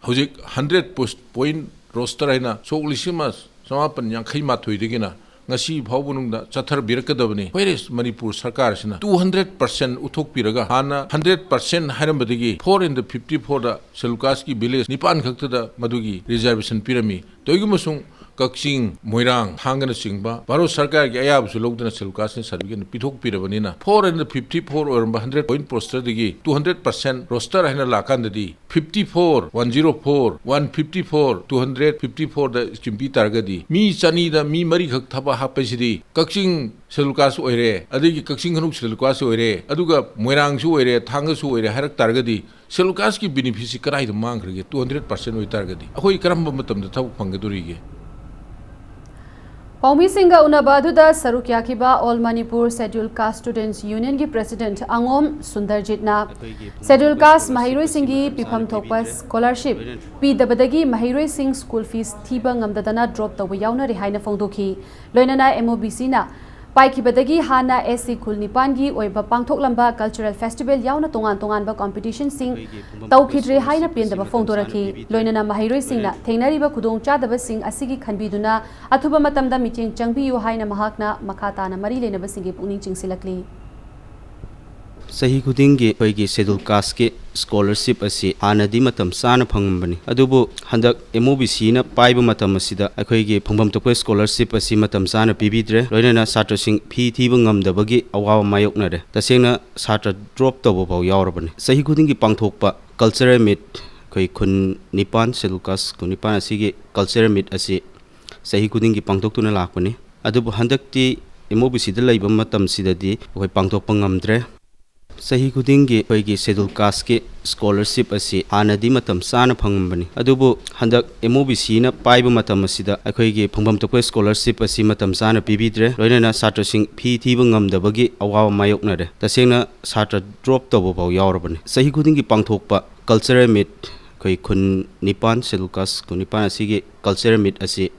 ꯍꯧꯖꯤꯛ hundred post point roster ꯍꯥꯏꯅ ꯁꯣꯛ ꯂꯤꯁꯤꯡ ꯑꯃ ꯆꯃꯥꯄꯟ ꯌꯥꯡꯈꯩ ꯃꯥꯊꯣꯏꯗꯒꯤꯅ ꯉꯁꯤ ꯐꯥꯎꯕ ꯅꯨꯡꯗ ꯆꯠꯊꯕꯤꯔꯛꯀꯗꯕꯅꯤ꯫ Whereas Manipur ꯁꯔꯀꯥꯔꯁꯤꯅ two hundred percent ꯎꯠꯊꯣꯛꯄꯤꯔꯒ ꯍꯥꯟꯅ hundred percent ꯍꯥꯏꯔꯝꯕꯗꯒꯤ four hundred fifty fourꯗ Scheduled casteꯀꯤ village ꯅꯤꯄꯥꯟ ꯈꯛꯇꯗ ꯃꯗꯨꯒꯤ reservation ꯄꯤꯔꯝꯃꯤ꯫ ꯇꯧꯏꯒꯨꯝꯕꯁꯨꯡ ꯀꯛꯆꯤꯡ, ꯃꯣꯏꯔꯥꯡ, ꯊꯥꯡꯒꯅꯆꯤꯡꯕ ꯚꯥꯔꯠ ꯁꯔꯀꯥꯔꯒꯤ ꯑꯌꯥꯕꯁꯨ ꯂꯧꯗꯅ Scheduled casteꯅꯤ certificateꯅꯤ ꯄꯤꯊꯣꯛꯄꯤꯔꯕꯅꯤꯅ four hundred fifty four ꯑꯣꯏꯔꯝꯕ hundred point rosterꯗꯒꯤ two hundred percent roster ꯍꯥꯏꯅ ꯂꯥꯛꯀꯥꯟꯗꯗꯤ fifty four, one zero four, one fifty four, two hundred fifty fourꯗ scheme ꯄꯤ ꯇꯥꯔꯒꯗꯤ ꯃꯤ ꯆꯅꯤꯗ ꯃꯤ ꯃꯔꯤꯈꯛ ꯊꯕꯛ ꯍꯥꯞꯄꯁꯤꯗꯤ ꯀꯛꯆꯤꯡ Scheduled caste ꯑꯣꯏꯔꯦ, ꯑꯗꯒꯤ ꯀꯛꯆꯤꯡ ꯈꯅꯧ Scheduled caste ꯑꯣꯏꯔꯦ, ꯑꯗꯨꯒ ꯃꯣꯏꯔꯥꯡꯁꯨ ꯑꯣꯏꯔꯦ, ꯊꯥꯡꯒꯁꯨ ꯑꯣꯏꯔꯦ ꯍꯥꯏꯔꯛ ꯇꯥꯔꯒꯗꯤ Scheduled casteꯀꯤ benefitꯁꯤ ꯀꯗꯥꯏꯗ ꯃꯥꯡꯈ꯭ꯔꯒꯦ? Two hundred percent ꯑꯣꯏꯇꯥꯔꯒꯗꯤ ꯑꯩꯈꯣꯏ ꯀꯔꯝꯕ ꯃꯇꯝꯗ ꯊꯕꯛ ꯐꯪꯒꯗꯣꯔꯤꯒꯦ? ꯄꯥꯎꯃꯤꯁꯤꯡꯒ ꯎꯅꯕ ꯑꯗꯨꯗ ꯁꯔꯨꯛ ꯌꯥꯈꯤꯕ All Manipur Scheduled Caste Students Unionꯒꯤ President ꯑꯉꯣꯝ ꯁꯨꯟꯗꯔꯖꯤꯠꯅ Scheduled caste ꯃꯍꯩꯔꯣꯏꯁꯤꯡꯒꯤ ꯄꯤꯐꯝ ꯊꯣꯛꯄ scholarship ꯄꯤꯗꯕꯗꯒꯤ ꯃꯍꯩꯔꯣꯏꯁꯤꯡ school fees ꯊꯤꯕ ꯉꯝꯗꯗꯅ drop ꯇꯧꯕ ꯌꯥꯎꯅꯔꯤ ꯍꯥꯏꯅ ꯐꯣꯡꯗꯣꯛꯈꯤ꯫ ꯂꯣꯏꯅꯅ MOBCꯅ ꯄꯥꯏꯈꯤꯕꯗꯒꯤ ꯍꯥꯟꯅ SC ꯈꯨꯜ ꯅꯤꯄꯥꯟꯒꯤ ꯑꯣꯏꯕ ꯄꯥꯡꯊꯣꯛꯂꯝꯕ cultural festival ꯌꯥꯎꯅ ꯇꯣꯉꯥꯟ ꯇꯣꯉꯥꯟꯕ competitionꯁꯤꯡ ꯇꯧꯈꯤꯗ꯭ꯔꯦ ꯍꯥꯏꯅ ꯄꯦꯟꯗꯕ ꯐꯣꯡꯗꯣꯔꯛꯈꯤ꯫ ꯂꯣꯏꯅꯅ ꯃꯍꯩꯔꯣꯏꯁꯤꯡꯅ ꯊꯦꯡꯅꯔꯤꯕ ꯈꯨꯗꯣꯡꯆꯥꯗꯕꯁꯤꯡ ꯑꯁꯤꯒꯤ ꯈꯟꯕꯤꯗꯨꯅ ꯑꯊꯨꯕ ꯃꯇꯝꯗ ꯃꯤꯠꯌꯦꯡ ꯆꯪꯕꯤꯌꯨ ꯍꯥꯏꯅ ꯃꯍꯥꯛꯅ ꯃꯈꯥ ꯇꯥꯅ ꯃꯔꯤ ꯂꯩꯅꯕꯁꯤꯡꯒꯤ ꯄꯨꯛꯅꯤꯡ ꯆꯤꯡꯁꯤꯜꯂꯛꯂꯤ꯫ ꯆꯍꯤ ꯈꯨꯗꯤꯡꯒꯤ ꯑꯩꯈꯣꯏꯒꯤ Scheduled Casteꯀꯤ scholarship ꯑꯁꯤ ꯍꯥꯟꯅꯗꯤ ꯃꯇꯝ ꯆꯥꯅ ꯐꯪꯂꯝꯕꯅꯤ, ꯑꯗꯨꯕꯨ ꯍꯟꯗꯛ M O B Cꯅ ꯄꯥꯏꯕ ꯃꯇꯝ ꯑꯁꯤꯗ ꯑꯩꯈꯣꯏꯒꯤ ꯐꯪꯐꯝ ꯊꯣꯛꯄ scholarship ꯑꯁꯤ ꯃꯇꯝ ꯆꯥꯅ ꯄꯤꯕꯤꯗ꯭ꯔꯦ, ꯂꯣꯏꯅꯅ ꯁꯥꯇ꯭ꯔꯁꯤꯡ ꯐꯤ ꯊꯤꯕ ꯉꯝꯗꯕꯒꯤ ꯑꯋꯥꯕ ꯃꯥꯌꯣꯛꯅꯔꯦ꯫ ꯇꯁꯦꯡꯅ ꯁꯥꯇ꯭ꯔ drop ꯇꯧꯕ ꯐꯥꯎ ꯌꯥꯎꯔꯕꯅꯤ꯫ ꯆꯍꯤ ꯈꯨꯗꯤꯡꯒꯤ ꯄꯥꯡꯊꯣꯛꯄ cultural meet, ꯑꯩꯈꯣꯏ ꯈꯨꯟ ꯅꯤꯄꯥꯟ, Scheduled Caste ꯈꯨꯟ ꯅꯤꯄꯥꯟ ꯑꯁꯤꯒꯤ cultural meet ꯑꯁꯤ ꯆꯍꯤ ꯈꯨꯗꯤꯡꯒꯤ ꯄꯥꯡꯊꯣꯛꯇꯨꯅ ꯂꯥꯛꯄꯅꯤ꯫ ꯑꯗꯨꯕꯨ ꯍꯟꯗꯛꯇꯤ M O B Cꯗ ꯂꯩꯕ ꯃꯇꯝꯁꯤꯗꯗꯤ ꯑꯩꯈꯣꯏ ꯄꯥꯡꯊꯣꯛꯄ ꯉꯝꯗ꯭ꯔꯦ꯫ ꯆꯍꯤ ꯈꯨꯗꯤꯡꯒꯤ ꯑꯩꯈꯣꯏꯒꯤ Scheduled Casteꯀꯤ scholarship ꯑꯁꯤ ꯍꯥꯟꯅꯗꯤ ꯃꯇꯝ ꯆꯥꯅ ꯐꯪꯂꯝꯕꯅꯤ, ꯑꯗꯨꯕꯨ ꯍꯟꯗꯛ M O B Cꯅ ꯄꯥꯏꯕ ꯃꯇꯝ ꯑꯁꯤꯗ ꯑꯩꯈꯣꯏꯒꯤ ꯐꯪꯐꯝ ꯊꯣꯛꯄ scholarship ꯑꯁꯤ ꯃꯇꯝ ꯆꯥꯅ ꯄꯤꯕꯤꯗ꯭ꯔꯦ, ꯂꯣꯏꯅꯅ ꯁꯥꯇ꯭ꯔꯁꯤꯡ ꯐꯤ ꯊꯤꯕ ꯉꯝꯗꯕꯒꯤ ꯑꯋꯥꯕ ꯃꯥꯌꯣꯛꯅꯔꯦ꯫ ꯇꯁꯦꯡꯅ ꯁꯥꯇ꯭ꯔ drop ꯇꯧꯕ ꯐꯥꯎ ꯌꯥꯎꯔꯕꯅꯤ꯫ ꯆꯍꯤ ꯈꯨꯗꯤꯡꯒꯤ ꯄꯥꯡꯊꯣꯛꯄ cultural meet, ꯑꯩꯈꯣꯏ ꯈꯨꯟ ꯅꯤꯄꯥꯟ, Scheduled Caste ꯈꯨꯟ ꯅꯤꯄꯥꯟ ꯑꯁꯤꯒꯤ cultural meet ꯑꯁꯤ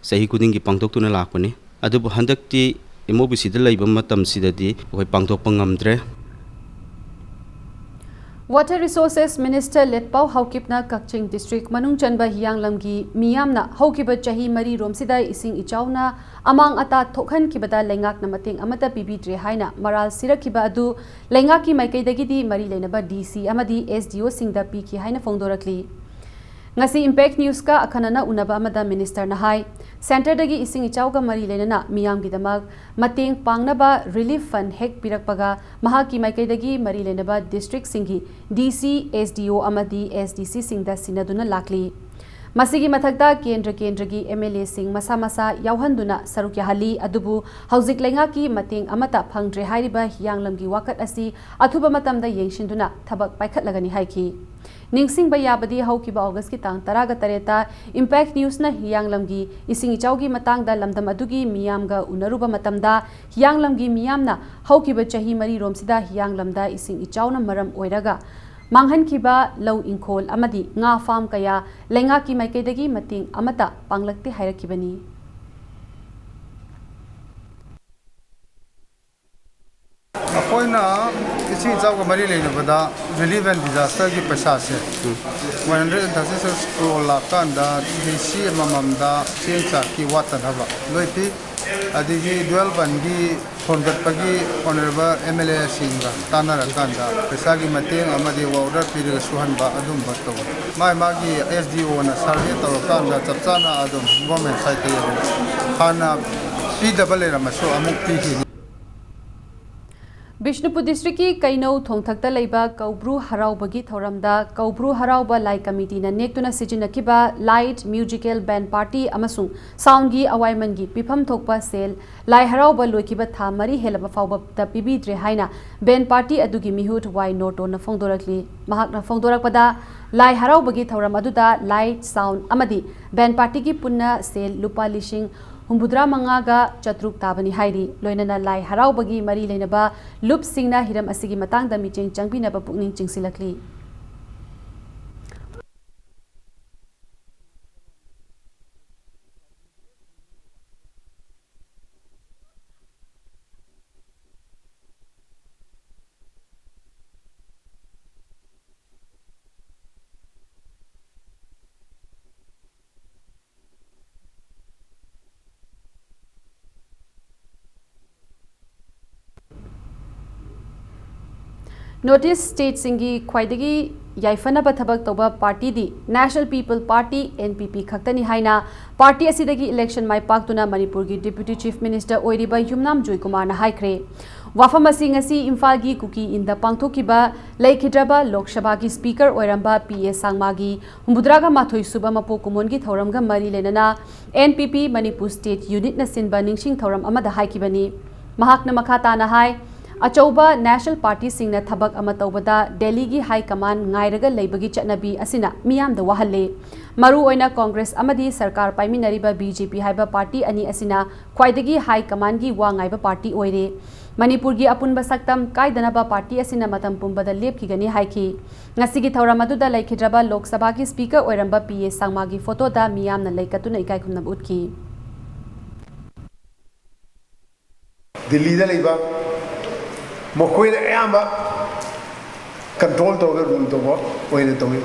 ꯆꯍꯤ ꯈꯨꯗꯤꯡꯒꯤ ꯄꯥꯡꯊꯣꯛꯇꯨꯅ ꯂꯥꯛꯄꯅꯤ꯫ ꯑꯗꯨꯕꯨ ꯍꯟꯗꯛꯇꯤ M O B Cꯗ ꯂꯩꯕ ꯃꯇꯝꯁꯤꯗꯗꯤ ꯑꯩꯈꯣꯏ ꯄꯥꯡꯊꯣꯛꯄ ꯉꯝꯗ꯭ꯔꯦ꯫ Water Resources Minister ꯂꯦꯠꯄꯥꯎ ꯍꯥꯎꯀꯤꯞꯅ ꯀꯛꯆꯤꯡ district ꯃꯅꯨꯡ ꯆꯟꯕ ꯍꯤꯌꯥꯡꯂꯝꯒꯤ ꯃꯤꯌꯥꯝꯅ ꯍꯧꯈꯤꯕ ꯆꯍꯤ ꯃꯔꯤ ꯔꯣꯝꯁꯤꯗ ꯏꯁꯤꯡ ꯏꯆꯥꯎꯅ ꯑꯃꯥꯡ ꯑꯇꯥ ꯊꯣꯛꯍꯟꯈꯤꯕꯗ ꯂꯩꯉꯥꯛꯅ ꯃꯇꯦꯡ ꯑꯃꯠꯇ ꯄꯤꯕꯤꯗ꯭ꯔꯦ ꯍꯥꯏꯅ ꯃꯔꯥꯜ ꯁꯤꯔꯛꯈꯤꯕ ꯑꯗꯨ ꯂꯩꯉꯥꯛꯀꯤ ꯃꯥꯏꯀꯩꯗꯒꯤꯗꯤ ꯃꯔꯤ ꯂꯩꯅꯕ D C ꯑꯃꯗꯤ S D Oꯁꯤꯡꯗ ꯄꯤꯈꯤ ꯍꯥꯏꯅ ꯐꯣꯡꯗꯣꯔꯛꯂꯤ꯫ ꯉꯁꯤ Impact Newsꯀ ꯑꯈꯟꯅꯅ ꯎꯅꯕ ꯑꯃꯗ ministerꯅ ꯍꯥꯏ, centreꯗꯒꯤ ꯏꯁꯤꯡ ꯏꯆꯥꯎꯒ ꯃꯔꯤ ꯂꯩꯅꯅ ꯃꯤꯌꯥꯝꯒꯤꯗꯃꯛ ꯃꯇꯦꯡ ꯄꯥꯡꯅꯕ relief fund ꯍꯦꯛ ꯄꯤꯔꯛꯄꯒ ꯃꯍꯥꯛꯀꯤ ꯃꯥꯏꯀꯩꯗꯒꯤ ꯃꯔꯤ ꯂꯩꯅꯕ districtꯁꯤꯡꯒꯤ D C, S D O ꯑꯃꯗꯤ S D Cꯁꯤꯡꯗ ꯁꯤꯟꯅꯗꯨꯅ ꯂꯥꯛꯂꯤ꯫ ꯃꯁꯤꯒꯤ ꯃꯊꯛꯇ ꯀꯦꯟꯗ꯭ꯔ ꯀꯦꯟꯗ꯭ꯔꯒꯤ M L Aꯁꯤꯡ ꯃꯁꯥ ꯃꯁꯥ ꯌꯥꯎꯍꯟꯗꯨꯅ ꯁꯔꯨꯛ ꯌꯥꯍꯜꯂꯤ, ꯑꯗꯨꯕꯨ ꯍꯧꯖꯤꯛ ꯂꯩꯉꯥꯛꯀꯤ ꯃꯇꯦꯡ ꯑꯃꯠꯇ ꯐꯪꯗ꯭ꯔꯦ ꯍꯥꯏꯔꯤꯕ ꯍꯤꯌꯥꯡꯂꯝꯒꯤ ꯋꯥꯀꯠ ꯑꯁꯤ ꯑꯊꯨꯕ ꯃꯇꯝꯗ ꯌꯦꯡꯁꯤꯟꯗꯨꯅ ꯊꯕꯛ ꯄꯥꯏꯈꯠꯂꯒꯅꯤ ꯍꯥꯏꯈꯤ꯫ ꯅꯤꯡꯁꯤꯡꯕ ꯌꯥꯕꯗꯤ ꯍꯧꯈꯤꯕ Augustꯀꯤ ꯇꯥꯡ ꯇꯔꯥꯒ ꯇꯔꯦꯠꯇ Impact Newsꯅ ꯍꯤꯌꯥꯡꯂꯝꯒꯤ ꯏꯁꯤꯡ ꯏꯆꯥꯎꯒꯤ ꯃꯇꯥꯡꯗ ꯂꯝꯗꯝ ꯑꯗꯨꯒꯤ ꯃꯤꯌꯥꯝꯒ ꯎꯅꯔꯨꯕ ꯃꯇꯝꯗ ꯍꯤꯌꯥꯡꯂꯝꯒꯤ ꯃꯤꯌꯥꯝꯅ ꯍꯧꯈꯤꯕ ꯆꯍꯤ ꯃꯔꯤ ꯔꯣꯝꯁꯤꯗ ꯍꯤꯌꯥꯡꯂꯝꯗ ꯏꯁꯤꯡ ꯏꯆꯥꯎꯅ ꯃꯔꯝ ꯑꯣꯏꯔꯒ ꯃꯥꯡꯍꯟꯈꯤꯕ ꯂꯧ ꯏꯪꯈꯣꯜ ꯑꯃꯗꯤ ꯉꯥ farm ꯀꯌꯥ ꯂꯩꯉꯥꯛꯀꯤ ꯃꯥꯏꯀꯩꯗꯒꯤ ꯃꯇꯦꯡ ꯑꯃꯠꯇ ꯄꯥꯡꯂꯛꯇꯦ ꯍꯥꯏꯔꯛꯈꯤꯕꯅꯤ꯫ ꯑꯩꯈꯣꯏꯅ ꯏꯁꯤꯡ ꯏꯆꯥꯎꯒ ꯃꯔꯤ ꯂꯩꯅꯕꯗ relief and disasterꯒꯤ ꯄꯩꯁꯥꯁꯦ one hundred and thirty six crore ꯂꯥꯛꯀꯥꯟꯗ D C ꯑꯃꯃꯝꯗ ꯆꯦꯡ ꯆꯥꯛꯀꯤ ꯋꯥꯠꯇꯅꯕ ꯂꯣꯏ ꯄꯤ꯫ ꯑꯗꯒꯤ dwell fundꯒꯤ ꯊꯣꯟꯒꯠꯄꯒꯤ ꯑꯣꯅꯔꯦꯕꯜ ꯑꯦꯝ ꯑꯦꯜ ꯑꯦꯁꯤꯡꯒ ꯇꯥꯟꯅꯔꯀꯥꯟꯗ ꯄꯩꯁꯥꯒꯤ ꯃꯇꯦꯡ ꯑꯃꯗꯤ ꯋꯥꯔꯛ ꯑꯣꯔꯗꯔ ꯄꯤꯔꯒ ꯁꯨꯍꯟꯕ ꯑꯗꯨꯝꯕ ꯇꯧꯏ꯫ ꯃꯥꯒꯤ ꯃꯥꯒꯤ ꯑꯦꯁ ꯗꯤ ꯑꯣꯅ ꯁꯔꯚꯦ ꯇꯧꯔꯀꯥꯟꯗ ꯆꯞ ꯆꯥꯅ ꯑꯗꯨꯝ ꯒꯣꯔꯃꯦꯟ ꯁꯥꯏꯠꯇꯒꯤ ꯑꯗꯨꯝ ꯍꯥꯟꯅ ꯄꯤꯗꯕ ꯂꯩꯔꯝꯃꯁꯨ ꯑꯃꯨꯛ ꯄꯤꯈꯤꯅꯤ꯫ ꯕꯤꯁꯅꯨꯄꯨꯔ ꯗꯤꯁꯇ꯭ꯔꯤꯛꯀꯤ ꯀꯩꯅꯧ ꯊꯣꯡꯊꯛꯇ ꯂꯩꯕ ꯀꯧꯕ꯭ꯔꯨ ꯍꯔꯥꯎꯕꯒꯤ ꯊꯧꯔꯝꯗ ꯀꯧꯕ꯭ꯔꯨ ꯍꯔꯥꯎꯕ ꯂꯥꯏ ꯀꯃꯤꯇꯤꯅ ꯅꯦꯛꯇꯨꯅ ꯁꯤꯖꯤꯟꯅꯈꯤꯕ ꯂꯥꯏꯠ, ꯃ꯭ꯌꯨꯖꯤꯀꯦꯜ ꯕꯦꯟ ꯄꯥꯔꯇꯤ ꯑꯃꯁꯨꯡ ꯁꯥꯎꯟꯒꯤ ꯑꯋꯥꯏꯃꯟꯒꯤ ꯄꯤꯐꯝ ꯊꯣꯛꯄ ꯁꯦꯜ, ꯂꯥꯏ ꯍꯔꯥꯎꯕ ꯂꯣꯏꯈꯤꯕ ꯊꯥ ꯃꯔꯤ ꯍꯦꯜꯂꯕ ꯐꯥꯎꯕꯗ ꯄꯤꯕꯤꯗ꯭ꯔꯦ ꯍꯥꯏꯅ ꯕꯦꯟ ꯄꯥꯔꯇꯤ ꯑꯗꯨꯒꯤ ꯃꯤꯍꯨꯠ ꯋꯥꯏ ꯅꯣꯔꯇꯣꯟꯅ ꯐꯣꯡꯗꯣꯔꯛꯂꯤ꯫ ꯃꯍꯥꯛꯅ ꯐꯣꯡꯗꯣꯔꯛꯄꯗ, ꯂꯥꯏ ꯍꯔꯥꯎꯕꯒꯤ ꯊꯧꯔꯝ ꯑꯗꯨꯗ ꯂꯥꯏꯠ, ꯁꯥꯎꯟ ꯑꯃꯗꯤ ꯕꯦꯟ ꯄꯥꯔꯇꯤꯒꯤ ꯄꯨꯟꯅ ꯁꯦꯜ ꯂꯨꯄꯥ ꯂꯤꯁꯤꯡ ꯍꯨꯝꯐꯨꯇꯔꯥ ꯃꯉꯥꯒ ꯆꯥꯇ꯭ꯔꯨꯛ ꯇꯥꯕꯅꯤ ꯍꯥꯏꯔꯤ꯫ ꯂꯣꯏꯅꯅ ꯂꯥꯏ ꯍꯔꯥꯎꯕꯒꯤ ꯃꯔꯤ ꯂꯩꯅꯕ ꯂꯨꯞꯁꯤꯡꯅ ꯍꯤꯔꯝ ꯑꯁꯤꯒꯤ ꯃꯇꯥꯡꯗ ꯃꯤꯠꯌꯦꯡ ꯆꯪꯕꯤꯅꯕ ꯄꯨꯛꯅꯤꯡ ꯆꯤꯡꯁꯤꯜꯂꯛꯂꯤ꯫ ꯅꯣꯔꯠ ꯏꯁ ꯁ꯭ꯇꯦꯠꯁꯤꯡꯒꯤ ꯈ꯭ꯋꯥꯏꯗꯒꯤ ꯌꯥꯏꯐꯅꯕ ꯊꯕꯛ ꯇꯧꯕ ꯄꯥꯔꯇꯤꯗꯤ National People Party, N P P, ꯈꯛꯇꯅꯤ ꯍꯥꯏꯅ ꯄꯥꯔꯇꯤ ꯑꯁꯤꯗꯒꯤ ꯏꯂꯦꯛꯁꯟ ꯃꯥꯏ ꯄꯥꯛꯇꯨꯅ ꯃꯅꯤꯄꯨꯔꯒꯤ ꯗꯤꯄ꯭ꯌꯨꯇꯤ ꯆꯤꯐ ꯃꯤꯅꯤꯁꯇꯔ ꯑꯣꯏꯔꯤꯕ ꯌꯨꯝꯅꯥꯝ ꯖꯣꯏꯀꯨꯃꯥꯔꯅ ꯍꯥꯏꯈ꯭ꯔꯦ꯫ ꯋꯥꯐꯝ ꯑꯁꯤ ꯉꯁꯤ ꯏꯝꯐꯥꯜꯒꯤ ꯀꯨꯀꯤ ꯏꯟꯗ ꯄꯥꯡꯊꯣꯛꯈꯤꯕ ꯂꯩꯈꯤꯗ꯭ꯔꯕ ꯂꯣꯛ ꯁꯚꯥꯒꯤ ꯁ꯭ꯄꯤꯀꯔ ꯑꯣꯏꯔꯝꯕ ꯄꯤ ꯑꯦ ꯁꯥꯡꯃꯥꯒꯤ ꯍꯨꯝꯐꯨꯇꯔꯥꯒ ꯃꯥꯊꯣꯏ ꯁꯨꯕ ꯃꯄꯣꯛ ꯀꯨꯝꯑꯣꯟꯒꯤ ꯊꯧꯔꯝꯒ ꯃꯔꯤ ꯂꯩꯅꯅ N P P Manipur state ꯌꯨꯅꯤꯠꯅ ꯁꯤꯟꯕ ꯅꯤꯡꯁꯤꯡ ꯊꯧꯔꯝ ꯑꯃꯗ ꯍꯥꯏꯈꯤꯕꯅꯤ꯫ ꯃꯍꯥꯛꯅ ꯃꯈꯥ ꯇꯥꯅ ꯍꯥꯏ, ꯑꯆꯧꯕ ꯅꯦꯁꯅꯦꯜ ꯄꯥꯔꯇꯤꯁꯤꯡꯅ ꯊꯕꯛ ꯑꯃ ꯇꯧꯕꯗ ꯗꯦꯜꯂꯤꯒꯤ ꯍꯥꯏ ꯀꯃꯥꯟ ꯉꯥꯏꯔꯒ ꯂꯩꯕꯒꯤ ꯆꯠꯅꯕꯤ ꯑꯁꯤꯅ ꯃꯤꯌꯥꯝꯗ ꯋꯥꯍꯜꯂꯦ꯫ ꯃꯔꯨ ꯑꯣꯏꯅ ꯀꯣꯡꯒ꯭ꯔꯦꯁ ꯑꯃꯗꯤ ꯁꯔꯀꯥꯔ ꯄꯥꯏꯃꯤꯟꯅꯔꯤꯕ ꯕꯤ ꯖꯦ ꯄꯤ ꯍꯥꯏꯕ ꯄꯥꯔꯇꯤ ꯑꯅꯤ ꯑꯁꯤꯅ ꯈ꯭ꯋꯥꯏꯗꯒꯤ ꯍꯥꯏ ꯀꯃꯥꯟꯒꯤ ꯋꯥ ꯉꯥꯏꯕ ꯄꯥꯔꯇꯤ ꯑꯣꯏꯔꯦ꯫ ꯃꯅꯤꯄꯨꯔꯒꯤ ꯑꯄꯨꯟꯕ ꯁꯛꯇꯝ ꯀꯥꯏꯗꯅꯕ ꯄꯥꯔꯇꯤ ꯑꯁꯤꯅ ꯃꯇꯝ ꯄꯨꯝꯕꯗ ꯂꯦꯞꯈꯤꯒꯅꯤ ꯍꯥꯏꯈꯤ꯫ ꯉꯁꯤꯒꯤ ꯊꯧꯔꯝ ꯑꯗꯨꯗ ꯂꯩꯈꯤꯗ꯭ꯔꯕ ꯂꯣꯛ ꯁꯚꯥꯒꯤ ꯁ꯭ꯄꯤꯀꯔ ꯑꯣꯏꯔꯝꯕ ꯄꯤ ꯑꯦ ꯁꯥꯡꯃꯥꯒꯤ ꯐꯣꯇꯣꯗ ꯃꯤꯌꯥꯝꯅ ꯂꯩꯀꯠꯇꯨꯅ ꯏꯀꯥꯏ ꯈꯨꯝꯅꯕ ꯎꯠꯈꯤ꯫ ꯗꯤꯜꯂꯤꯗ ꯂꯩꯕ ꯃꯈꯣꯏꯅ ꯑꯌꯥꯝꯕ ꯀꯟꯇ꯭ꯔꯣꯜ ꯇꯧꯔꯒ ꯔꯨꯜ ꯇꯧꯕ ꯑꯣꯏꯅ ꯇꯧꯏ꯫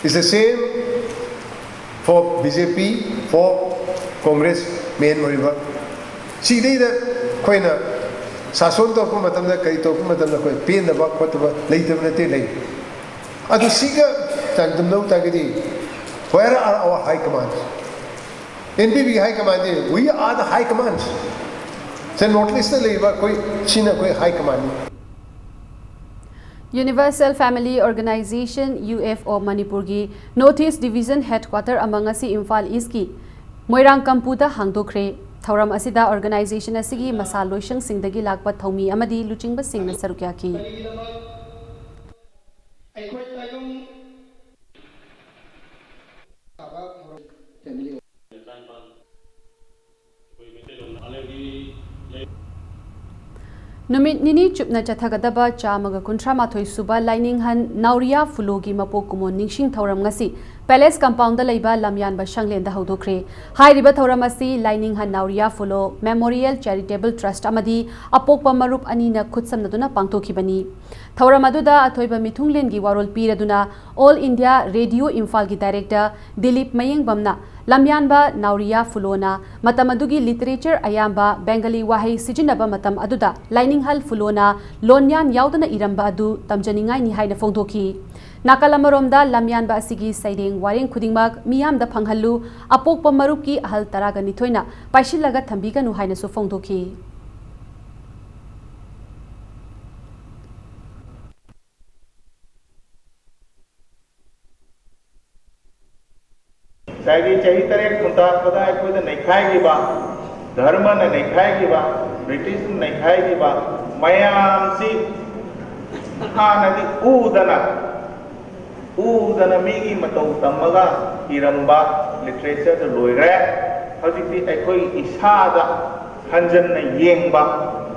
It's the same for B J P, for Congress, ꯃꯦꯟ ꯑꯣꯏꯔꯤꯕ ꯁꯤꯗꯩꯗ ꯑꯩꯈꯣꯏꯅ ꯁꯥꯁꯣꯟ ꯇꯧꯔꯛꯄ ꯃꯇꯝꯗ, ꯀꯔꯤ ꯇꯧꯔꯛꯄ ꯃꯇꯝꯗ ꯑꯩꯈꯣꯏ ꯄꯦꯟꯗꯕ ꯈꯣꯠꯇꯕ ꯂꯩꯇꯕ ꯅꯠꯇꯦ, ꯂꯩ꯫ ꯑꯗꯨ ꯁꯤꯒ ꯆꯥꯡꯗꯝꯅꯧ ꯇꯥꯔꯒꯗꯤ, where are our high commands? N P ꯄꯤꯒꯤ high command D, we are the high commands. Say, North East ꯇ ꯂꯩꯔꯤꯕ ꯑꯩꯈꯣꯏ, ꯁꯤꯅ ꯑꯩꯈꯣꯏ high command ꯅꯤ꯫ Universal Family Organization, U F O, ꯃꯅꯤꯄꯨꯔꯒꯤ North East Division Headquarter ꯑꯃ ꯉꯁꯤ ꯏꯝꯐꯥꯜ ꯏꯁꯀꯤ ꯃꯣꯏꯔꯥꯡ ꯀꯝꯄꯨꯗ ꯍꯥꯡꯗꯣꯛꯈ꯭ꯔꯦ꯫ ꯊꯧꯔꯝ ꯑꯁꯤꯗ organization ꯑꯁꯤꯒꯤ ꯃꯁꯥ ꯂꯣꯏꯁꯪꯁꯤꯡꯗꯒꯤ ꯂꯥꯛꯄ ꯊꯧꯃꯤ ꯑꯃꯗꯤ ꯂꯨꯆꯤꯡꯕꯁꯤꯡꯅ ꯁꯔꯨꯛ ꯌꯥꯈꯤ꯫ ꯑꯩꯈꯣꯏ ꯇꯥꯏꯕꯪ ꯅꯨꯃꯤꯠ ꯅꯤꯅꯤ ꯆꯨꯞꯅ ꯆꯠꯊꯒꯗꯕ ꯆꯥꯝꯃꯒ ꯀꯨꯟꯊ꯭ꯔꯥ ꯃꯥꯊꯣꯏ ꯁꯨꯕ ꯂꯥꯏꯅꯤꯡꯍꯟ ꯅꯥꯎꯔꯤꯌꯥ ꯐꯨꯂꯣꯒꯤ ꯃꯄꯣꯛ ꯀꯨꯝꯑꯣꯟ ꯅꯤꯡꯁꯤꯡ ꯊꯧꯔꯝ ꯉꯁꯤ Palace Compound ꯗ ꯂꯩꯕ ꯂꯝꯌꯥꯟꯕ ꯁꯪꯂꯦꯟꯗ ꯍꯧꯗꯣꯛꯈ꯭ꯔꯦ꯫ ꯍꯥꯏꯔꯤꯕ ꯊꯧꯔꯝ ꯑꯁꯤ ꯂꯥꯏꯅꯤꯡꯍꯟ ꯅꯥꯎꯔꯤꯌꯥ ꯐꯨꯂꯣ Memorial Charitable Trust ꯑꯃꯗꯤ ꯑꯄꯣꯛꯄ ꯃꯔꯨꯞ ꯑꯅꯤꯅ ꯈꯨꯠꯁꯝꯅꯗꯨꯅ ꯄꯥꯡꯊꯣꯛꯈꯤꯕꯅꯤ꯫ ꯊꯧꯔꯝ ꯑꯗꯨꯗ ꯑꯊꯣꯏꯕ ꯃꯤꯊꯨꯡꯂꯦꯟꯒꯤ ꯋꯥꯔꯣꯜ ꯄꯤꯔꯗꯨꯅ All India Radio ꯏꯝꯐꯥꯜꯒꯤ Director ꯗꯤꯂꯤꯞ ꯃꯌꯦꯡꯕꯝꯅ ꯂꯝꯌꯥꯟꯕ ꯅꯥꯎꯔꯤꯌꯥ ꯐꯨꯂꯣꯅ ꯃꯇꯝ ꯑꯗꯨꯒꯤ literature ꯑꯌꯥꯝꯕ Bengali ꯋꯥꯍꯩ ꯁꯤꯖꯤꯟꯅꯕ ꯃꯇꯝ ꯑꯗꯨꯗ ꯂꯥꯏꯅꯤꯡꯍꯜ ꯐꯨꯂꯣꯅ ꯂꯣꯟꯌꯥꯟ ꯌꯥꯎꯗꯅ ꯏꯔꯝꯕ ꯑꯗꯨ ꯇꯝꯖꯅꯤꯡꯉꯥꯏꯅꯤ ꯍꯥꯏꯅ ꯐꯣꯡꯗꯣꯛꯈꯤ꯫ ꯅꯥꯀꯜ ꯑꯃꯔꯣꯝꯗ ꯂꯝꯌꯥꯟꯕ ꯑꯁꯤꯒꯤ ꯁꯩꯔꯦꯡ ꯋꯥꯔꯦꯡ ꯈꯨꯗꯤꯡꯃꯛ ꯃꯤꯌꯥꯝꯗ ꯐꯪꯍꯜꯂꯨ, ꯑꯄꯣꯛꯄ ꯃꯔꯨꯞꯀꯤ ꯑꯍꯜ ꯇꯔꯥꯒ ꯅꯤꯊꯣꯏꯅ ꯄꯥꯏꯁꯤꯜꯂꯒ ꯊꯝꯕꯤꯒꯅꯨ ꯍꯥꯏꯅꯁꯨ ꯐꯣꯡꯗꯣꯛꯈꯤ꯫ ꯉꯁꯥꯏꯒꯤ ꯆꯍꯤ ꯇꯔꯦꯠ ꯈꯨꯟꯇꯥꯛꯄꯗ ꯑꯩꯈꯣꯏꯗ ꯅꯩꯈꯥꯏꯈꯤꯕ, ꯙꯔꯃꯅ ꯅꯩꯈꯥꯏꯈꯤꯕ, ꯕ꯭ꯔꯤꯇꯤꯁꯅ ꯅꯩꯈꯥꯏꯈꯤꯕ ꯃꯌꯥꯝꯁꯤ ꯍꯥꯟꯅꯗꯤ ꯎꯗꯅ, ꯎꯗꯅ ꯃꯤꯒꯤ ꯃꯇꯧ ꯇꯝꯃꯒ ꯏꯔꯝꯕ literature ꯗꯨ ꯂꯣꯏꯈ꯭ꯔꯦ꯫ ꯍꯧꯖꯤꯛꯇꯤ ꯑꯩꯈꯣꯏ ꯏꯁꯥꯗ ꯍꯟꯖꯟꯅ ꯌꯦꯡꯕ,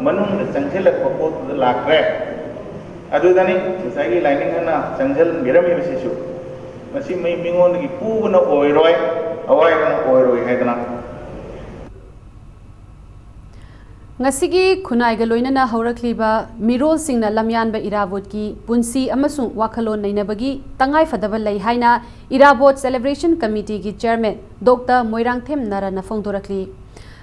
ꯃꯅꯨꯡꯗ ꯆꯪꯁꯤꯜꯂꯛꯄ ꯄꯣꯠꯇꯨꯗ ꯂꯥꯛꯈ꯭ꯔꯦ꯫ ꯑꯗꯨꯗꯅꯤ ꯉꯁꯥꯏꯒꯤ ꯂꯥꯏꯅꯤꯡꯍꯟꯅ ꯆꯪꯁꯤꯟꯕꯤꯔꯝꯃꯤꯕꯁꯤꯁꯨ꯫ ꯃꯁꯤ ꯃꯤ-, ꯃꯤꯉꯣꯟꯗꯒꯤ ꯄꯨꯕꯅ ꯑꯣꯏꯔꯣꯏ, ꯑꯋꯥꯏꯕꯅ ꯑꯣꯏꯔꯣꯏ ꯍꯥꯏꯗꯅ꯫ ꯉꯁꯤꯒꯤ ꯈꯨꯟꯅꯥꯏꯒ ꯂꯣꯏꯅꯅ ꯍꯧꯔꯛꯂꯤꯕ ꯃꯤꯔꯣꯜꯁꯤꯡꯅ ꯂꯝꯌꯥꯟꯕ ꯏꯔꯥꯕꯣꯠꯀꯤ ꯄꯨꯟꯁꯤ ꯑꯃꯁꯨꯡ ꯋꯥꯈꯜꯂꯣꯟ ꯅꯩꯅꯕꯒꯤ ꯇꯉꯥꯏꯐꯗꯕ ꯂꯩ ꯍꯥꯏꯅ ꯏꯔꯥꯕꯣꯠ Celebration Committee ꯒꯤ Chairman Doctor ꯃꯣꯏꯔꯥꯡꯊꯦꯝ ꯅꯥꯔꯥꯅ ꯐꯣꯡꯗꯣꯔꯛꯂꯤ꯫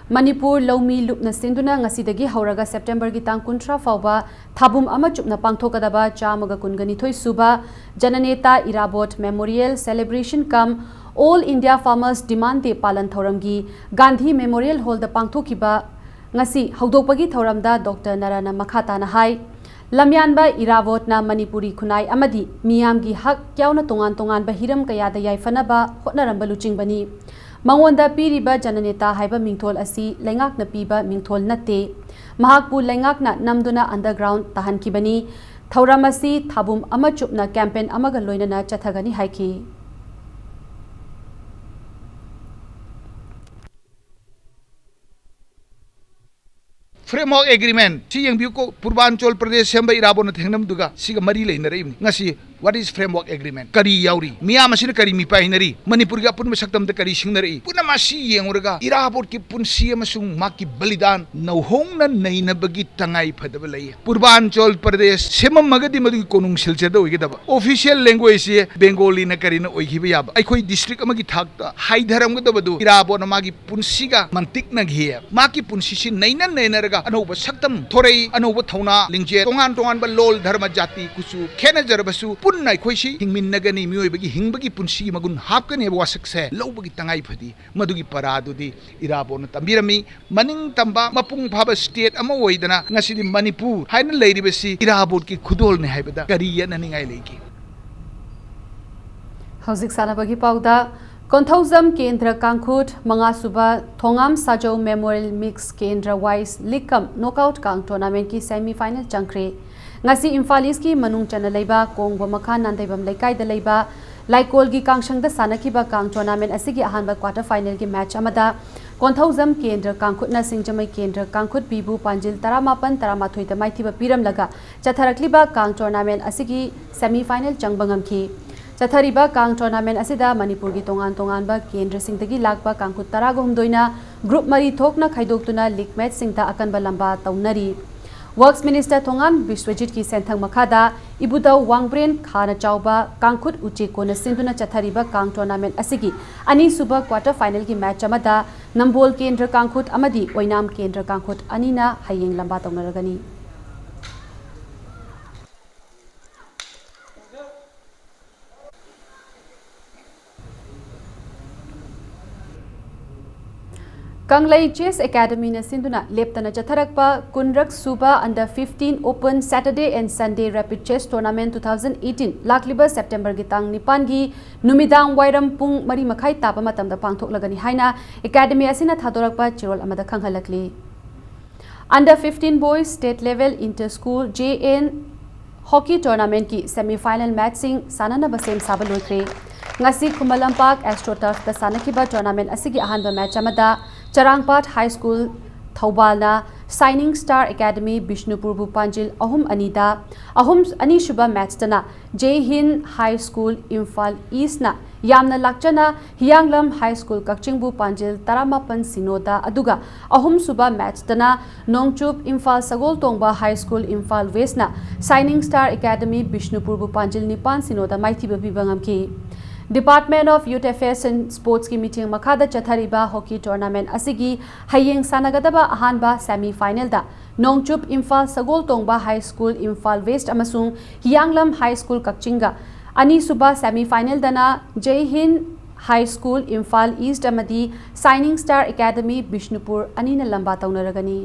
ꯃꯅꯤꯄꯨꯔ ꯂꯧꯃꯤ ꯂꯨꯞꯅ ꯁꯤꯟꯗꯨꯅ ꯉꯁꯤꯗꯒꯤ ꯍꯧꯔꯒ ꯁꯦꯞꯇꯦꯝꯕꯔꯒꯤ ꯇꯥꯡ ꯀꯨꯟꯊ꯭ꯔꯥ ꯐꯥꯎꯕ ꯊꯥꯕꯨꯝ ꯑꯃ ꯆꯨꯞꯅ ꯄꯥꯡꯊꯣꯛꯀꯗꯕ ꯆꯥꯝꯃꯒ ꯀꯨꯟꯒ ꯅꯤꯊꯣꯏ ꯁꯨꯕ ꯖꯅꯅꯦꯇꯥ ꯏꯔꯥꯕꯣꯠ ꯃꯦꯃꯣꯔꯤꯌꯦꯜ ꯁꯦꯂꯦꯕ꯭ꯔꯦꯁꯟ ꯀꯝ ꯑꯣꯜ ꯏꯟꯗꯤꯌꯥ ꯐꯥꯔꯃꯔꯁ ꯗꯤꯃꯥꯟ ꯗꯦ ꯄꯥꯂꯟ ꯊꯧꯔꯝꯒꯤ ꯒꯥꯟꯙꯤ ꯃꯦꯃꯣꯔꯤꯌꯦꯜ ꯍꯣꯜꯗ ꯄꯥꯡꯊꯣꯛꯈꯤꯕ ꯉꯁꯤ ꯍꯧꯗꯣꯛꯄꯒꯤ ꯊꯧꯔꯝꯗ ꯗꯣꯛꯇꯔ ꯅꯔꯥꯅ ꯃꯈꯥ ꯇꯥꯅ ꯍꯥꯏ, ꯂꯝꯌꯥꯟꯕ ꯏꯔꯥꯕꯣꯠꯅ ꯃꯅꯤꯄꯨꯔꯤ ꯈꯨꯟꯅꯥꯏ ꯑꯃꯗꯤ ꯃꯤꯌꯥꯝꯒꯤ ꯍꯛ ꯌꯥꯎꯅ ꯇꯣꯉꯥꯟ ꯇꯣꯉꯥꯟꯕ ꯍꯤꯔꯝ ꯀꯌꯥꯗ ꯌꯥꯏꯐꯅꯕ ꯍꯣꯠꯅꯔꯝꯕ ꯂꯨꯆꯤꯡꯕꯅꯤ꯫ ꯃꯉꯣꯟꯗ ꯄꯤꯔꯤꯕ ꯖꯅꯅꯦꯇꯥ ꯍꯥꯏꯕ ꯃꯤꯡꯊꯣꯜ ꯑꯁꯤ ꯂꯩꯉꯥꯛꯅ ꯄꯤꯕ ꯃꯤꯡꯊꯣꯜ ꯅꯠꯇꯦ꯫ ꯃꯍꯥꯛꯄꯨ ꯂꯩꯉꯥꯛꯅ ꯅꯝꯗꯨꯅ ꯑꯟꯗꯔꯒ꯭ꯔꯥꯎꯟ ꯇꯥꯍꯟꯈꯤꯕꯅꯤ꯫ ꯊꯧꯔꯝ ꯑꯁꯤ ꯊꯥꯕꯨꯝ ꯑꯃ ꯆꯨꯞꯅ ꯀꯦꯝꯄꯦꯟ ꯑꯃꯒ ꯂꯣꯏꯅꯅ ꯆꯠꯊꯒꯅꯤ ꯍꯥꯏꯈꯤ꯫ Framework Agreement ꯁꯤ ꯌꯦꯡꯕꯤꯌꯨꯀꯣ, ꯄꯨꯔꯕꯥꯟꯆꯣꯜ ꯄ꯭ꯔꯗꯦꯁ ꯁꯦꯝꯕ ꯏꯔꯥꯕꯣꯠꯅ ꯊꯦꯡꯅꯝꯗꯨꯒ ꯁꯤꯒ ꯃꯔꯤ ꯂꯩꯅꯔꯛꯏꯕꯅꯤ꯫ ꯉꯁꯤ what is framework agreement? ꯀꯔꯤ ꯌꯥꯎꯔꯤ? ꯃꯤꯌꯥꯝ ꯑꯁꯤꯅ ꯀꯔꯤ ꯃꯤꯄꯥꯏꯅꯔꯤ? ꯃꯅꯤꯄꯨꯔꯒꯤ ꯑꯄꯨꯟꯕ ꯁꯛꯇꯝꯗ ꯀꯔꯤ ꯁꯤꯡꯅꯔꯛꯏ? ꯄꯨꯝꯅꯃꯛ ꯑꯁꯤ ꯌꯦꯡꯉꯨꯔꯒ ꯏꯔꯥꯕꯣꯠꯀꯤ ꯄꯨꯟꯁꯤ ꯑꯃꯁꯨꯡ ꯃꯍꯥꯛꯀꯤ ꯕꯂꯤꯗꯥꯟ ꯅꯧꯍꯧꯅ ꯅꯩꯅꯕꯒꯤ ꯇꯉꯥꯏ ꯐꯗꯕ ꯂꯩ꯫ ꯄꯨꯔꯕꯥꯟꯆꯣꯜ ꯄ꯭ꯔꯗꯦꯁ ꯁꯦꯝꯃꯝꯃꯒꯗꯤ ꯃꯗꯨꯒꯤ ꯀꯣꯅꯨꯡ ꯁꯤꯜꯆꯔꯗ ꯑꯣꯏꯒꯗꯕ꯫ Official language ꯁꯤ ꯕꯦꯡꯒꯣꯂꯤꯅ ꯀꯔꯤꯅ ꯑꯣꯏꯈꯤꯕ ꯌꯥꯕ? ꯑꯩꯈꯣꯏ ꯗꯤꯁꯇ꯭ꯔꯤꯛ ꯑꯃꯒꯤ ꯊꯥꯛꯇ ꯍꯥꯏꯊꯔꯝꯒꯗꯕꯗꯨ ꯏꯔꯥꯕꯣꯠꯅ ꯃꯥꯒꯤ ꯄꯨꯟꯁꯤꯒ ꯃꯟꯇꯤꯛꯅꯈꯤ꯫ ꯃꯍꯥꯛꯀꯤ ꯄꯨꯟꯁꯤꯁꯤ ꯅꯩꯅ ꯅꯩꯅꯔꯒ ꯑꯅꯧꯕ ꯁꯛꯇꯝ ꯊꯣꯔꯛꯏ, ꯑꯅꯧꯕ ꯊꯧꯅꯥ ꯂꯤꯡꯖꯦꯜ, ꯇꯣꯉꯥꯟ ꯇꯣꯉꯥꯟꯕ ꯂꯣꯜ, ꯙꯔꯃ, ꯖꯥꯇꯤ, ꯀꯨꯆꯨ ꯈꯦꯠꯅꯖꯔꯕꯁꯨ ꯄꯨꯟꯅ ꯑꯩꯈꯣꯏꯁꯤ ꯍꯤꯡꯃꯤꯟꯅꯒꯅꯤ, ꯃꯤꯑꯣꯏꯕꯒꯤ ꯍꯤꯡꯕꯒꯤ ꯄꯨꯟꯁꯤꯒꯤ ꯃꯒꯨꯟ ꯍꯥꯞꯀꯅꯤ ꯍꯥꯏꯕ ꯋꯥꯁꯛꯁꯦ ꯂꯧꯕꯒꯤ ꯇꯉꯥꯏ ꯐꯗꯤ꯫ ꯃꯗꯨꯒꯤ ꯄꯔꯥꯗꯨꯗꯤ ꯏꯔꯥꯕꯣꯠꯅ ꯇꯝꯕꯤꯔꯝꯃꯤ꯫ ꯃꯅꯤꯡ ꯇꯝꯕ ꯃꯄꯨꯡ ꯐꯥꯕ state ꯑꯃ ꯑꯣꯏꯗꯅ ꯉꯁꯤꯗꯤ ꯃꯅꯤꯄꯨꯔ ꯍꯥꯏꯅ ꯂꯩꯔꯤꯕꯁꯤ ꯏꯔꯥꯕꯣꯠꯀꯤ ꯈꯨꯗꯣꯜꯅꯤ ꯍꯥꯏꯕꯗ ꯀꯔꯤ ꯌꯦꯠꯅꯅꯤꯡꯉꯥꯏ ꯂꯩꯒꯦ? ꯍꯧꯖꯤꯛ ꯁꯥꯟꯅꯕꯒꯤ ꯄꯥꯎꯗ, ꯀꯣꯟꯊꯧꯖꯝ ꯀꯦꯟꯗ꯭ꯔ ꯀꯥꯡꯈꯨꯠ ꯃꯉꯥꯁꯨꯕ ꯊꯣꯉꯥꯝ ꯁꯥꯖꯧ ꯃꯦꯃꯣꯔꯤꯌꯦꯜ ꯃꯤꯛꯁ ꯀꯦꯟꯗ꯭ꯔ ꯋꯥꯏꯁ ꯂꯤꯛ ꯀꯝ ꯅꯣꯛꯑꯥꯎꯠ ꯀꯥꯡ ꯇꯣꯔꯅꯥꯃꯦꯟꯠꯀꯤ ꯁꯦꯃꯤ ꯐꯥꯏꯅꯦꯜ ꯆꯪꯈ꯭ꯔꯦ꯫ ꯉꯁꯤ ꯏꯝꯐꯥꯜ ꯏꯁ꯭ꯠꯀꯤ ꯃꯅꯨꯡ ꯆꯟꯅ ꯂꯩꯕ ꯀꯣꯡꯕ ꯃꯈꯥ ꯅꯥꯟꯗꯩꯕꯝ ꯂꯩꯀꯥꯏꯗ ꯂꯩꯕ ꯂꯥꯏꯀꯣꯜꯒꯤ ꯀꯥꯡꯁꯪꯗ ꯁꯥꯟꯅꯈꯤꯕ ꯀꯥꯡ ꯇꯣꯔꯅꯥꯃꯦꯟꯠ ꯑꯁꯤꯒꯤ ꯑꯍꯥꯟꯕ ꯀ꯭ꯋꯥꯇꯔ ꯐꯥꯏꯅꯦꯜꯒꯤ ꯃꯦꯠꯆ ꯑꯃꯗ ꯀꯣꯟꯊꯧꯖꯝ ꯀꯦꯟꯗ꯭ꯔ ꯀꯥꯡꯈꯨꯠꯅ ꯁꯤꯡꯖꯃꯩ ꯀꯦꯟꯗ꯭ꯔ ꯀꯥꯡꯈꯨꯠ ꯕꯤꯕꯨ ꯄꯥꯟꯖꯤꯜ ꯇꯔꯥꯃꯥꯄꯟ ꯇꯔꯥꯃꯥꯊꯣꯏꯗ ꯃꯥꯏꯊꯤꯕ ꯄꯤꯔꯝꯂꯒ ꯆꯠꯊꯔꯛꯂꯤꯕ ꯀꯥꯡ ꯇꯣꯔꯅꯥꯃꯦꯟꯠ ꯑꯁꯤꯒꯤ ꯁꯦꯃꯤ ꯐꯥꯏꯅꯦꯜ ꯆꯪꯕ ꯉꯝꯈꯤ꯫ ꯆꯠꯊꯔꯤꯕ ꯀꯥꯡ ꯇꯣꯔꯅꯥꯃꯦꯟꯠ ꯑꯁꯤꯗ ꯃꯅꯤꯄꯨꯔꯒꯤ ꯇꯣꯉꯥꯟ ꯇꯣꯉꯥꯟꯕ ꯀꯦꯟꯗ꯭ꯔꯁꯤꯡꯗꯒꯤ ꯂꯥꯛꯄ ꯀꯥꯡꯈꯨꯠ ꯇꯔꯥꯒ ꯍꯨꯝꯗꯣꯏꯅ ꯒ꯭ꯔꯨꯞ ꯃꯔꯤ ꯊꯣꯛꯅ ꯈꯥꯏꯗꯣꯛꯇꯨꯅ ꯂꯤꯒ ꯃꯦꯠꯆꯁꯤꯡꯗ ꯑꯀꯟꯕ ꯂꯝꯕꯥ ꯇꯧꯅꯔꯤ꯫ Works Minister ꯊꯣꯉꯥꯟ ꯕꯤꯁ꯭ꯋꯖꯤꯠꯀꯤ ꯁꯦꯟꯊꯪ ꯃꯈꯥꯗ ꯏꯕꯨꯙꯧ ꯋꯥꯡꯕ꯭ꯔꯦꯟ ꯈꯥꯅ ꯆꯥꯎꯕ ꯀꯥꯡꯈꯨꯠ ꯎꯆꯦꯛ ꯀꯣꯟꯅ ꯁꯤꯟꯗꯨꯅ ꯆꯠꯊꯔꯤꯕ ꯀꯥꯡ tournament ꯑꯁꯤꯒꯤ ꯑꯅꯤꯁꯨꯕ quarter finalꯒꯤ match ꯑꯃꯗ ꯅꯝꯕꯣꯜ ꯀꯦꯟꯗ꯭ꯔ ꯀꯥꯡꯈꯨꯠ ꯑꯃꯗꯤ ꯑꯣꯏꯅꯥꯝ ꯀꯦꯟꯗ꯭ꯔ ꯀꯥꯡꯈꯨꯠ ꯑꯅꯤꯅ ꯍꯌꯦꯡ ꯂꯝꯕꯥ ꯇꯧꯅꯔꯒꯅꯤ꯫ ꯀꯪꯂꯩ Chess Academyꯅ ꯁꯤꯟꯗꯨꯅ ꯂꯦꯞꯇꯅ ꯆꯠꯊꯔꯛꯄ ꯀꯨꯟꯔꯛ ꯁꯨꯕ Under fifteen Open Saturday and Sunday Rapid Chess Tournament two thousand eighteen ꯂꯥꯛꯂꯤꯕ Septemberꯒꯤ ꯇꯥꯡ ꯅꯤꯄꯥꯟꯒꯤ ꯅꯨꯃꯤꯗꯥꯡ ꯋꯥꯏꯔꯝ ꯄꯨꯡ ꯃꯔꯤ ꯃꯈꯥꯏ ꯇꯥꯕ ꯃꯇꯝꯗ ꯄꯥꯡꯊꯣꯛꯂꯒꯅꯤ ꯍꯥꯏꯅ academy ꯑꯁꯤꯅ ꯊꯥꯗꯣꯔꯛꯄ ꯆꯦꯔꯣꯜ ꯑꯃꯗ ꯈꯪꯍꯜꯂꯛꯂꯤ꯫ Under fifteen Boys State Level Inter School J N Hockey Tournamentꯀꯤ semi final matchꯁꯤꯡ ꯁꯥꯟꯅꯅꯕ ꯁꯦꯝ ꯁꯥꯕ ꯂꯣꯏꯈ꯭ꯔꯦ꯫ ꯉꯁꯤ ꯈꯨꯃꯟ ꯂꯝꯄꯥꯛ AstroTurfꯇ ꯁꯥꯟꯅꯈꯤꯕ tournament ꯑꯁꯤꯒꯤ ꯑꯍꯥꯟꯕ match ꯑꯃꯗ ꯆꯔꯥꯡꯄꯥꯠ High School ꯊꯧꯕꯥꯜꯅ Shining Star Academy ꯕꯤꯁꯅꯨꯄꯨꯔꯕꯨ ꯄꯥꯟꯖꯤꯜ ꯑꯍꯨꯝ ꯑꯅꯤꯗ, ꯑꯍꯨꯝ, ꯑꯅꯤꯁꯨꯕ matchꯇꯅ Jai Hind High School Imphal Eastꯅ ꯌꯥꯝꯅ ꯂꯥꯛꯆꯅ ꯍꯤꯌꯥꯡꯂꯝ High School ꯀꯛꯆꯤꯡꯕꯨ ꯄꯥꯟꯖꯤꯜ ꯇꯔꯥꯃꯥꯄꯟ ꯁꯤꯅꯣꯗ, ꯑꯗꯨꯒ ꯑꯍꯨꯝꯁꯨꯕ matchꯇꯅ ꯅꯣꯡꯆꯨꯞ Imphal ꯁꯒꯣꯜꯇꯣꯡꯕ High School Imphal Westꯅ Shining Star Academy ꯕꯤꯁꯅꯨꯄꯨꯔꯕꯨ ꯄꯥꯟꯖꯤꯜ ꯅꯤꯄꯥꯟ ꯁꯤꯅꯣꯗ ꯃꯥꯏꯊꯤꯕ ꯄꯤꯕ ꯉꯝꯈꯤ꯫ Department of Youth Affairs and Sportsꯀꯤ ꯃꯤꯠꯌꯦꯡ ꯃꯈꯥꯗ ꯆꯠꯊꯔꯤꯕ hockey tournament ꯑꯁꯤꯒꯤ ꯍꯌꯦꯡ ꯁꯥꯟꯅꯒꯗꯕ ꯑꯍꯥꯟꯕ semi finalꯗ ꯅꯣꯡꯆꯨꯞ Imphal ꯁꯒꯣꯜꯇꯣꯡꯕ High School Imphal West ꯑꯃꯁꯨꯡ ꯍꯤꯌꯥꯡꯂꯝ High School ꯀꯛꯆꯤꯡꯒ, ꯑꯅꯤꯁꯨꯕ semi finalꯗꯅ Jai Hind High School Imphal East ꯑꯃꯗꯤ Shining Star Academy ꯕꯤꯁꯅꯨꯄꯨꯔ ꯑꯅꯤꯅ ꯂꯝꯕꯥ ꯇꯧꯅꯔꯒꯅꯤ꯫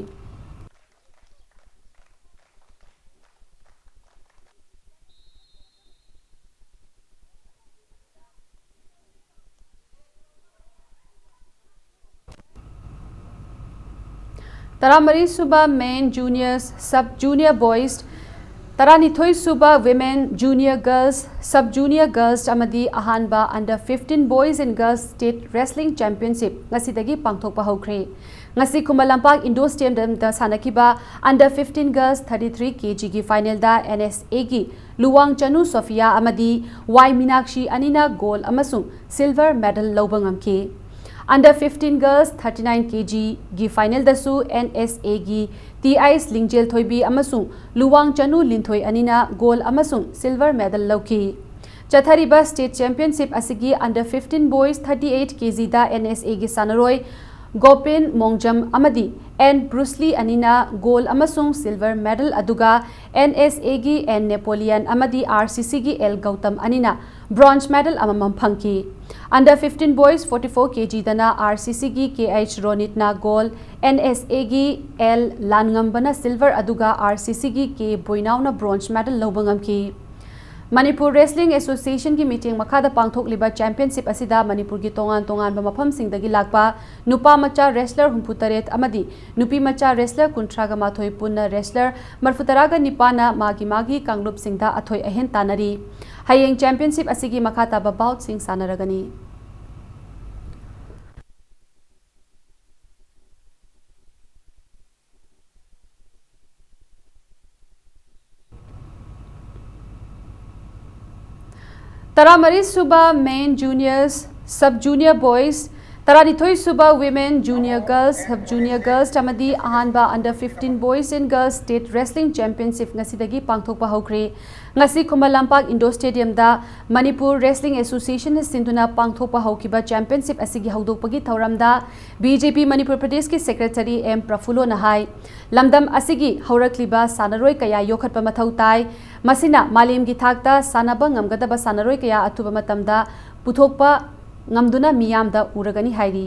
ꯇꯔꯥꯃꯔꯤ ꯁꯨꯕ Men Juniors Sub Junior Boys, ꯇꯔꯥꯅꯤꯊꯣꯏ ꯁꯨꯕ Women Junior Girls Sub Junior Girls ꯑꯃꯗꯤ ꯑꯍꯥꯟꯕ Under fifteen Boys and Girls State Wrestling Championship ꯉꯁꯤꯗꯒꯤ ꯄꯥꯡꯊꯣꯛꯄ ꯍꯧꯈ꯭ꯔꯦ꯫ ꯉꯁꯤ ꯈꯨꯃꯟ ꯂꯝꯄꯥꯛ Indoor Stadiumꯗ ꯁꯥꯟꯅꯈꯤꯕ Under fifteen Girls thirty three kgꯒꯤ finalꯗ NSAꯒꯤ Luwang ꯆꯅꯨ ꯁꯣꯐꯤꯌꯥ ꯑꯃꯗꯤ ꯋꯥꯏ ꯃꯤꯅꯥꯛꯁꯤ ꯑꯅꯤꯅ gold ꯑꯃꯁꯨꯡ silver medal ꯂꯧꯕ ꯉꯝꯈꯤ꯫ Under fifteen girls thirty nine kg ꯒꯤ final ꯗꯁꯨ N S A ꯒꯤ T I ꯂꯤꯡꯖꯦꯜ ꯊꯣꯏꯕꯤ ꯑꯃꯁꯨꯡ ꯂꯨꯋꯥꯡ ꯆꯅꯨ ꯂꯤꯟꯊꯣꯏ ꯑꯅꯤꯅ gold ꯑꯃꯁꯨꯡ silver medal ꯂꯧꯈꯤ꯫ ꯆꯠꯊꯔꯤꯕ state championship ꯑꯁꯤꯒꯤ under fifteen boys thirty eight kg the N S A ꯒꯤ ꯁꯥꯟꯅꯔꯣꯏ ꯒꯣꯄꯦꯟ ꯃꯣꯡꯖꯝ ꯑꯃꯗꯤ N ꯕ꯭ꯔꯨꯁꯂꯤ ꯑꯅꯤꯅ gold ꯑꯃꯁꯨꯡ silver medal, ꯑꯗꯨꯒ N S A ꯒꯤ N ꯅꯦꯄꯣꯂꯤꯌꯟ ꯑꯃꯗꯤ R C C ꯒꯤ L ꯒꯧꯇꯝ ꯑꯅꯤꯅ bronze medal ꯑꯃꯃꯝ ꯐꯪꯈꯤ꯫ Under fifteen boys forty four kg ꯗꯅ R C C ꯒꯤ K H ꯔꯣꯅꯤꯠꯅ gold, N S A ꯒꯤ L ꯂꯥꯟꯉꯝꯕꯅ silver, ꯑꯗꯨꯒ R C C ꯒꯤ K ꯕꯣꯏꯅꯥꯎꯅ bronze medal ꯂꯧꯕ ꯉꯝꯈꯤ꯫ ꯃꯅꯤꯄꯨꯔ Wrestling Association ꯒꯤ ꯃꯤꯠꯌꯦꯡ ꯃꯈꯥꯗ ꯄꯥꯡꯊꯣꯛꯂꯤꯕ championship ꯑꯁꯤꯗ ꯃꯅꯤꯄꯨꯔꯒꯤ ꯇꯣꯉꯥꯟ ꯇꯣꯉꯥꯟꯕ ꯃꯐꯝꯁꯤꯡꯗꯒꯤ ꯂꯥꯛꯄ ꯅꯨꯄꯥ ꯃꯆꯥ wrestler ꯍꯨꯝꯐꯨ ꯇꯔꯦꯠ ꯑꯃꯗꯤ ꯅꯨꯄꯤ ꯃꯆꯥ wrestler ꯀꯨꯟꯊ꯭ꯔꯥꯒ ꯃꯥꯊꯣꯏ ꯄꯨꯟꯅ wrestler ꯃꯔꯐꯨ ꯇꯔꯥꯒ ꯅꯤꯄꯥꯟꯅ ꯃꯥꯒꯤ ꯃꯥꯒꯤ ꯀꯥꯡꯂꯨꯞꯁꯤꯡꯗ ꯑꯊꯣꯏ ꯑꯍꯦꯟ ꯇꯥꯟꯅꯔꯤ꯫ ꯍꯌꯦꯡ championship ꯑꯁꯤꯒꯤ ꯃꯈꯥ ꯇꯥꯕ bout ꯁꯤꯡ ꯁꯥꯟꯅꯔꯒꯅꯤ꯫ ꯇꯔꯥꯃꯔꯤ ꯁꯨꯕ Men Juniors Sub Junior Boys, ꯇꯔꯥꯅꯤꯊꯣꯏ ꯁꯨꯕ Women Junior Girls Sub Junior Girls ꯑꯃꯗꯤ ꯑꯍꯥꯟꯕ Under fifteen Boys and Girls State Wrestling Championship ꯉꯁꯤꯗꯒꯤ ꯄꯥꯡꯊꯣꯛꯄ ꯍꯧꯈ꯭ꯔꯦ꯫ ꯉꯁꯤ ꯈꯨꯃꯟ ꯂꯝꯄꯥꯛ Indoor Stadium ꯗ ꯃꯅꯤꯄꯨꯔ Wrestling Association ꯅ ꯁꯤꯟꯗꯨꯅ ꯄꯥꯡꯊꯣꯛꯄ ꯍꯧꯈꯤꯕ championship ꯑꯁꯤꯒꯤ ꯍꯧꯗꯣꯛꯄꯒꯤ ꯊꯧꯔꯝꯗ B J P ꯃꯅꯤꯄꯨꯔ ꯄ꯭ꯔꯗꯦꯁꯀꯤ secretary M ꯄ꯭ꯔꯐꯨꯜꯂꯣꯅ ꯍꯥꯏ, ꯂꯝꯗꯝ ꯑꯁꯤꯒꯤ ꯍꯧꯔꯛꯂꯤꯕ ꯁꯥꯟꯅꯔꯣꯏ ꯀꯌꯥ ꯌꯣꯛꯈꯠꯄ ꯃꯊꯧ ꯇꯥꯏ꯫ ꯃꯁꯤꯅ ꯃꯥꯂꯦꯝꯒꯤ ꯊꯥꯛꯇ ꯁꯥꯟꯅꯕ ꯉꯝꯒꯗꯕ ꯁꯥꯟꯅꯔꯣꯏ ꯀꯌꯥ ꯑꯊꯨꯕ ꯃꯇꯝꯗ ꯄꯨꯊꯣꯛꯄ ꯉꯝꯗꯨꯅ ꯃꯤꯌꯥꯝꯗ ꯎꯔꯒꯅꯤ ꯍꯥꯏꯔꯤ꯫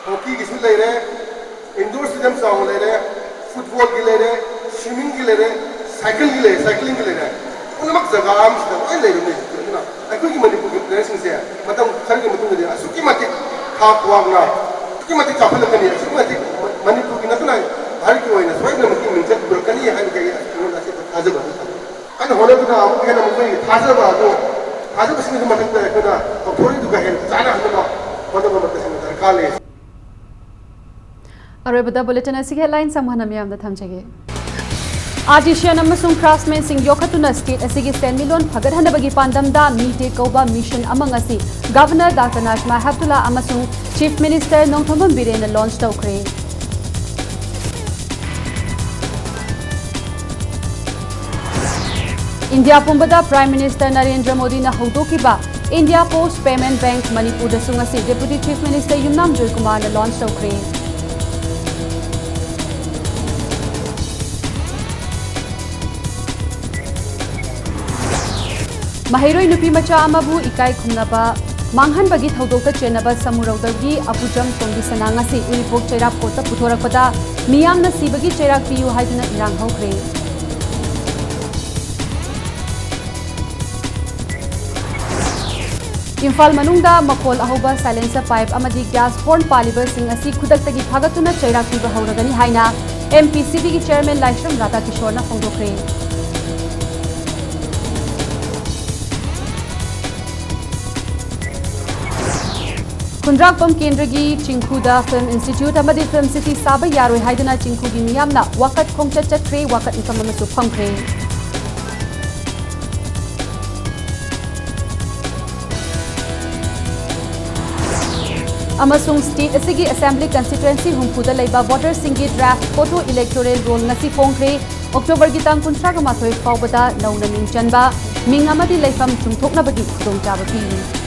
ꯍꯣꯀꯤꯒꯤꯁꯨ ꯂꯩꯔꯦ, indoor stadium ꯆꯥꯎꯅ ꯂꯩꯔꯦ, football ꯒꯤ ꯂꯩꯔꯦ, swimming ꯒꯤ ꯂꯩꯔꯦ, cycle ꯒꯤ ꯂꯩꯔꯦ, cycling ꯒꯤ ꯂꯩꯔꯦ꯫ ꯄꯨꯝꯅꯃꯛ ꯖꯒꯥ ꯑꯃꯁꯤꯗ ꯂꯣꯏ ꯂꯩꯔꯦ ꯂꯩꯔꯤꯁꯦ꯫ ꯑꯗꯨꯅ ꯑꯩꯈꯣꯏꯒꯤ ꯃꯅꯤꯄꯨꯔꯒꯤ player ꯁꯤꯡꯁꯦ ꯃꯇꯝ ꯈꯔꯒꯤ ꯃꯇꯨꯡꯗꯗꯤ ꯑꯁꯨꯛꯀꯤ ꯃꯇꯤꯛ ꯊꯥꯛ ꯋꯥꯡꯅ, ꯑꯁꯨꯛꯀꯤ ꯃꯇꯤꯛ ꯆꯥꯎꯈꯠꯂꯛꯀꯅꯤ, ꯑꯁꯨꯛꯀꯤ ꯃꯇꯤꯛ ꯃꯅꯤꯄꯨꯔꯒꯤ ꯅꯠꯇꯅ ꯚꯥꯔꯠꯀꯤ ꯑꯣꯏꯅ ꯁꯣꯏꯗꯅꯃꯛꯀꯤ ꯃꯤꯡꯆꯠ ꯄꯨꯔꯛꯀꯅꯤ ꯍꯥꯏꯕꯒꯤ ꯑꯩ ꯑꯩꯉꯣꯟꯗ ꯑꯆꯦꯠꯄ ꯊꯥꯖꯕ ꯑꯗꯨ ꯊꯝꯃꯤ꯫ ꯀꯟꯅ ꯍꯣꯠꯅꯗꯨꯅ ꯑꯃꯨꯛ ꯍꯦꯟꯅ ꯃꯈꯣꯏꯒꯤ ꯊꯥꯖꯕ ꯑꯗꯨ, ꯊꯥꯖꯕꯁꯤꯡꯒꯤ ꯃꯊꯛꯇ ꯑꯩꯈꯣꯏꯅ ꯑꯣꯊꯣꯔꯤꯇꯤꯗꯨꯒ ꯍꯦꯟꯅ ꯆꯥꯟꯅꯍꯟꯅꯕ ꯍꯣꯠꯅꯕ ꯑꯃ ꯇꯁꯦꯡꯅ ꯗꯔꯀꯥꯔ ꯂꯩ꯫ ꯑꯔꯣꯏꯕꯗ bulletin ꯑꯁꯤꯒꯤ headlines ꯑꯃꯨꯛ ꯍꯟꯅ ꯃꯤꯌꯥꯝꯗ ꯊꯝꯖꯒꯦ꯫ Artisan ꯑꯃꯁꯨꯡ craftsmanꯁꯤꯡ ꯌꯣꯛꯈꯠꯇꯨꯅ state ꯑꯁꯤꯒꯤ ꯁꯦꯟꯃꯤꯠꯂꯣꯟ ꯐꯒꯠꯍꯟꯅꯕꯒꯤ ꯄꯥꯟꯗꯝꯗ MIDEC ꯀꯧꯕ mission ꯑꯃ ꯉꯁꯤ Governor Doctor Najma Heptulla ꯑꯃꯁꯨꯡ Chief Minister ꯅꯣꯡꯊꯣꯝꯕꯝ ꯕꯤꯔꯦꯟꯅ launch ꯇꯧꯈ꯭ꯔꯦ꯫ ꯏꯟꯗꯤꯌꯥ ꯄꯨꯝꯕꯗ Prime Minister ꯅꯔꯦꯟꯗ꯭ꯔ ꯃꯣꯗꯤꯅ ꯍꯧꯗꯣꯛꯈꯤꯕ India Post Payment Bank ꯃꯅꯤꯄꯨꯔꯗꯁꯨ ꯉꯁꯤ Deputy Chief Minister ꯌꯨꯝꯅꯥꯝ ꯖꯣꯏꯀꯨꯃꯥꯔꯅ launch ꯇꯧꯈ꯭ꯔꯦ꯫ ꯃꯍꯩꯔꯣꯏ ꯅꯨꯄꯤ ꯃꯆꯥ ꯑꯃꯕꯨ ꯏꯀꯥꯏ ꯈꯨꯝꯅꯕ ꯃꯥꯡꯍꯟꯕꯒꯤ ꯊꯧꯗꯣꯛꯇ ꯆꯦꯟꯅꯕ ꯁꯃꯨꯔꯧꯗꯒꯤ ꯑꯄꯨꯖꯝ ꯇꯣꯝꯕꯤꯁꯅꯥ ꯉꯁꯤ ꯎꯔꯤꯄꯣꯛ ꯆꯩꯔꯥꯛ courtꯇ ꯄꯨꯊꯣꯔꯛꯄꯗ ꯃꯤꯌꯥꯝꯅ ꯁꯤꯕꯒꯤ ꯆꯩꯔꯥꯛ ꯄꯤꯌꯨ ꯍꯥꯏꯗꯨꯅ ꯏꯔꯥꯡ ꯍꯧꯈ꯭ꯔꯦ꯫ ꯏꯝꯐꯥꯜ ꯃꯅꯨꯡꯗ ꯃꯈꯣꯜ ꯑꯍꯧꯕ silencer pipe ꯑꯃꯗꯤ gas horn ꯄꯥꯜꯂꯤꯕꯁꯤꯡ ꯑꯁꯤ ꯈꯨꯗꯛꯇꯒꯤ ꯐꯥꯒꯠꯇꯨꯅ ꯆꯩꯔꯥꯛ ꯄꯤꯕ ꯍꯧꯔꯒꯅꯤ ꯍꯥꯏꯅ MPCBꯒꯤ chairman ꯂꯥꯏꯁ꯭ꯔꯝ ꯔꯥꯙꯥꯀꯤꯁꯣꯔꯅ ꯐꯣꯡꯗꯣꯛꯈ꯭ꯔꯦ꯫ ꯈꯨꯟꯗ꯭ꯔꯥꯛꯄꯝ ꯀꯦꯟꯗ꯭ꯔꯒꯤ ꯆꯤꯡꯈꯨꯗ Film Institute ꯑꯃꯗꯤ Film City ꯁꯥꯕ ꯌꯥꯔꯣꯏ ꯍꯥꯏꯗꯨꯅ ꯆꯤꯡꯈꯨꯒꯤ ꯃꯤꯌꯥꯝꯅ ꯋꯥꯀꯠ ꯈꯣꯡꯆꯠ ꯆꯠꯈ꯭ꯔꯦ, ꯋꯥꯀꯠ ꯃꯤꯐꯝ ꯑꯃꯁꯨ ꯐꯝꯈ꯭ꯔꯦ꯫ ꯑꯃꯁꯨꯡ state ꯑꯁꯤꯒꯤ assembly constituency ꯍꯨꯝꯐꯨꯗ ꯂꯩꯕ voterꯁꯤꯡꯒꯤ draft photo electoral roll ꯉꯁꯤ ꯐꯣꯡꯈ꯭ꯔꯦ꯫ Octoberꯒꯤ ꯇꯥꯡ ꯀꯨꯟꯊ꯭ꯔꯥꯒ ꯃꯥꯊꯣꯏ ꯐꯥꯎꯕꯗ ꯅꯧꯅ ꯃꯤꯡ ꯆꯟꯕ, ꯃꯤꯡ ꯑꯃꯗꯤ ꯂꯩꯐꯝ ꯆꯨꯝꯊꯣꯛꯅꯕꯒꯤ ꯈꯨꯗꯣꯡꯆꯥꯕ ꯄꯤꯔꯤ꯫